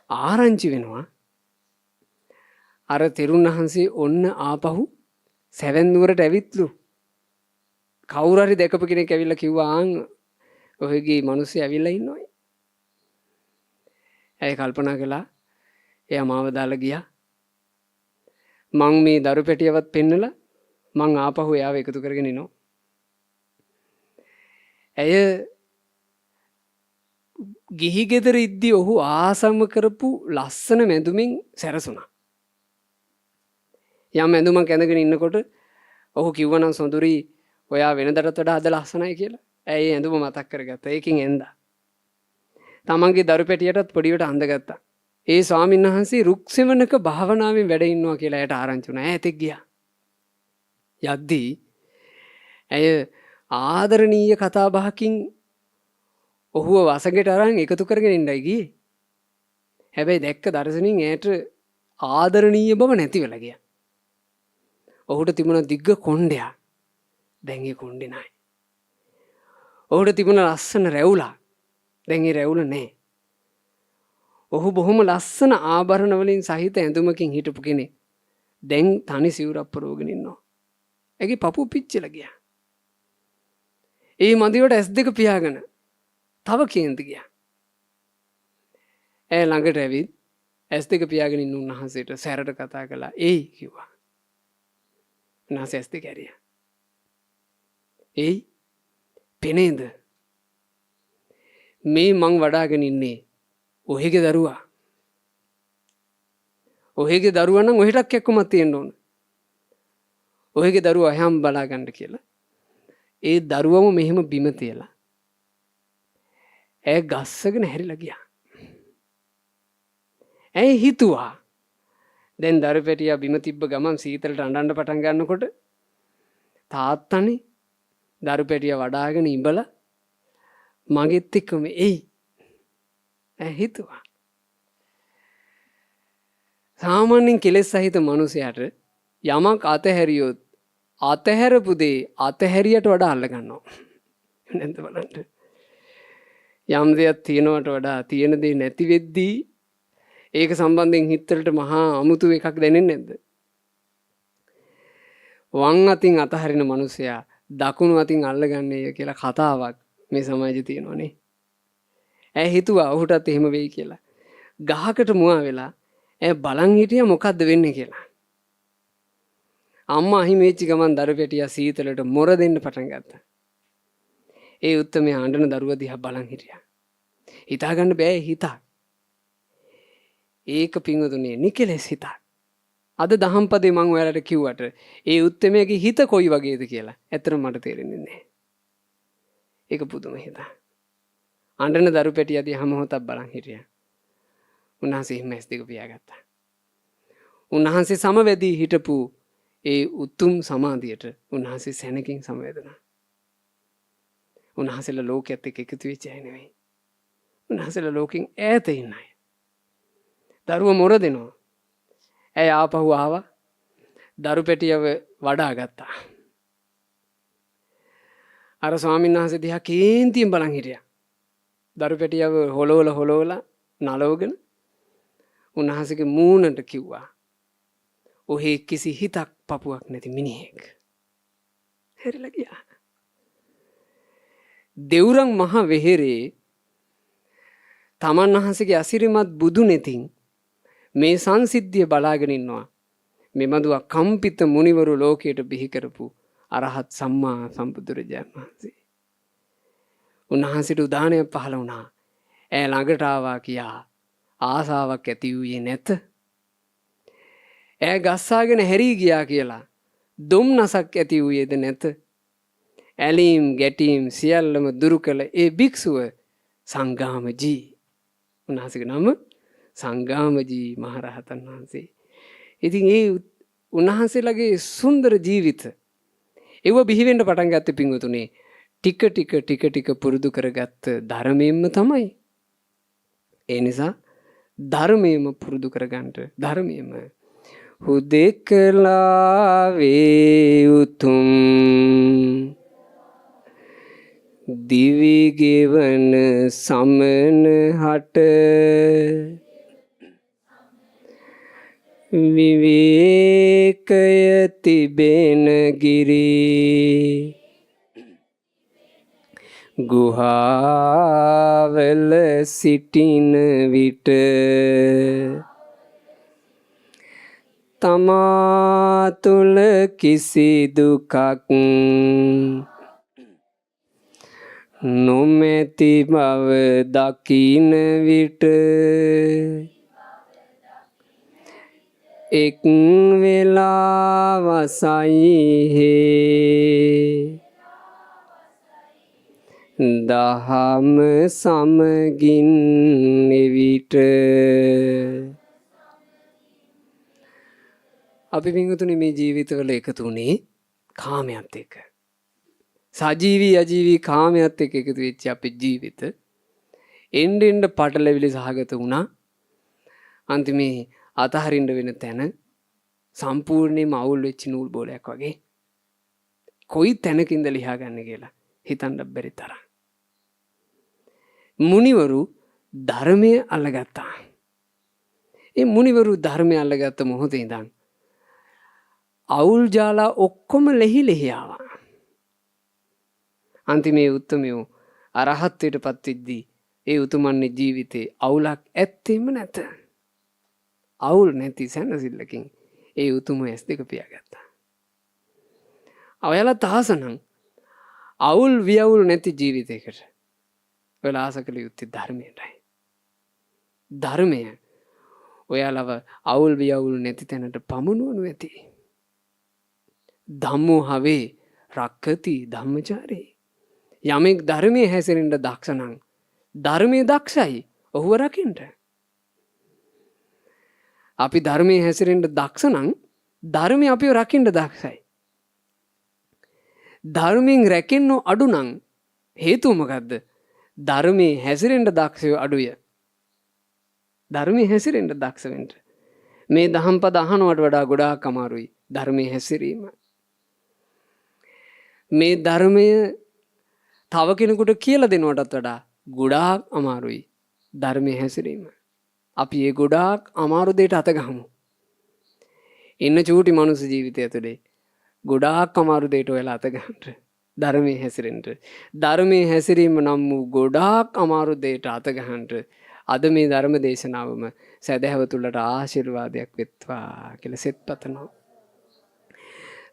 Speaker 1: ආරංචි වෙනවා අර තෙරුන් වහන්සේ ඔන්න ආපහු සැවැත් නුවරට ඇවිත්ලු. කවුරු හරි දැකපු කෙනෙක් ඇවිල්ලා කිව්වා ආන් ඔහුගේ මිනිස්සු ඇවිල්ලා ඉන්නවා. ඇය කල්පනා කළා එයා මාව දාලා ගියා. මං මේ දරු පැටියවත් පෙන්නලා මං ආපහු එයාව එකතු කරගෙන එනවා. ඇය ගිහි ගෙදර ඉද්දි ඔහු ආසම කරපු ලස්සන මැදුමින් සැරසුණා. යම් ඇඳුමක් ඇඳගෙන ඉන්නකොට ඔහු කිව්වනම් සොඳුරි ඔයා වෙනදටත් වඩා අද ලස්සනයි කියලා. ඇය ඒ ඇඳුම මතක් කරගත්තා. ඒකෙන් ඇඳා. තමන්ගේ දරු පැටියටත් පොඩිවට අඳගත්තා. ඒ ස්වාමීන් වහන්සේ රුක් සෙවණක භාවනාවෙන් වැඩ ඉන්නවා කියලා ඇයට ආරංචි වුණා. ඈ එතෙක් ගියා. යද්දී ඇය ආදරණීය කතා බහකින් ඔහුව වසඟට අරන් එකතු කරගෙන ඉන්නයි ගියේ. හැබැයි දැක්ක දර්ශනයෙන් ඇයට ආදරණීය බව නැති වෙලා ගියා. ඔහුට තිබුණ දිග්ග කොණ්ඩයක්. දැන් ඒ කොණ්ඩේ නැහැ. ඔහුට තිබුණ ලස්සන රැවුලක්. දැන් ඒ රැවුල නැහැ. ඔහු බොහොම ලස්සන ආභරණ වලින් සහිත ඇඳුමකින් හිටපු කෙනෙක්. දැන් තනි සිවුරක් පරවගෙන ඉන්නවා. ඇගේ පපුව පිච්චිලා ගියා. ඒ මදිවට ඇස් දෙක පියාගෙන තව කේන්ති ගියා. ඈ ළඟට ඇවිත් ඇස් දෙක පියාගෙන ඉන්න උන්වහන්සේට සැරට කතා කළා. ඒයි කිව්වා. උන්වහන්සේ ඇස් දෙක ඇරියා. ඒයි පෙනේද? මේ මං වඩාගෙන ඉන්නේ ඔහෙගේ දරුවා. ඔහෙගේ දරුවා නම් ඔහෙටක් එක්කමක් තියෙන්න ඕන. ඔහෙගේ දරුවා හැම බලා ගන්න කියලා. ඒ දරුවම මෙහෙම බිම තියලා ඈ ගස්සගෙන හැරිලා ගියා. ඇයි හිතුවා දැන් දරු පැටියා බිම තිබ්බ ගමන් සීතලට අඬන්න පටන් ගන්නකොට තාත්තනේ දරු පැටියා වඩාගෙන ඉඹලා මගෙත් එක්කම එයි. ඈ හිතුවා. සාමාන්‍යයෙන් කෙලෙස් සහිත මනුස්සයාට යමක් අතහැරියොත් අතහැරපු දේ අතහැරියට වඩා අල්ල ගන්නවා. නැන්ද බලන්න. යම් දෙයක් තියෙනවට වඩා තියෙන දේ නැති වෙද්දී ඒක සම්බන්ධයෙන් හිතවලට මහා අමුතු එකක් දැනෙන්නේ නැද්ද? වම් අතින් අතහරින මනුස්සයා දකුණු අතින් අල්ලගන්නේය කියලා කතාවක් මේ සමාජයේ තියෙනවනේ. ඈ හිතුවා ඔහුටත් එහෙම වෙයි කියලා. ගහකට මුවා වෙලා ඈ බලන් හිටියා මොකද්ද වෙන්නේ කියලා. අම්මා අහිමි වෙච්ච ගමන් දරු පැටියා සීතලට මොර දෙන්න පටන් ගත්තා. ඒ උත්තමයා අඬන දරුවා දිහා බලන් හිටියා. හිතා ගන්න බෑ හිතක්. ඒක පින්වතුනි නිකලෙස් හිතක්. අද දහම් පදේ මං ඔයාලට කිව්වට ඒ උත්තමයාගේ හිත කොයි වගේද කියලා ඇත්තටම මට තේරෙන්නේ නැහැ. ඒක පුදුම හිතක්. අඬන දරු පැටියා දිහා මොහොතක් බලන් හිටියා. උන්වහන්සේ එහෙම ඇස් දෙක පියාගත්තා. උන්වහන්සේ සමවැදී හිටපු ඒ උතුම් සමාධියට උන්වහන්සේ සැනකින් සමවැදුණා. උන්වහන්සේලා ලෝකයේත් එක්ක එකතු වෙච්ච අය නෙවෙයි. උන්වහන්සේලා ලෝකෙන් ඈත ඉන්න අය. දරුව මොර දෙනවා. ඇය ආපහු ආවා. දරු පැටියව වඩා ගත්තා. අර ස්වාමීන් වහන්සේ දිහා කේන්තියෙන් බලන් හිටියා. දරු පැටියව හොලවල හොලවලා නලවගෙන උන්වහන්සේගේ මූණට කිව්වා, ඔහේ කිසි හිතක් පපුවක් නැති මිනිහෙක්. හැරිලා ගියා. දෙවුරන් මහ වෙහෙරේ තමන් වහන්සේගේ අසිරිමත් බුදු නෙතින් මේ සංසිද්ධිය බලාගෙන ඉන්නවා. මෙබඳු අකම්පිත මුනිවරු ලෝකයට බිහි කරපු අරහත් සම්මා සම්බුදුරජාණන් වහන්සේ. උන්වහන්සේට උදානයක් පහළ වුණා. ඈ ළඟට ආවා කියා ආසාවක් ඇති වූයේ නැත. ඈ ගස්සාගෙන හැරී ගියා කියලා දුම්නසක් ඇති වූයේද නැත. ඇලීම් ගැටීම් සියල්ලම දුරු කළ ඒ භික්ෂුව සංගාමජී. උන්වහන්සේගේ නම සංගාමජී මහරහතන් වහන්සේ. ඉතින් ඒ උන්වහන්සේලාගේ සුන්දර ජීවිත ඒව බිහි වෙන්න පටන් ගත්තේ පින්වතුනි, ටික ටික ටික ටික පුරුදු කරගත්ත ධර්මයෙන්ම තමයි. ඒ නිසා ධර්මයෙන්ම පුරුදු කරගන්නට, ධර්මයෙන්ම හුදෙකලා වේ උතුම් දිවි ගෙවන සමන හට විවේකය තිබෙන ගිරි ගුහාවල සිටින විට තමා තුළ කිසි දුකක් නොමැති බව දකින විට එක් වෙලා වසයිහි දහම සමගින් එවිට. අපි පින්වතුනි මේ ජීවිතවල එකතු වුණේ කාමයට එක්ක. සජීවී අජීවී කාමයට එක්ක එකතු වෙච්ච අපේ ජීවිත එන්න එන්න පටලැවිලි සහගත වුණා. අන්තිමේ අතහරින්න වෙන තැන සම්පූර්ණයෙන්ම අවුල් වෙච්ච නූල් බෝලයක් වගේ. කොයි තැනකින්ද ලියා ගන්න කියලා හිතන්න බැරි තරම්. මුනිවරු ධර්මය අල්ලගත්තා. ඒ මුනිවරු ධර්මය අල්ලගත්ත මොහොතේ ඉඳන් අවුල් ජාලා ඔක්කොම ලෙහි ලෙහි ආවා. අන්තිමේ උත්තමයෝ අරහත්ත්වයට පත් වෙද්දී ඒ උතුමන්ගේ ජීවිතේ අවුලක් ඇත්තෙම නැත. අවුල් නැති සැනසෙල්ලකින් ඒ උතුම ඇස් දෙක පියාගත්තා. ඔයාලත් ආසනම් අවුල් වියවුල් නැති ජීවිතයකට ඔයාලා ආස කළ යුත්තේ ධර්මයටයි. ධර්මය ඔයාලව අවුල් වියවුල් නැති තැනට පමුණුවනු ඇති. ධම්මෝ හවේ රක්ඛති ධම්මචාරී. යමෙක් ධර්මයේ හැසිරෙන්න දක්ෂ නම් ධර්මයේ දක්ෂයි ඔහුව රකින්න. අපි ධර්මයේ හැසිරෙන්න දක්ෂ නම් ධර්මයේ අපිව රකින්න දක්ෂයි. ධර්මයෙන් රැකෙන්න අඩු නම් හේතුව මොකද්ද? ධර්මයේ හැසිරෙන්න දක්ෂයෝ අඩුය. ධර්මයේ හැසිරෙන්න දක්ෂ වෙන්න. මේ දහම් පද අහනවට වඩා ගොඩාක් අමාරුයි ධර්මයේ හැසිරීම. මේ ධර්මය තව කෙනෙකුට කියලා දෙනවටත් වඩා ගොඩාක් අමාරුයි ධර්මයේ හැසිරීම. අපි ඒ ගොඩාක් අමාරු දෙයට අත ගහමු. ඉන්න චූටි මනුස්ස ජීවිතය ඇතුලේ ගොඩාක් අමාරු දෙයට ඔයාලා අත ගන්න. ධර්මයේ හැසිරෙන්න. ධර්මයේ හැසිරීම නම් වූ ගොඩාක් අමාරු දෙයට අත ගහන්න. අද මේ ධර්ම දේශනාවම සැදැහැවතුන්ලට ආශිර්වාදයක් වෙත්වා කියලා සෙත් පතනවා.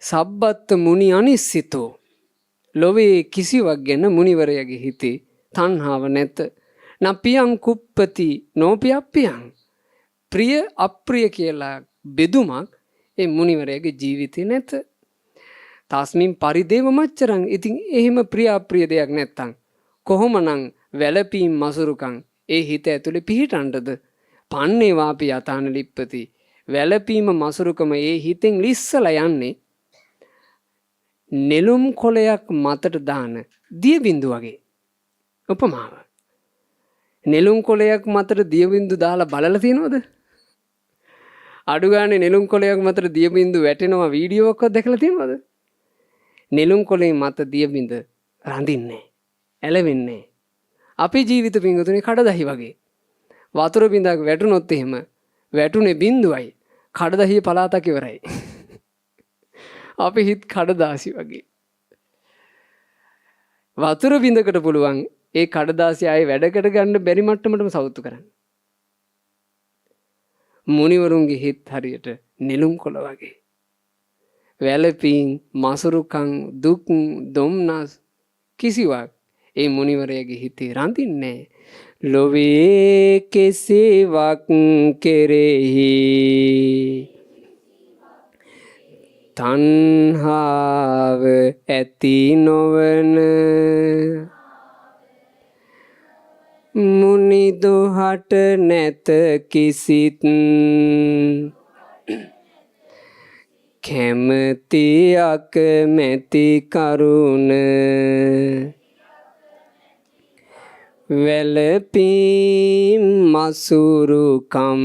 Speaker 1: සබ්බත් මුනි අනිස්සිතෝ. ලොවේ කිසිවක් ගැන මුනිවරයාගේ හිතේ තණ්හාව නැත. නපියං කුප්පති නෝපියප්පියං. ප්‍රිය අප්‍රිය කියලා බෙදුමක් ඒ මුනිවරයාගේ ජීවිතේ නැත. තස්මින් පරිදේව මච්චරං. ඉතින් එහෙම ප්‍රිය අප්‍රිය දෙයක් නැත්තම් කොහොමනම් වැළපීම් මසුරුකම් ඒ හිත ඇතුලේ පිහිටන්නද? පන්නේ වාපි යතාන ලිප්පති. වැළපීම මසුරුකම ඒ හිතෙන් ලිස්සලා යන්නේ නෙළුම් කොළයක් මතට දාන දිය බින්දු වගේ. උපමාව. නෙළුම් කොළයක් මතට දිය බින්දු දාලා බලලා තියෙනවද? අඩු ගානේ නෙළුම් කොළයක් මතට දිය බින්දු වැටෙනවා වීඩියෝ එකක්වත් දැකලා තියෙනවද? නෙළුම් කොළේ මත දිය බින්ද රඳින්නේ, ඇලවෙන්නේ. අපේ ජීවිත පිංගුතුනේ කඩදහි වගේ. වතුර බින්දක් වැටුනොත් එහෙම වැටුනේ බින්දුවයි. කඩදහිය පළාතක් ඉවරයි. අපේ හිත කඩදාසි වගේ. වතුර බින්දකට පුළුවන් ඒ කඩදාසි ආයේ වැඩකට ගන්න බැරි මට්ටමටම සවුත්තු කරන්න. මුනිවරුන්ගේ හිත හරියට නෙළුම් කොළ වගේ. වැළපීම්, මසුරුකම්, දුක්, දුම්නස් කිසිවක් ඒ මුනිවරයාගේ හිතේ රඳින්නේ. ලොවේ කෙසේවක් කෙරෙහි තණ්හාව ඇති නොවන මුනි දුහට නැත කිසිත් කැමති අකමැති කරුණ වැළපීම් මසුරුකම්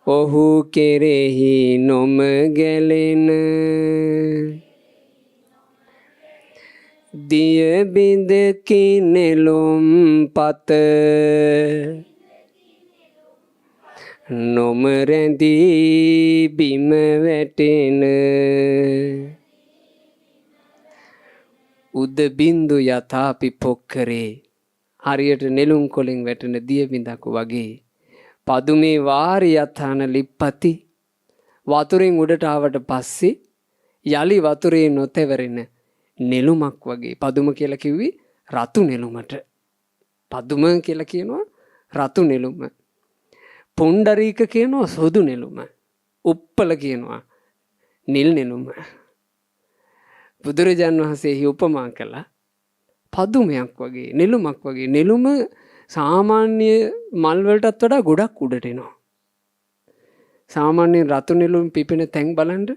Speaker 1: ඔහු කෙරෙහි නොම ගැලෙන දිය බිඳකි නෙළුම් පත නොම රැඳී බිම වැටෙන උද බින්දු යථාපි පොක්කරේ හරියට නෙළුම් කොළෙන් වැටෙන දිය බිඳක් වගේ. පදුමේ වාරි යථාන ලිප්පති වතුරෙන් උඩට ආවට පස්සේ යලි වතුරේ නොතෙවරෙන නෙළුමක් වගේ. පදුම කියලා කිව්වේ රතු නෙළුමට. පදුම කියලා කියනවා රතු නෙළුම. පොණ්ඩරීක කියනවා සොදු නෙළුම. උප්පල කියනවා නිල් නෙළුම. බුදුරජාන් වහන්සේ එහි උපමා කළා පදුමයක් වගේ, නෙළුමක් වගේ. නෙළුම සාමාන්‍ය මල් වලටත් වඩා ගොඩක් උඩට එනවා. සාමාන්‍යයෙන් රතු නෙළුම් පිපෙන තැන් බලන්න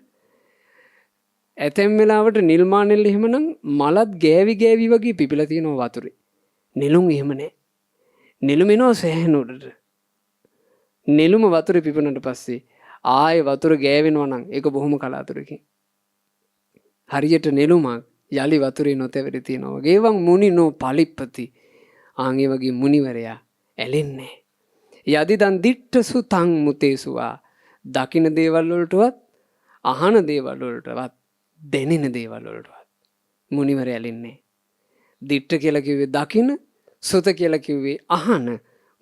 Speaker 1: ඇතැම් වෙලාවට නිල් මානෙල් එහෙමනම් මලත් ගෑවි ගෑවි වගේ පිපිලා තියෙනවා වතුරේ. නෙළුම් එහෙම නෑ. නෙළුම එනවා සෑහෙන උඩට. නෙළුම වතුරේ පිපුණාට පස්සේ ආයේ වතුර ගෑවෙනවා නම් ඒක බොහොම කලාතුරකින්. හරියට නෙළුමක් යලි වතුරේ නොතැවරි තියෙනවා වගේ. එවං මුනි නෝ පලිප්පති. ආන් ඒ වගේ මුනිවරයා ඇලෙන්නේ. යදිදන් දිට්ඨසු තං මුතේසුවා. දකින දේවල් වලටවත් අහන දේවල් වලටවත් දැනෙන දේවල් වලටවත් මුනිවරයා ඇලෙන්නේ. දිට්ඨ කියලා කිව්වේ දකින, සුත කියලා කිව්වේ අහන,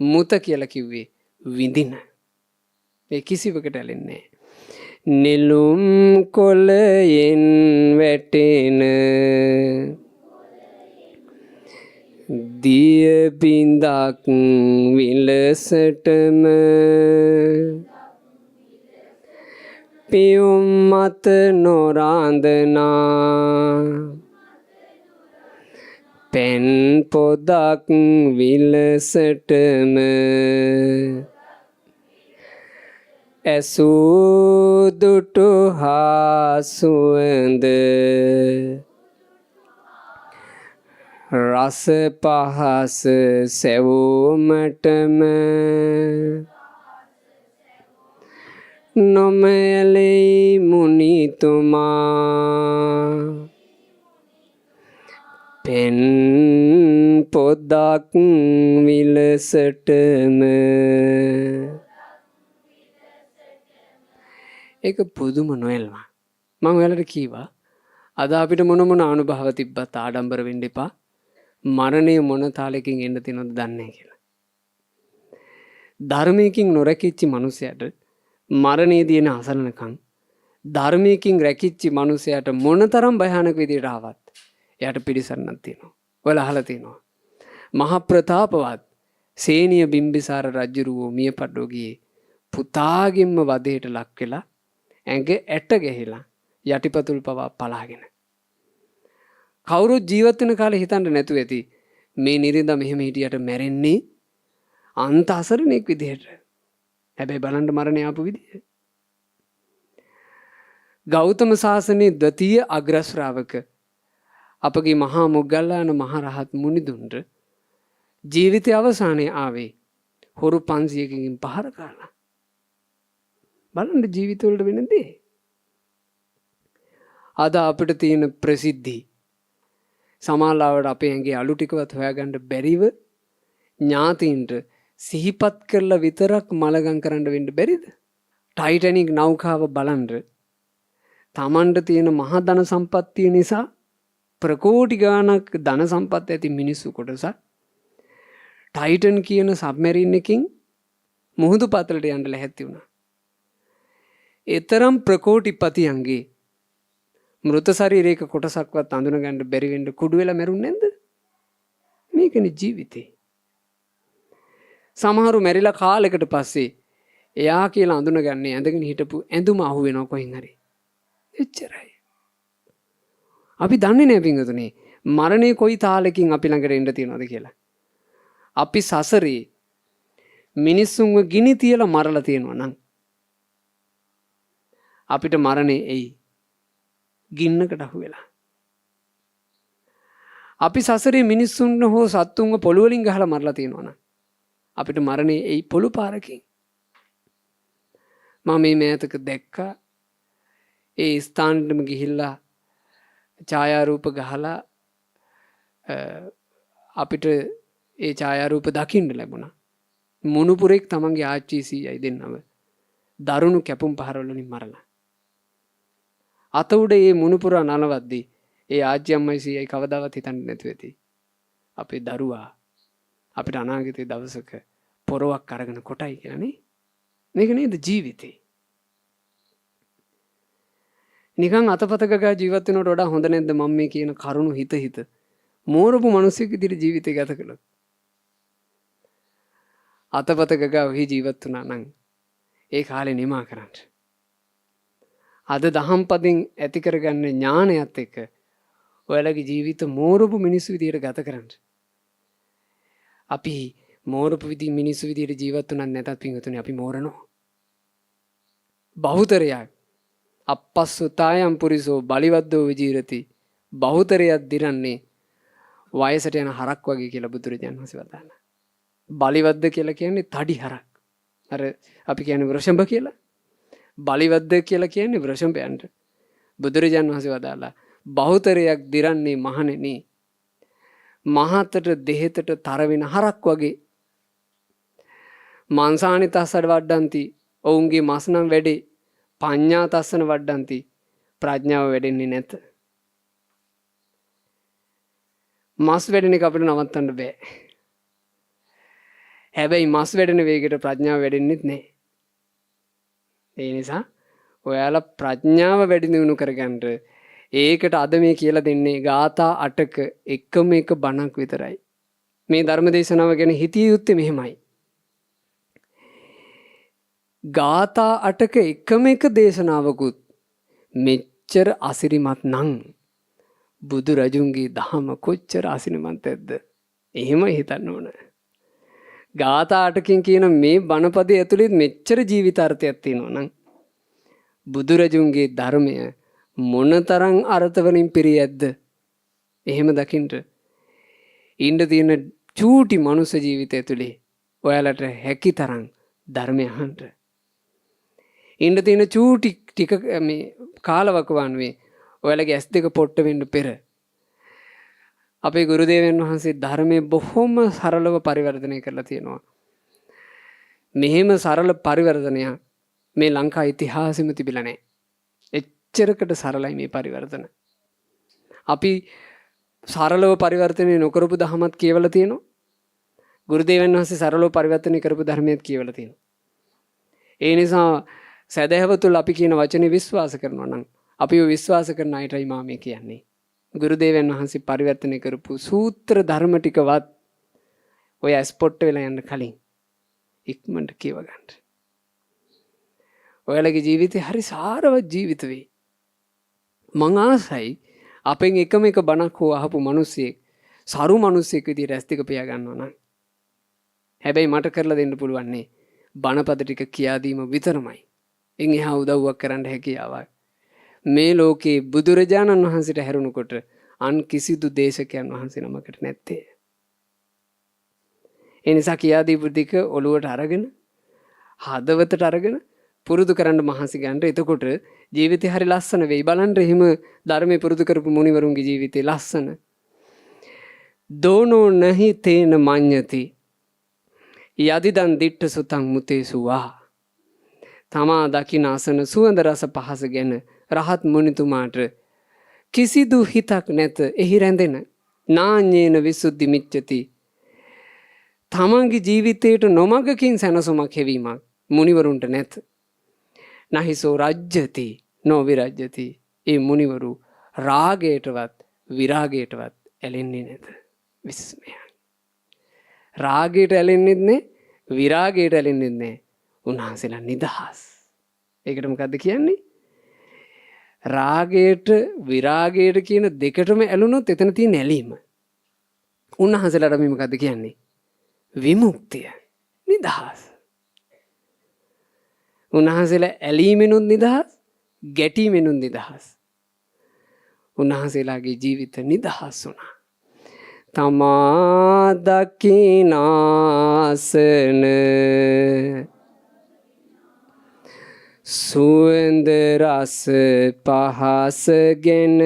Speaker 1: මුත කියලා කිව්වේ විඳින. මේ කිසිවකට ඇලෙන්නේ. නෙළුම් කොළයෙන් වැටෙන දිය බිඳක් විලසටම පියුම් මත නොරඳනා පෙන් පොදක් විලසටම ඇසූ දුටු හා සුවඳ රස පහස සැවුමටම නොමැලෙයි මුනිතුමා පෙන් පොදක් විලසටම. ඒක පුදුම නොයල්ම. මං ඔයාලට කීවා අද අපිට මොන මොන අනුභව තිබ්බත් ආඩම්බර වෙන්න එපා. මරණය මොන තාලෙකින් එන්න තියෙනවද දන්නේ නැහැ කියලා. ධර්මයකින් නොරැකිච්ච මනුස්සයාට මරණයේදී එන අසරණකම්, ධර්මයකින් රැකිච්ච මනුස්සයාට මොනතරම් භයානක විදියට ආවත් එයාට පිළිසරණක් තියෙනවා. ඔයාලා අහලා තියෙනවා. මහ ප්‍රතාපවත් සේනිය බිම්බිසාර රජුරුවෝ මිය පරලෝ ගියේ පුතාගෙන්ම වදයට ලක් වෙලා ඇඟ ඇට ගැහිලා යටිපතුල් පවා පලාගෙන. කවුරුත් ජීවත් වෙන කාලේ හිතන්න නැතුව ඇති මේ නිරිඳා මෙහෙම හිටියට මැරෙන්නේ අන්ත අසරණෙක් විදිහට. හැබැයි බලන්න මරණය ආපු විදිහ. ගෞතම සාසනයේ ද්විතීය අග්‍ර ශ්‍රාවක අපගේ මහා මොග්ගල්ලාන මහ රහත් මුනිදුන්ට ජීවිතය අවසානයේ ආවේ හොරු 500කින් පහර කාලා. බලන්න ජීවිතවලට වෙන දේ. අද අපිට තියෙන ප්‍රසිද්ධි සමාලාවට අපේ ඇඟේ අලු ටිකවත් හොයාගන්න බැරිව ඥාතීන්ට සිහිපත් කරලා විතරක් මලගම් කරන්න වෙන්න බැරිද? ටයිටැනික් නෞකාව බලන්න තමන්ට තියෙන මහ ධන සම්පත්තිය නිසා ප්‍රකෝටි ගාණක් ධන සම්පත් ඇති මිනිස්සු කොටසක් ටයිටන් කියන සබ්මැරින් එකකින් මුහුදු පතලට යන්න ලැහැත්ති වුණා. ඒතරම් ප්‍රකෝටිපතියන්ගේ මෘත ශරීරයක කොටසක්වත් අඳුන ගන්න බැරි වෙන්න කුඩු වෙලා මැරුන්නේ නැද්ද? මේකනේ ජීවිතේ. සමහරු මැරිලා කාලයකට පස්සේ එයා කියලා අඳුනගන්නේ ඇඳගෙන හිටපු ඇඳුම අහු වෙනවා කොහෙන් හරි. එච්චරයි. අපි දන්නේ නෑ පින්වතුනි මරණය කොයි තාලෙකින් අපි ළඟට එන්න තියනවද කියලා. අපි සසරේ මිනිස්සුන්ව ගිනි තියලා මරලා තියෙනවා නම් අපිට මරණය එයි ගින්නකට අහු වෙලා. අපි සසරේ මිනිස්සුන් හෝ සත්තුන්ව පොළු වලින් ගහලා මරලා තියෙනවා නම් අපිට මරණය එයි පොළු පාරකින්. මම මේ මෑතක දැක්කා ඒ ස්ථානෙටම ගිහිල්ලා ඡායාරූප ගහලා අපිට ඒ ඡායාරූප දකින්න ලැබුණා. මුණුපුරෙක් තමන්ගේ ආච්චි සීයයි දෙන්නව දරුණු කැපුම් පහරවල් වලින් මරලා. අත උඩ ඒ මුණුපුරා නලවද්දී ඒ ආච්චි අම්මයි සීයයි කවදාවත් හිතන්නේ නැතුව ඇති. අපේ දරුවා අපිට අනාගතයේ දවසක පොරවක් අරගෙන කොටයි කියලා නේ. මේක නේද ජීවිතේ. නිකන් අතපත ගගා ජීවත් වෙනවට වඩා හොඳ නැද්ද මම මේ කියන කරුණු හිත හිත මෝරපු මිනිස්සෙක් විදිහට ජීවිතය ගත කළොත්? අතපත ගගා ඔහි ජීවත් වුණා නම් ඒ කාලේ නිමා කරන්න. අද දහම් පදින් ඇති කරගන්න ඥානයත් එක්ක ඔයාලගේ ජීවිත මෝරපු මිනිස්සු විදිහට ගත කරන්න. අපි මෝරපු විදි මිනිස්සු විදිහට ජීවත් වුණත් නැතත් පින්වතුනි අපි මෝරනවා. බහුතරයක් අප්පස්සුතායම් පුරිසෝ බලිවද්දෝ විජීරති. බහුතරයක් දිරන්නේ වයසට යන හරක් වගේ කියලා බුදුරජාණන් වහන්සේ වදාළා. බලිවද්ද කියලා කියන්නේ තඩි හරක්. අර අපි කියන්නේ වෘෂභ කියලා. බලිවද්ද කියලා කියන්නේ වෘෂභයන්ට. බුදුරජාණන් වහන්සේ වදාළා බහුතරයක් දිරන්නේ මහණෙනි මහතට දෙහෙතට තර වෙන හරක් වගේ. මාංසානි තස්සඩ වඩ්ඩන්ති ඔවුන්ගේ මස් නම් වැඩේ. පඤ්ඤා තස්සන වඩ්ඩන්ති ප්‍රඥාව වැඩෙන්නේ නැත. මස් වැඩෙන එක අපිට නවත්තන්න බෑ. හැබැයි මස් වැඩෙන වේගයට ප්‍රඥාව වැඩෙන්නෙත් නෑ. ඒ නිසා ඔයාලා ප්‍රඥාව වැඩි දියුණු කරගන්න ඒකට අද මේ කියලා දෙන්නේ ගාථා 8ක එකම එක බණක් විතරයි. මේ ධර්ම දේශනාව ගැන හිතිය යුත්තේ මෙහෙමයි. ගාථා 8ක එකම එක දේශනාවකුත් මෙච්චර අසිරිමත් නම් බුදු රජුන්ගේ දහම කොච්චර අසිරිමත් ඇද්ද? එහෙම හිතන්න ඕන. ගාථා 8කින් කියන මේ බණපදයේ ඇතුළේ මෙච්චර ජීවිතාර්ථයක් තියෙනවා නම් බුදු රජුන්ගේ ධර්මය මොනතරම් අර්ථවලින් පිරී ඇද්ද? එහෙම දකින්න ඉන්න තියෙන චූටි මනුස්ස ජීවිතය ඇතුලේ ඔයාලට හැකි තරම් ධර්මය අහන්න. ඉන්න තියෙන චූටි ටික මේ කාලවකවානුවේ ඔයාලගේ ඇස් දෙක පොට්ට වෙන්න පෙර අපේ ගුරුදේවයන් වහන්සේ ධර්මයේ බොහොම සරලව පරිවර්තනය කරලා තියෙනවා. මෙහෙම සරල පරිවර්තනයක් මේ ලංකා ඉතිහාසෙම තිබිලා නැහැ. එච්චරකට සරලයි මේ පරිවර්තන. අපි සරලව පරිවර්තනය නොකරපු දහමත් කියවලා තියෙනවා. ගුරුදේවයන් වහන්සේ සරලව පරිවර්තනය කරපු ධර්මයත් කියවලා තියෙනවා. ඒ නිසා සැදැහැව තුළ අපි කියන වචනේ විශ්වාස කරනවා නම් අපිව විශ්වාස කරන අයටයි මා මේ කියන්නේ. ගුරුදේවයන් වහන්සේ පරිවර්තනය කරපු සූත්‍ර ධර්ම ටිකවත් ඔය ඇස්පොට්ට වෙලා යන්න කලින් ඉක්මනට කියව ගන්න. ඔයාලගේ ජීවිතේ හරි සාරවත් ජීවිත වෙයි. මං ආසයි අපෙන් එකම එක බණක් හෝ අහපු මිනිස්සෙක් සරු මිනිස්සෙක් විදියට ඇස් දෙක පියා ගන්නවා නම්, හැබැයි මට කරලා දෙන්න පුළුවන් නේ බණපද ටික කියා දීම විතරමයි. එන් එහා උදව්වක් කරන්න හැකියාවක් මේ ලෝකේ බුදුරජාණන් වහන්සේට හැරුණකොට අන් කිසිදු දේශකයන් වහන්සේ නමකට නැත්තේ. ඒ නිසා කියා දීපු ටික ඔළුවට අරගෙන හදවතට අරගෙන පුරුදු කරන්න මහන්සි ගන්න. එතකොට ජීවිතේ හරි ලස්සන වෙයි. බලන්න එහෙම ධර්මයේ පුරුදු කරපු මුනිවරුන්ගේ ජීවිතේ ලස්සන. දෝනෝ නහි තේන මඤ්ඤති යදිදන් දිට්ඨ සුතං මුතේසු වා. තමා දකින අසන සුවඳ රස පහස ගැන රහත් මුනිතුමාට කිසිදු හිතක් නැත එහි රැඳෙන. නාඤ්ඤේන විසුද්ධි මිච්ඡති. තමන්ගේ ජීවිතයට නොමගකින් සැනසුමක් හෙවීමක් මුනිවරුන්ට නැත. නහිසෝ රජ්ජති නෝ විරජ්ජති. ඒ මුනිවරු රාගයටවත් විරාගයටවත් ඇලෙන්නේ නැත. විස්මයක්. රාගයට ඇලෙන්නෙත් නෑ, විරාගයට ඇලෙන්නෙත් නෑ. උන්වහන්සේලා නිදහස්. ඒකට මොකද්ද කියන්නේ? රාගයට විරාගයට කියන දෙකටම ඇලුනොත් එතන තියෙන ඇලීම. උන්වහන්සේලාට මේ මොකද්ද කියන්නේ? විමුක්තිය. නිදහස්. උන්වහන්සේලා ඇලීමෙනුත් නිදහස්, ගැටීමෙනුත් නිදහස්. උන්වහන්සේලාගේ ජීවිත නිදහස් වුණා. තමා දකිනාසන සුවඳ රස පහස ගැන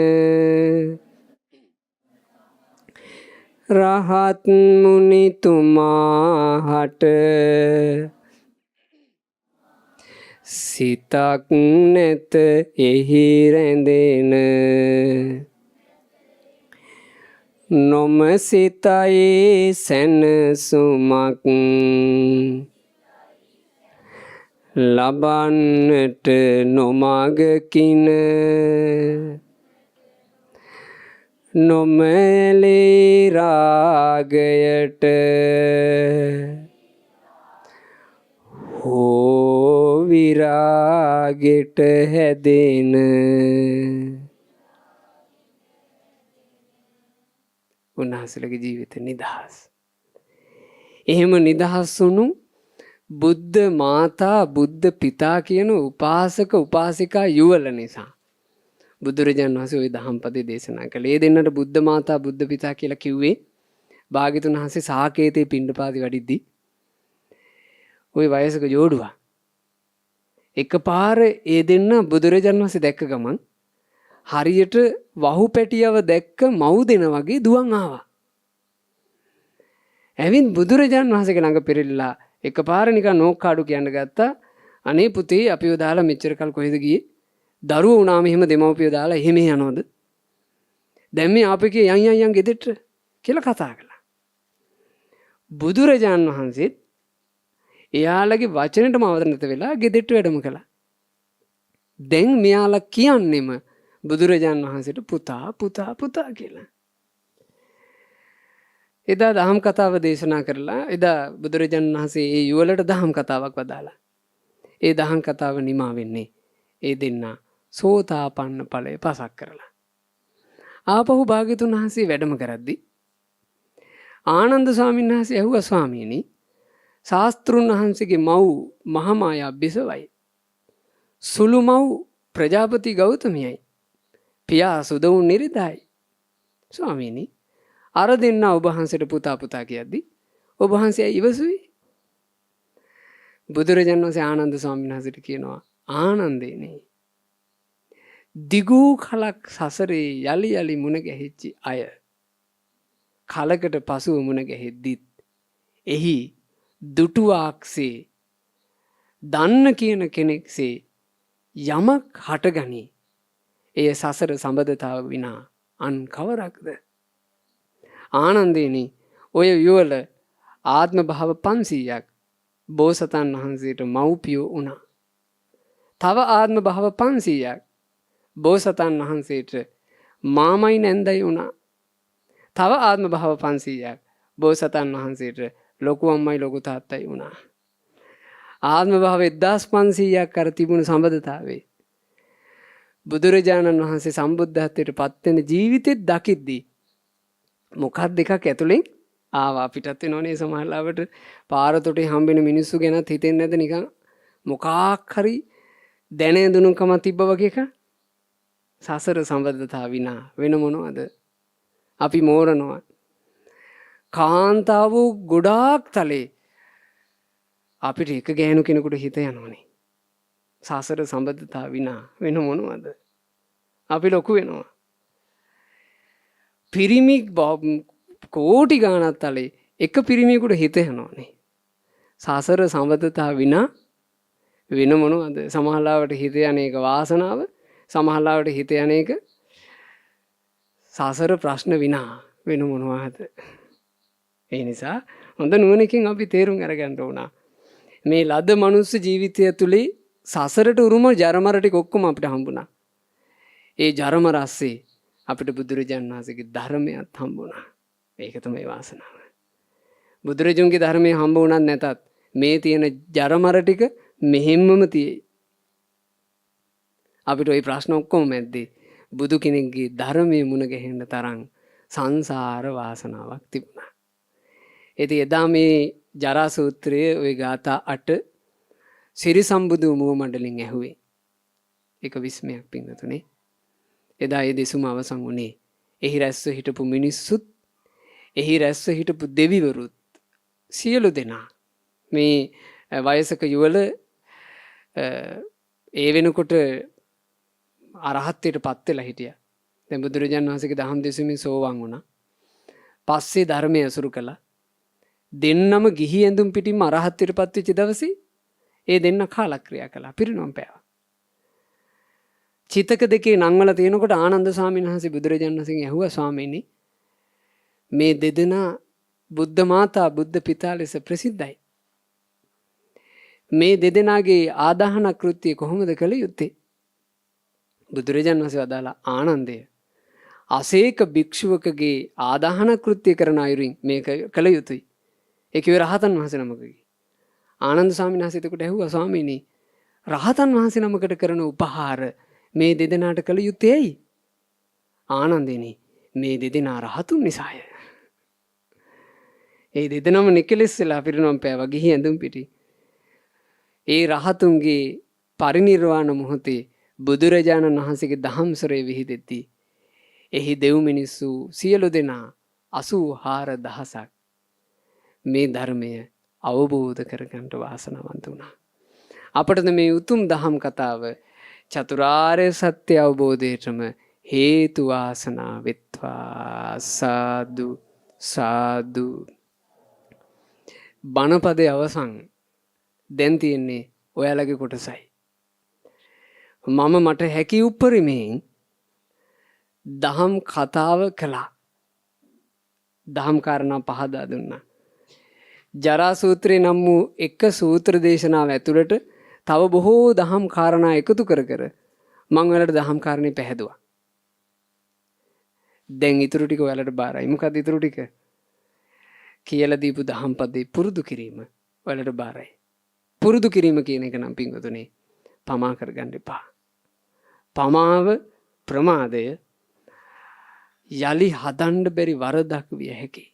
Speaker 1: රහත් මුනිතුමා හට සිතක් නැත එහි රැඳෙන. නොම සිතයි සැනසුමක් ලබන්නට නොමගකින. නොමැලේ රාගයට හෝ විරාගෙට හැදෙන. උන්වහන්සේලගේ ජීවිත නිදහස්. එහෙම නිදහස් වුණු බුද්ධ මාතා බුද්ධ පිතා කියන උපාසක උපාසිකා යුවල නිසා බුදුරජාණන් වහන්සේ ওই දහම් පදේ දේශනා කළේ. ඒ දෙන්නට බුද්ධ මාතා බුද්ධ පිතා කියලා කිව්වේ භාග්‍යතුන් වහන්සේ සාකේතේ පිණ්ඩපාතේ වඩිද්දී ওই වයසක ජෝඩුවා එකපාර ඒ දෙන්න බුදුරජාණන් වහන්සේ දැක්ක ගමන් හරියට වහු පැටියව දැක්ක මව් දෙන වගේ දුවන් ආවා. ඇවිත් බුදුරජාණන් වහන්සේගේ ළඟ පෙරලිලා එකපාර නිකන් නෝක්කාඩු කියන්න ගත්තා. අනේ පුතේ අපිව දාලා මෙච්චර කල් කොහෙද ගියේ? දරුවෝ වුණාම එහෙම දෙමව්පියෝ දාලා එහෙම යනවද? දැන් මේ ආපෙකේ යන් යන් යන් ගෙදරට කියලා කතා කළා. බුදුරජාණන් වහන්සේත් එයාලගේ වචනෙටම අවනත වෙලා ගෙදරට වැඩම කළා. දැන් මෙයාලා කියන්නෙම බුදුරජාණන් වහන්සේට පුතා පුතා පුතා කියලා. එදා දහම් කතාව දේශනා කරලා එදා බුදුරජාණන් වහන්සේ ඒ යුවලට දහම් කතාවක් වදාළා. ඒ දහම් කතාව නිමා වෙන්නේ ඒ දෙන්නා සෝතාපන්න ඵලය පසක් කරලා. ආපහු භාග්‍යතුන් වහන්සේ වැඩම කරද්දී ආනන්ද ස්වාමීන් වහන්සේ ඇහුවා, ස්වාමීනි ශාස්ත්‍රුන් වහන්සේගේ මව් මහමායා බිසවයි, සුළු මව් ප්‍රජාපති ගෞතමියයි, පියා සුදවුන් නිරිදායි. ස්වාමීනි අර දෙන්නා ඔබ වහන්සේට පුතා පුතා කියද්දි ඔබ වහන්සේ ඇයි ඉවසුවේ? බුදුරජාණන් වහන්සේ ආනන්ද ස්වාමීන් වහන්සේට කියනවා, ආනන්දේනේ දිගු කලක් සසරේ යලි යලි මුණ ගැහිච්ච අය කලකට පසුව මුණ ගැහෙද්දිත් එහි දුටුවාක්සේ දන්න කියන කෙනෙක්සේ යමක් හටගනී. එය සසර සම්බන්ධතාව විනා අන් කවරක්ද? ආනන්දේනි ඔය යුවල ආත්ම භාව 500ක් බෝසතන් වහන්සේට මව්පියෝ වුණා. තව ආත්ම භාව 500ක් බෝසතන් වහන්සේට මාමයි නැන්දයි වුණා. තව ආත්ම භාව 500ක් බෝසතන් වහන්සේට ලොකු අම්මයි ලොකු තාත්තයි වුණා. ආත්ම භාව 1500ක් අර තිබුණු සම්බන්ධතාවේ බුදුරජාණන් වහන්සේ සම්බුද්ධත්වයට පත් වෙන ජීවිතෙත් දකිද්දී මොකක්ද එකක් ඇතුලෙන් ආවා. අපිටත් වෙනවනේ සමහරලාවට පාර තොටේ හම්බෙන මිනිස්සු ගැනත් හිතෙන්නේ නැද නිකන් මොකක් හරි දැන ඇඳුනුකමක් තිබ්බ වගේ එකක්? සසර සම්බන්ධතාව විනා වෙන මොනවද? අපි මෝරනවා. කාන්තාවෝ ගොඩාක් තලේ අපිට එක ගෑනු කෙනෙකුට හිත යනවනේ. සසර සම්බන්ධතාව විනා වෙන මොනවද? අපි ලොකු වෙනවා. පිරිමි කෝටි ගාණක් තලේ එක පිරිමියෙකුට හිත යනවනේ. සසර සම්බන්ධතාව විනා වෙන මොනවද? සමහරලාවට හිත යන එක වාසනාව, සමහරලාවට හිත යන එක සසර ප්‍රශ්න විනා වෙන මොනවද? ඒ නිසා හොඳ නුවණකින් අපි තේරුම් අරගන්න ඕන. මේ ලද මනුස්ස ජීවිතය තුලේ සසරට උරුම ජරමර ටික ඔක්කොම අපිට හම්බුණා. ඒ ජරමර අස්සේ අපිට බුදුරජාණන් වහන්සේගේ ධර්මයත් හම්බුණා. ඒක තමයි වාසනාව. බුදුරජුන්ගේ ධර්මය හම්බ වුණත් නැතත් මේ තියෙන ජරමර ටික මෙහෙම්මම තියෙයි. අපිට ওই ප්‍රශ්න ඔක්කොම මැද්දේ බුදු කෙනෙක්ගේ ධර්මයේ මුණ ගැහෙන්න තරම් සංසාර වාසනාවක් තිබුණා. ඉතින් එදා මේ ජරා සූත්‍රයේ ওই ගාථා 8 සිරි සම්බුදු මුව මණ්ඩලෙන් ඇහුවේ. ඒක විස්මයක් පින්වතුනි. එදා ඒ දෙසුම අවසන් වුණේ එහි රැස්ව හිටපු මිනිස්සුත් එහි රැස්ව හිටපු දෙවිවරුත් සියලු දෙනා මේ වයසක යුවල ඒ වෙනකොට අරහත්ත්වයට පත් වෙලා හිටියා. දැන් බුදුරජාණන් වහන්සේගේ දහම් දෙසුමින් සෝවාන් වුණා. පස්සේ ධර්මය ඇසුරු කළා. දෙන්නම ගිහි ඇඳුම් පිටින්ම අරහත්ත්වයට පත් වෙච්ච දවසේ ඒ දෙන්න කාලක්‍රියා කළා. පිරිනොම් පෑවා. චිතක දෙකේ නංවල තියෙනකොට ආනන්ද ස්වාමීන් වහන්සේ බුදුරජාණන් වහන්සේගෙන් ඇහුවා, ස්වාමීනි මේ දෙදෙනා බුද්ධ මාතා බුද්ධ පිතා ලෙස ප්‍රසිද්ධයි. මේ දෙදෙනාගේ ආදාහන කෘත්‍යය කොහොමද කළ යුත්තේ? බුදුරජාණන් වහන්සේ වදාළා, ආනන්දය, අසේක භික්ෂුවකගේ ආදාහන කෘත්‍ය කරන අයුරින් මේක කළ යුතුයි. ඒ කිව්වේ රහතන් වහන්සේ නමකගේ. ආනන්ද ස්වාමීන් වහන්සේ එතකොට ඇහුවා, ස්වාමීනි රහතන් වහන්සේ නමකට කරන උපහාර මේ දෙදෙනාට කළ යුත්තේ ඇයි? ආනන්දෙනි, මේ දෙදෙනා රහතුන් නිසාය. ඒ දෙදෙනාම නිකලෙස් වෙලා පිරිනොම් පෑවා ගිහි ඇඳුම් පිටි. ඒ රහතුන්ගේ පරිනිර්වාණ මොහොතේ බුදුරජාණන් වහන්සේගේ දහම්සරය විහිදෙද්දී එහි දෙව් මිනිස්සු සියලු දෙනා 84,000ක් මේ ධර්මය අවබෝධ කරගන්නට වාසනාවන්ත වුණා. අපටද මේ උතුම් දහම් කතාව චතුරාර්ය සත්‍ය අවබෝධයටම හේතු වාසනා වෙත්වා. සාදු සාදු. බණපදේ අවසන්. දැන් තියෙන්නේ ඔයාලගේ කොටසයි. මම මට හැකි උපරිමයෙන් දහම් කතාව කළා. දහම් කාරණා පහදා දුන්නා. ජරා සූත්‍රය නම් වූ එක සූත්‍ර දේශනාව ඇතුළට තව බොහෝ දහම් කාරණා එකතු කර කර මං ඔයාලට දහම් කාරණේ පැහැදුවා. දැන් ඉතුරු ටික ඔයාලට බාරයි. මොකද්ද ඉතුරු ටික? කියලා දීපු දහම් පදේ පුරුදු කිරීම ඔයාලට බාරයි. පුරුදු කිරීම කියන එක නම් පින්වතුනි පමා කරගන්න එපා. පමාව ප්‍රමාදය යලි හදන්න බැරි වරදක් විය හැකියි.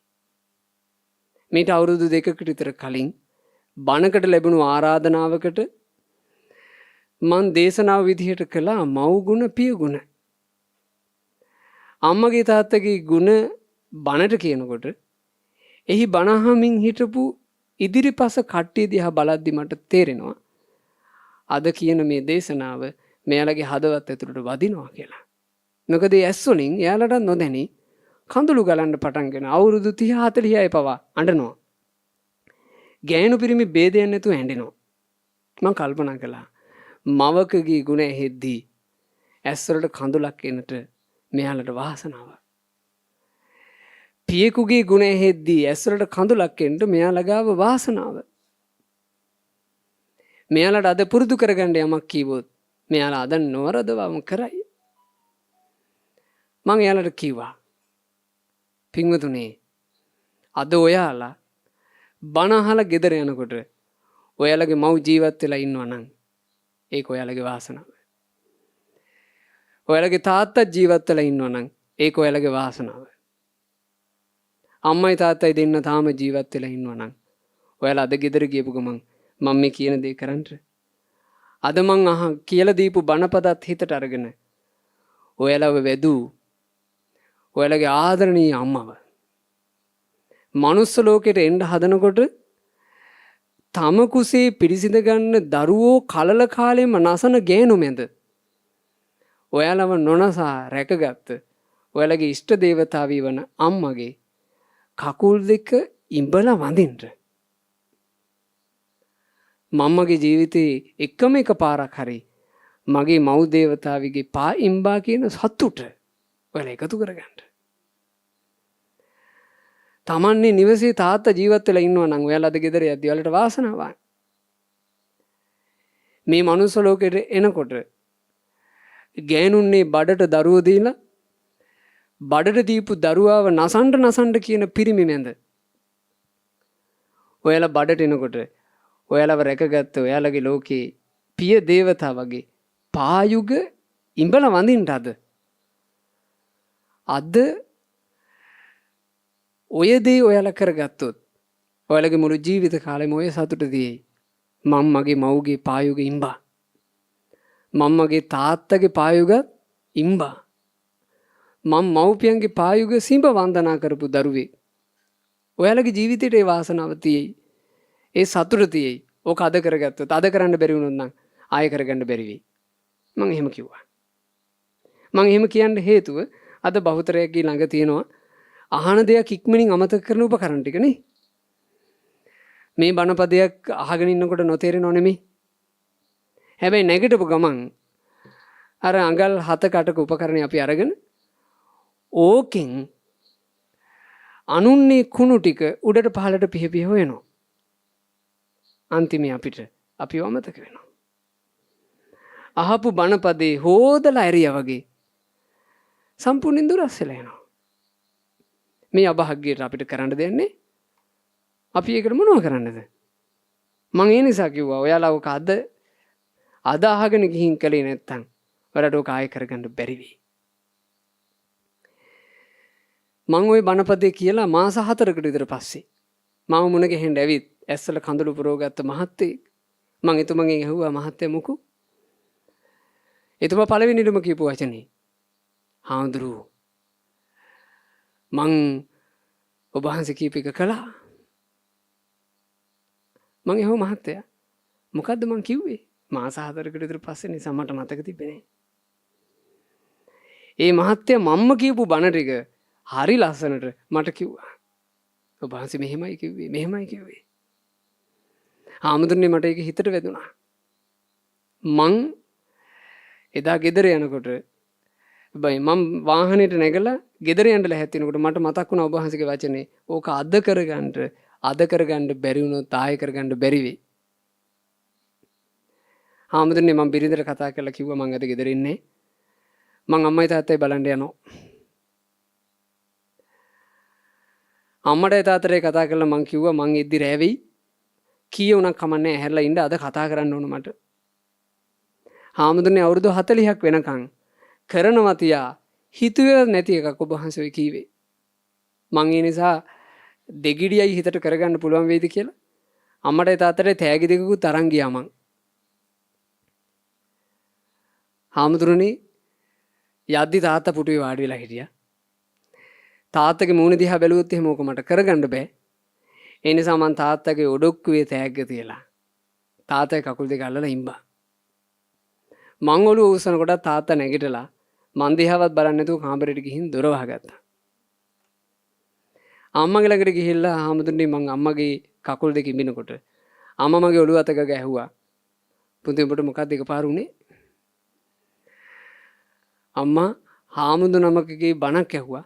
Speaker 1: මීට අවුරුදු දෙකකට විතර කලින් බණකට ලැබුණු ආරාධනාවකට මං දේශනාව විදිහට කළා මව් ගුණ පිය ගුණ. අම්මගේ තාත්තගේ ගුණ බණට කියනකොට එහි බණ අහමින් හිටපු ඉදිරිපස කට්ටිය දිහා බලද්දි මට තේරෙනවා අද කියන මේ දේශනාව මෙයාලගේ හදවත් ඇතුළට වදිනවා කියලා. මොකද ඒ ඇස් වලින් එයාලටත් නොදැනි කඳුළු ගලන්න පටන්ගෙන අවුරුදු 30 40 අය පවා අඬනවා. ගෑනු පිරිමි ભેදයක් නැතුව ඇඬෙනවා. මං කල්පනා කළා මවකගේ ගුණ ඇහෙද්දී ඇස් වලට කඳුලක් එනට මෙයාලට වාසනාවක්. පියෙකුගේ ගුණ ඇහෙද්දී ඇස් වලට කඳුලක් එන්න මෙයාලා ගාව වාසනාව. මෙයාලට අද පුරුදු කරගන්න යමක් කිව්වොත් මෙයාලා අද නොවරදවම කරයි. මං එයාලට කිව්වා, පින්වතුනි අද ඔයාලා බණ අහලා ගෙදර යනකොට ඔයාලගේ මව් ජීවත් වෙලා ඉන්නවා නම් ඒක ඔයාලගේ වාසනාව. ඔයාලගේ තාත්තත් ජීවත් වෙලා ඉන්නවා නම් ඒක ඔයාලගේ වාසනාව. අම්මයි තාත්තයි දෙන්න තාම ජීවත් වෙලා ඉන්නවා නම් ඔයාලා අද ගෙදර ගියපු ගමන් මම මේ කියන දේ කරන්න. අද මං අහ කියලා දීපු බණපදත් හිතට අරගෙන ඔයාලව වැදූ ඔයාලගේ ආදරණීය අම්මව මනුස්ස ලෝකෙට එන්න හදනකොට තම කුසේ පිරිසිඳ ගන්න දරුවෝ කලල කාලෙම නසන ගෑනු මැද ඔයාලව නොනසා රැකගත්ත ඔයාලගේ ඉෂ්ට දේවතාවී වන අම්මගේ කකුල් දෙක ඉඹලා වඳින්න. මම්මගේ ජීවිතේ එකම එක පාරක් හරි මගේ මව් දේවතාවිගේ පා ඉඹා කියන සතුට ඔයාලා එකතු කරගන්න. තමන්නේ නිවසේ තාත්තා ජීවත් වෙලා ඉන්නවා නම් ඔයාලා අද ගෙදර යද්දි ඔයාලට වාසනාවක්. මේ මනුස්ස ලෝකෙට එනකොට ගෑනුන්නේ බඩට දරුවෝ දීලා බඩට දීපු දරුවාව නසන්න නසන්න කියන පිරිමි මැද ඔයාලා බඩට එනකොට ඔයාලව රැකගත්ත ඔයාලගේ ලෝකේ පිය දේවතා වගේ පායුග ඉඹලා වඳින්න අද අද ඔය දේ ඔයාලා කරගත්තොත් ඔයාලගේ මුළු ජීවිත කාලෙම ඔය සතුට දියේ. මම මගේ මව්ගේ පායුග ඉඹා, මම මගේ තාත්තගේ පායුග ඉඹා, මම මව්පියන්ගේ පායුග සිඹ වන්දනා කරපු දරුවෙක්. ඔයාලගේ ජීවිතේට ඒ වාසනාව තියෙයි. ඒ සතුට තියෙයි. ඕක අද කරගත්තොත්, අද කරන්න බැරි වුණොත් නම් ආයෙ කරගන්න බැරි වෙයි. මං එහෙම කිව්වා. මං එහෙම කියන්න හේතුව අද බහුතරයක්ගේ ළඟ තියෙනවා අහන දෙයක් ඉක්මනින් අමතක කරන උපකරණ ටික නේ. මේ බණපදයක් අහගෙන ඉන්නකොට නොතේරෙනව නෙමෙයි. හැබැයි නැගිටපු ගමන් අර අඟල් 7ක 8ක උපකරණේ අපි අරගෙන ඕකෙන් අනුන්නේ කුණු ටික උඩට පහළට පිහ පිහ හොයනවා. අන්තිමේ අපිට අපිව අමතක වෙනවා. අහපු බණපදේ හොදලා ඇරියා වගේ සම්පූර්ණයෙන් දුරස් වෙලා යනවා. මේ අභාග්‍යයට අපිට කරන්න දෙන්නේ අපි ඒකට මොනව කරන්නද? මං ඒ නිසා කිව්වා ඔයාලා ඔක අද අද අහගෙන ගිහින් කළේ නැත්තම් ඔයාලට ඔක ආයෙ කරගන්න බැරි වෙයි. මං ওই බණපදේ කියලා මාස 4කට විතර පස්සේ මාව මුණ ගැහෙන්න ඇවිත් ඇස්වල කඳුළු පුරවගත්ත මහත්තයෙක්. මං එතුමගෙන් ඇහුවා මහත්තයා මොකෝ? එතුමා පළවෙනිටම කියපු වචනේ හාමුදුරුවෝ මං ඔබ වහන්සේ කියපු එක කළා. මං ඇහුවා මහත්තයා මොකද්ද මං කිව්වේ? මාස 4කට විතර පස්සේ නිසා මට මතක තිබෙන්නේ නෑ. ඒ මහත්තයා මම්ම කියපු බණ ටික හරි ලස්සනට මට කිව්වා. ඔබ වහන්සේ මෙහෙමයි කිව්වේ, මෙහෙමයි කිව්වේ. හාමුදුරනේ මට ඒක හිතට වැදුනා. මං එදා ගෙදර යනකොට මං වාහනේට නැගලා ගෙදර යන්න ලැහැත් වෙනකොට මට මතක් වුණා ඔබ වහන්සේගේ වචනේ. ඕක අද කරගන්න, අද කරගන්න බැරි වුණොත් ආයෙ කරගන්න බැරි වෙයි. හාමුදුරනේ මං බිරිඳට කතා කරලා කිව්වා මං අද ගෙදර ඉන්නේ. මං අම්මයි තාත්තයි බලන්න යනවා. අම්මටයි තාත්තටයි කතා කරලා මං කිව්වා මං එද්දි රෑ වෙයි. කීය වුණත් කමන්නේ ඇහැරලා ඉන්න අද කතා කරන්න ඕන මට. හාමුදුරනේ අවුරුදු 40ක් වෙනකන් කරනවා තියා හිතුවේ නැති එකක් ඔබ වහන්සේ ඔය කීවේ. මං ඒ නිසා දෙගිඩියයි හිතට කරගන්න පුළුවන් වෙයිද කියලා අම්මටයි තාත්තටයි තෑගි දෙකකුත් අරන් ගියා මං. හාමුදුරනේ යද්දි තාත්තා පුටුවේ වාඩි වෙලා හිටියා. තාත්තගේ මූණ දිහා බැලුවොත් එහෙම ඕක මට කරගන්න බෑ. ඒ නිසා මං තාත්තගේ ඔඩොක්කුවේ තෑග්ග තියලා තාත්තගේ කකුල් දෙක අල්ලලා ඉම්බා. මං ඔළුව උස්සන කොට තාත්තා නැගිටලා මං දිහාවත් බලන්නේ නැතුව කාමරේට ගිහින් දොර වහගත්තා. අම්මගේ ළඟට ගිහිල්ලා හාමුදුරනේ මං අම්මගේ කකුල් දෙක ඉඹිනකොට අම්මා මගේ ඔළුව අත ගග ඇහුවා. පුතේ උඹට මොකක්ද එකපාර වුනේ? අම්මා හාමුදුර නමකගේ බණක් ඇහුවා.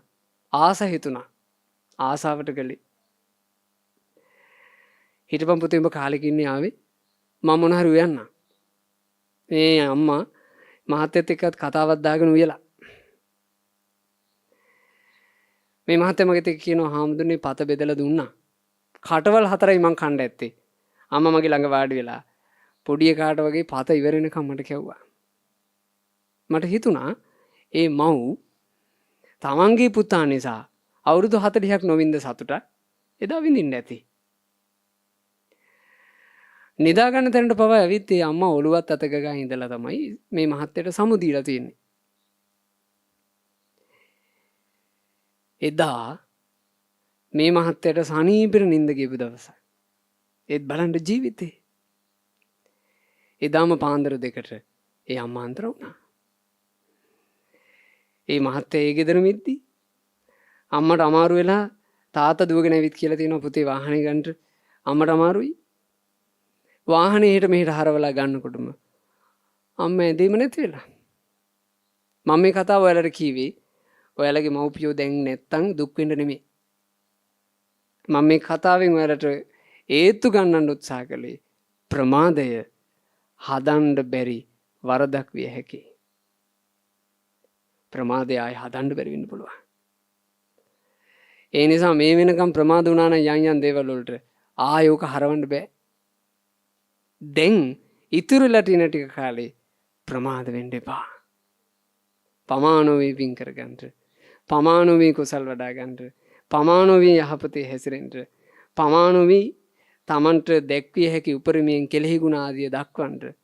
Speaker 1: ආස හිතුණා. ආසාවට කළේ. හිටපන් පුතේ උඹ කාලෙක ඉන්නේ ආවේ. මම මොන හරි උයන්නම්. මේ අම්මා මහත්තයත් එක්කත් කතාවක් දාගෙන උයලා. මේ මහත්තයා මගෙත් එක්ක කියනවා හාමුදුරනේ පත බෙදලා දුන්නා. කටවල් 4යි මං කණ්ඩ ඇත්තේ. අම්මා මගේ ළඟ වාඩි වෙලා පොඩි එකාට වගේ පත ඉවර වෙනකම් මට කිව්වා. මට හිතුණා ඒ මව් තමන්ගේ පුතා නිසා අවුරුදු 40ක් නොවින්ද සතුටක් එදා විඳින්න ඇති. නිදා ගන්න තැනට පවා ඇවිත් ඒ අම්මා ඔළුවත් අත ගගා ඉඳලා තමයි මේ මහත්තයට සමු දීලා තියෙන්නේ. එදා මේ මහත්තයට සනීපෙට නිින්ද ගියපු දවසක්. ඒත් බලන්න ජීවිතේ. එදාම පාන්දර 2ට ඒ අම්මා අන්තර වුණා. ඒ මහත්තයා ඒ ගෙදර මිද්දි අම්මට අමාරු වෙලා තාත්තා දුවගෙන ඇවිත් කියලා තියෙනවා පුතේ වාහනේ ගන්නට අම්මට අමාරුයි. වාහනේ එහෙට මෙහෙට හරවලා ගන්නකොටම අම්මා ඇඳේම නැති වෙලා. මම මේ කතාව ඔයාලට කිව්වේ ඔයාලගේ මව්පියෝ දැන් නැත්තම් දුක් වෙන්න නෙමෙයි. මම මේ කතාවෙන් ඔයාලට ඒත්තු ගන්නන්න උත්සාහ කළේ ප්‍රමාදය හදන්න බැරි වරදක් විය හැකියි. ප්‍රමාදය ආයෙ හදන්න බැරි වෙන්න පුළුවන්. ඒ නිසා මේ වෙනකම් ප්‍රමාද වුණා නම් යම් යම් දේවල් වලට ආයෙ ඕක හරවන්න බෑ. දැන් ඉතුරු වෙලා තියෙන ටික කාලේ ප්‍රමාද වෙන්න එපා. පමා නොවී පින් කරගන්න. පමා නොවී කුසල් වඩා ගන්න. පමා නොවී යහපතේ හැසිරෙන්න. පමා නොවී තමන්ට දැක්විය හැකි උපරිමයෙන් කෙලෙහි ගුණ ආදිය දක්වන්න.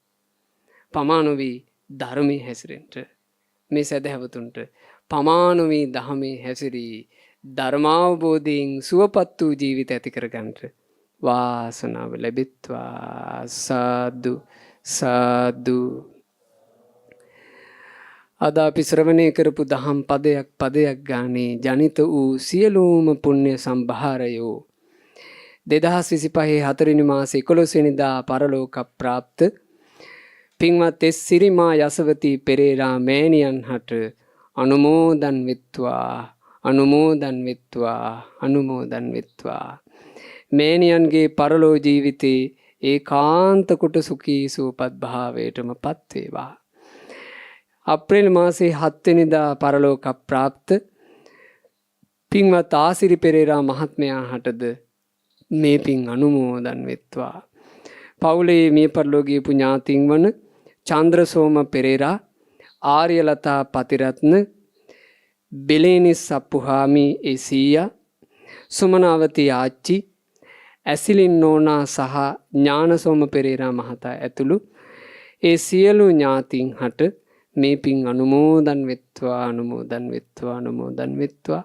Speaker 1: පමා නොවී ධර්මයේ හැසිරෙන්න. මේ සදහැවතුන්ට පමා නොවී දහමේ හැසිරී ධර්මාවබෝධයෙන් සුවපත් වූ ජීවිත ඇති කරගන්නට වාසනාව ලැබෙත්වා. සාදු සාදු. අද අපි ශ්‍රවණය කරපු දහම් පදයක් පදයක් ගානේ ජනිත වූ සියලුම පුණ්‍ය සම්භාරයෝ 2025 4 වෙනි මාසේ 11 වෙනිදා පරලෝක ප්‍රාප්ත පින්වත් එස් සිරිමා යසවති පෙරේරා මෑණියන් හට අනුමෝදන් වෙත්වා, අනුමෝදන් වෙත්වා, අනුමෝදන් වෙත්වා. මෑණියන්ගේ පරලෝ ජීවිතේ ඒකාන්ත කොට සුඛී සුවපත් භාවයටම පත් වේවා. අප්‍රේල් මාසේ 7 වෙනිදා පරලෝක ප්‍රාප්ත පින්වත් ආසිරි පෙරේරා මහත්මයා හටද මේ පින් අනුමෝදන් වෙත්වා. පවුලේ මිය පරලෝ ගියපු ඥාතීන් වන චන්ද්‍රසෝම පෙරේරා, ආර්යලතා පතිරත්න, බෙලේනිස් අප්පුහාමි ඒ සීයා, සුමනාවති ආච්චි, ඇසිලින් නෝනා සහ ඥානසෝම පෙරේරා මහතා ඇතුළු ඒ සියලු ඥාතීන් හට මේ පින් අනුමෝදන් වෙත්වා, අනුමෝදන් වෙත්වා, අනුමෝදන් වෙත්වා.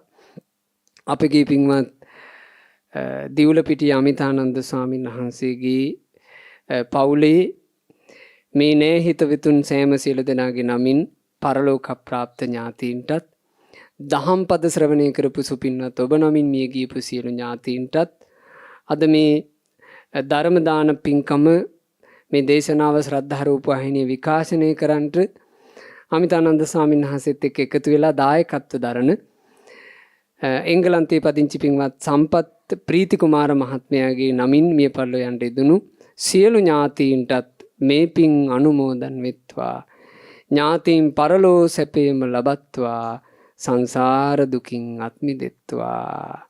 Speaker 1: අපගේ පින්වත් දිවුලපිටිය අමිතානන්ද ස්වාමීන් වහන්සේගේ පවුලේ මේ නෑ හිතවිතුන් සෑම සියලු දෙනාගේ නමින් පරලෝක ප්‍රාප්ත ඥාතීන්ටත්, දහම් පද ශ්‍රවණය කරපු සුපින්වත් ඔබ නමින් මිය ගියපු සියලු ඥාතීන්ටත්, අද මේ ධර්ම දාන පින්කම මේ දේශනාව ශ්‍රද්ධා රූප වාහිනිය විකාශනය කරන්නට අමිතානන්ද ස්වාමීන් වහන්සේත් එක්ක එකතු වෙලා දායකත්ව දරන එංගලන්තයේ පදිංචි පින්වත් සම්පත් ප්‍රීති කුමාර මහත්මයාගේ නමින් මිය පරලෝ යන්න යෙදුණු සියලු ඥාතීන්ටත් මේ පින් අනුමෝදන් වෙත්වා. ඥාතීන් පරලෝ සැපයම ලබත්වා. සංසාර දුකින් අත් මිදෙත්වා.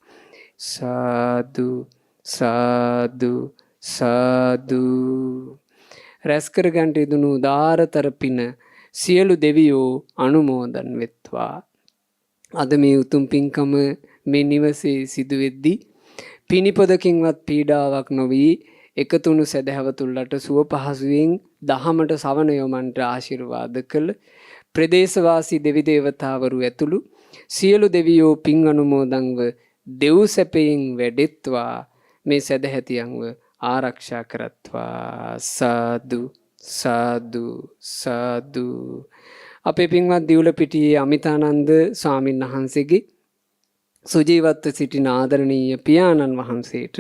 Speaker 1: සාදු සාදු සාදු. රැස් කරගන්නට යෙදුණු උදාරතර පින සියලු දෙවියෝ අනුමෝදන් වෙත්වා. අද මේ උතුම් පින්කම මේ නිවසේ සිදු වෙද්දී පිණිපොදකින්වත් පීඩාවක් නොවී එකතුණු සැදැහැවතුන්ලට සුව පහසුවෙන් දහමට සවන යොමන්ට ආශිර්වාද කළ ප්‍රදේශවාසී දෙවි දේවතාවරු ඇතුළු සියලු දෙවියෝ පින් අනුමෝදන්ව දෙව් සැපයෙන් වැඩෙත්වා. මේ සැදැහැතියන්ව ආරක්ෂා කරත්වා. සාදු සාදු සාදු. අපේ පින්වත් දිවුලපිටියේ අමිතානන්ද ස්වාමීන් වහන්සේගේ සුජීවත්ව සිටින ආදරණීය පියාණන් වහන්සේට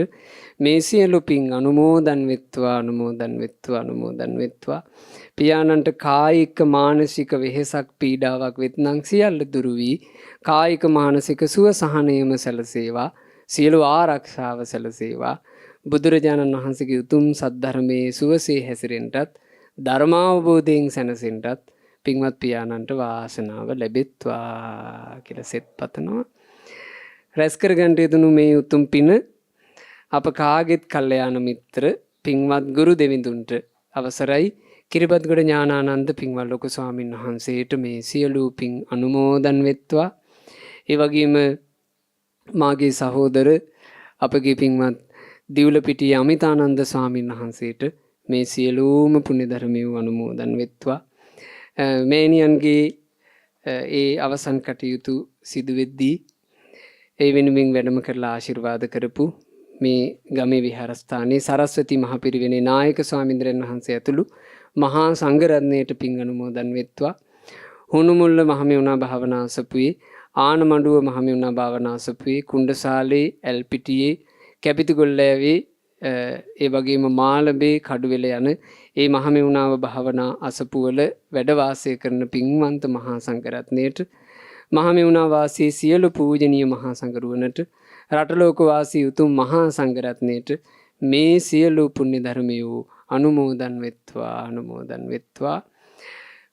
Speaker 1: මේ සියලු පින් අනුමෝදන් වෙත්වා, අනුමෝදන් වෙත්වා, අනුමෝදන් වෙත්වා. පියාණන්ට කායික මානසික වෙහෙසක් පීඩාවක් වෙත්නම් සියල්ල දුරු වී කායික මානසික සුව සහනයම සැලසේවා. සියලු ආරක්ෂාව සැලසේවා. බුදුරජාණන් වහන්සේගේ උතුම් සද්ධර්මයේ සුවසේ හැසිරෙන්නටත් ධර්මාවබෝධයෙන් සැනසෙන්නටත් පින්වත් පියාණන්ට වාසනාව ලැබෙත්වා කියලා සෙත් පතනවා. රැස් කරගන්නට යෙදුණු මේ උතුම් පින අප කාගෙත් කල්යාණ මිත්‍ර පින්වත් ගුරු දෙවිඳුන්ට අවසරයි. කිරිබත්ගොඩ ඥානානන්ද පින්වත් ලොකු ස්වාමීන් වහන්සේට මේ සියලු පින් අනුමෝදන් වෙත්වා. ඒ වගේම මාගේ සහෝදර අපගේ පින්වත් දිවුලපිටියේ අමිතානන්ද ස්වාමීන් වහන්සේට මේ සියලුම පුණ්‍ය ධර්මයෝ අනුමෝදන් වෙත්වා. මේනියන්ගේ ඒ අවසන් කටයුතු සිදු වෙද්දී ඒ වෙනුවෙන් වැඩම කරලා ආශිර්වාද කරපු මේ ගමේ විහාරස්ථානයේ සරස්වති මහ පිරිවෙනේ නායක ස්වාමීන්ද්‍රයන් වහන්සේ ඇතුළු මහා සංඝරත්නයට පින් අනුමෝදන් වෙත්වා. හුණුමුල්ල මහමෙවුනා භාවනා අසපුවේ, ආනමඩුව මහමෙවුනා භාවනා අසපුවේ, කුණ්ඩසාලේ, ඇල්පිටියේ, කැපිතිගොල්ලෑවේ, ඒ වගේම මාළඹේ, කඩුවෙල යන ඒ මහමෙවුනාව භාවනා අසපුවල වැඩ වාසය කරන පින්වන්ත මහා සංඝරත්නයට, මහමෙවුනා වාසී සියලු පූජනීය මහා සංඝරුවනට, රටලෝක වාසී උතුම් මහා සංඝරත්නයට මේ සියලු පුණ්‍ය ධර්මයෝ අනුමෝදන් වෙත්වා, අනුමෝදන් වෙත්වා.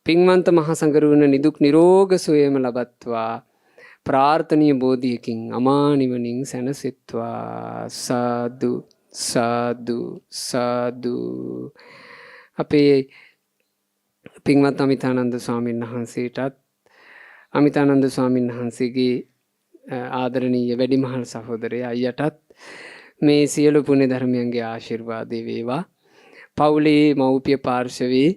Speaker 1: පින්වන්ත මහා සංඝරුවන නිදුක් නිරෝග සුවයම ලබත්වා. ප්‍රාර්ථනීය බෝධියකින් අමා නිවනින් සැනසෙත්වා. සාදු සාදු සාදු. අපේ පින්වත් අමිතානන්ද ස්වාමීන් වහන්සේටත්, අමිතානන්ද ස්වාමීන් වහන්සේගේ ආදරණීය වැඩිමහල් සහෝදරයා අයියටත් මේ සියලු පුණ්‍ය ධර්මයන්ගේ ආශිර්වාදේ වේවා. පවුලේ මව්පිය පාර්ශවයේ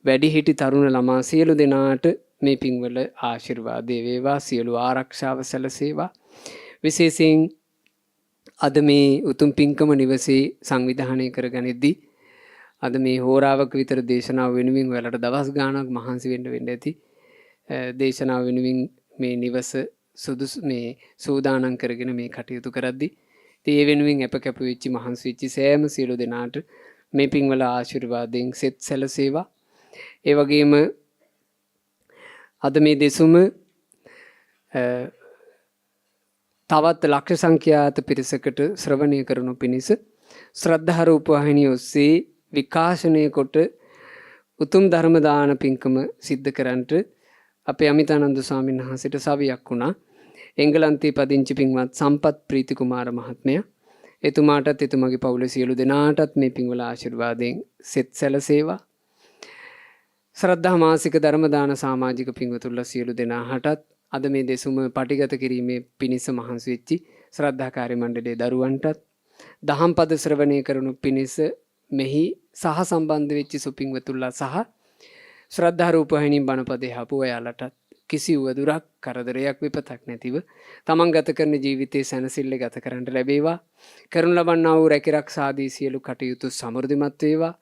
Speaker 1: වැඩිහිටි තරුණ ළමා සියලු දෙනාට මේ පින්වල ආශිර්වාදේ වේවා. සියලු ආරක්ෂාව සැලසේවා. විශේෂයෙන් අද මේ උතුම් පින්කම නිවසේ සංවිධානය කරගනිද්දී අද මේ හෝරාවක විතර දේශනාව වෙනුවෙන් ඔයාලට දවස් ගාණක් මහන්සි වෙන්න වෙන්න ඇති. දේශනාව වෙනුවෙන් මේ නිවස සුදුසු මේ සූදානම් කරගෙන මේ කටයුතු කරද්දී ඉතින් ඒ වෙනුවෙන් අප කැප වෙච්ච මහන්සි වෙච්ච සෑම සියලු දෙනාට මේ පින්වල ආශිර්වාදයෙන් සෙත් සැලසේවා. ඒ වගේම අද මේ දෙසුම තවත් ලක්ෂ සංඛ්‍යාත පිරිසකට ශ්‍රවණය කරනු පිණිස ශ්‍රද්ධා රූප වාහිනිය ඔස්සේ විකාශනය කොට උතුම් ධර්ම දාන පින්කම සිද්ධ කරන්නට අපේ අමිතානන්ද ස්වාමීන් වහන්සේට සවියක් වුණා. එංගලන්තයේ පදිංචි පින්වත් සම්පත් ප්‍රීති කුමාර මහත්මයා, එතුමාටත් එතුමාගේ පවුලේ සියලු දෙනාටත් මේ පින්වල ආශිර්වාදයෙන් සෙත් සැලසේවා. ශ්‍රද්ධා මාසික ධර්ම දාන සමාජික පින්වතුන්ලා සියලු දෙනාටත් අද මේ දෙසුම පටිගත කිරීමේ පිණිස මහන්සි වෙච්චි ශ්‍රද්ධා කාර්ය මණ්ඩලයේ දරුවන්ටත් දහම් පද ශ්‍රවණය කරනු පිණිස මෙහි සහ සම්බන්ධ වෙච්ච සුපින්වතුන්ලා සහ ශ්‍රද්ධා රූප වාහිනියෙන් බණපදේ අහපු ඔයාලටත් කිසි උවදුරක් කරදරයක් විපතක් නැතිව තමන් ගත කරන ජීවිතයේ සැනසෙල්ල ගත කරන්නට ලැබේවා. කරනු ලබන්නා වූ රැකිරක්ෂා ආදී සියලු කටයුතු සමෘද්ධිමත් වේවා.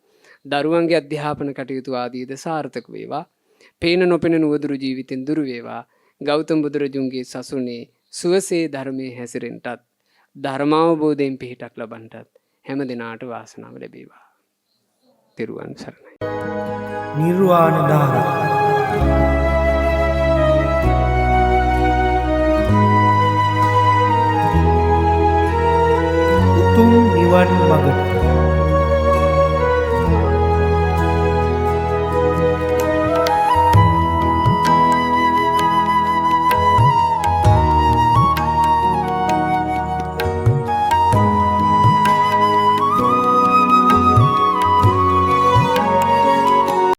Speaker 1: දරුවන්ගේ අධ්‍යාපන කටයුතු ආදීද සාර්ථක වේවා. පේන නොපෙනෙන උවදුරු ජීවිතෙන් දුරු වේවා. ගෞතම බුදුරජුන්ගේ සසුනේ සුවසේ ධර්මයේ හැසිරෙන්නටත් ධර්මාවබෝධයෙන් පිහිටක් ලබන්නටත් හැම දිනාට වාසනාව ලැබේවා. තෙරුවන් සරණයි.
Speaker 2: නිර්වාණ ධාරා.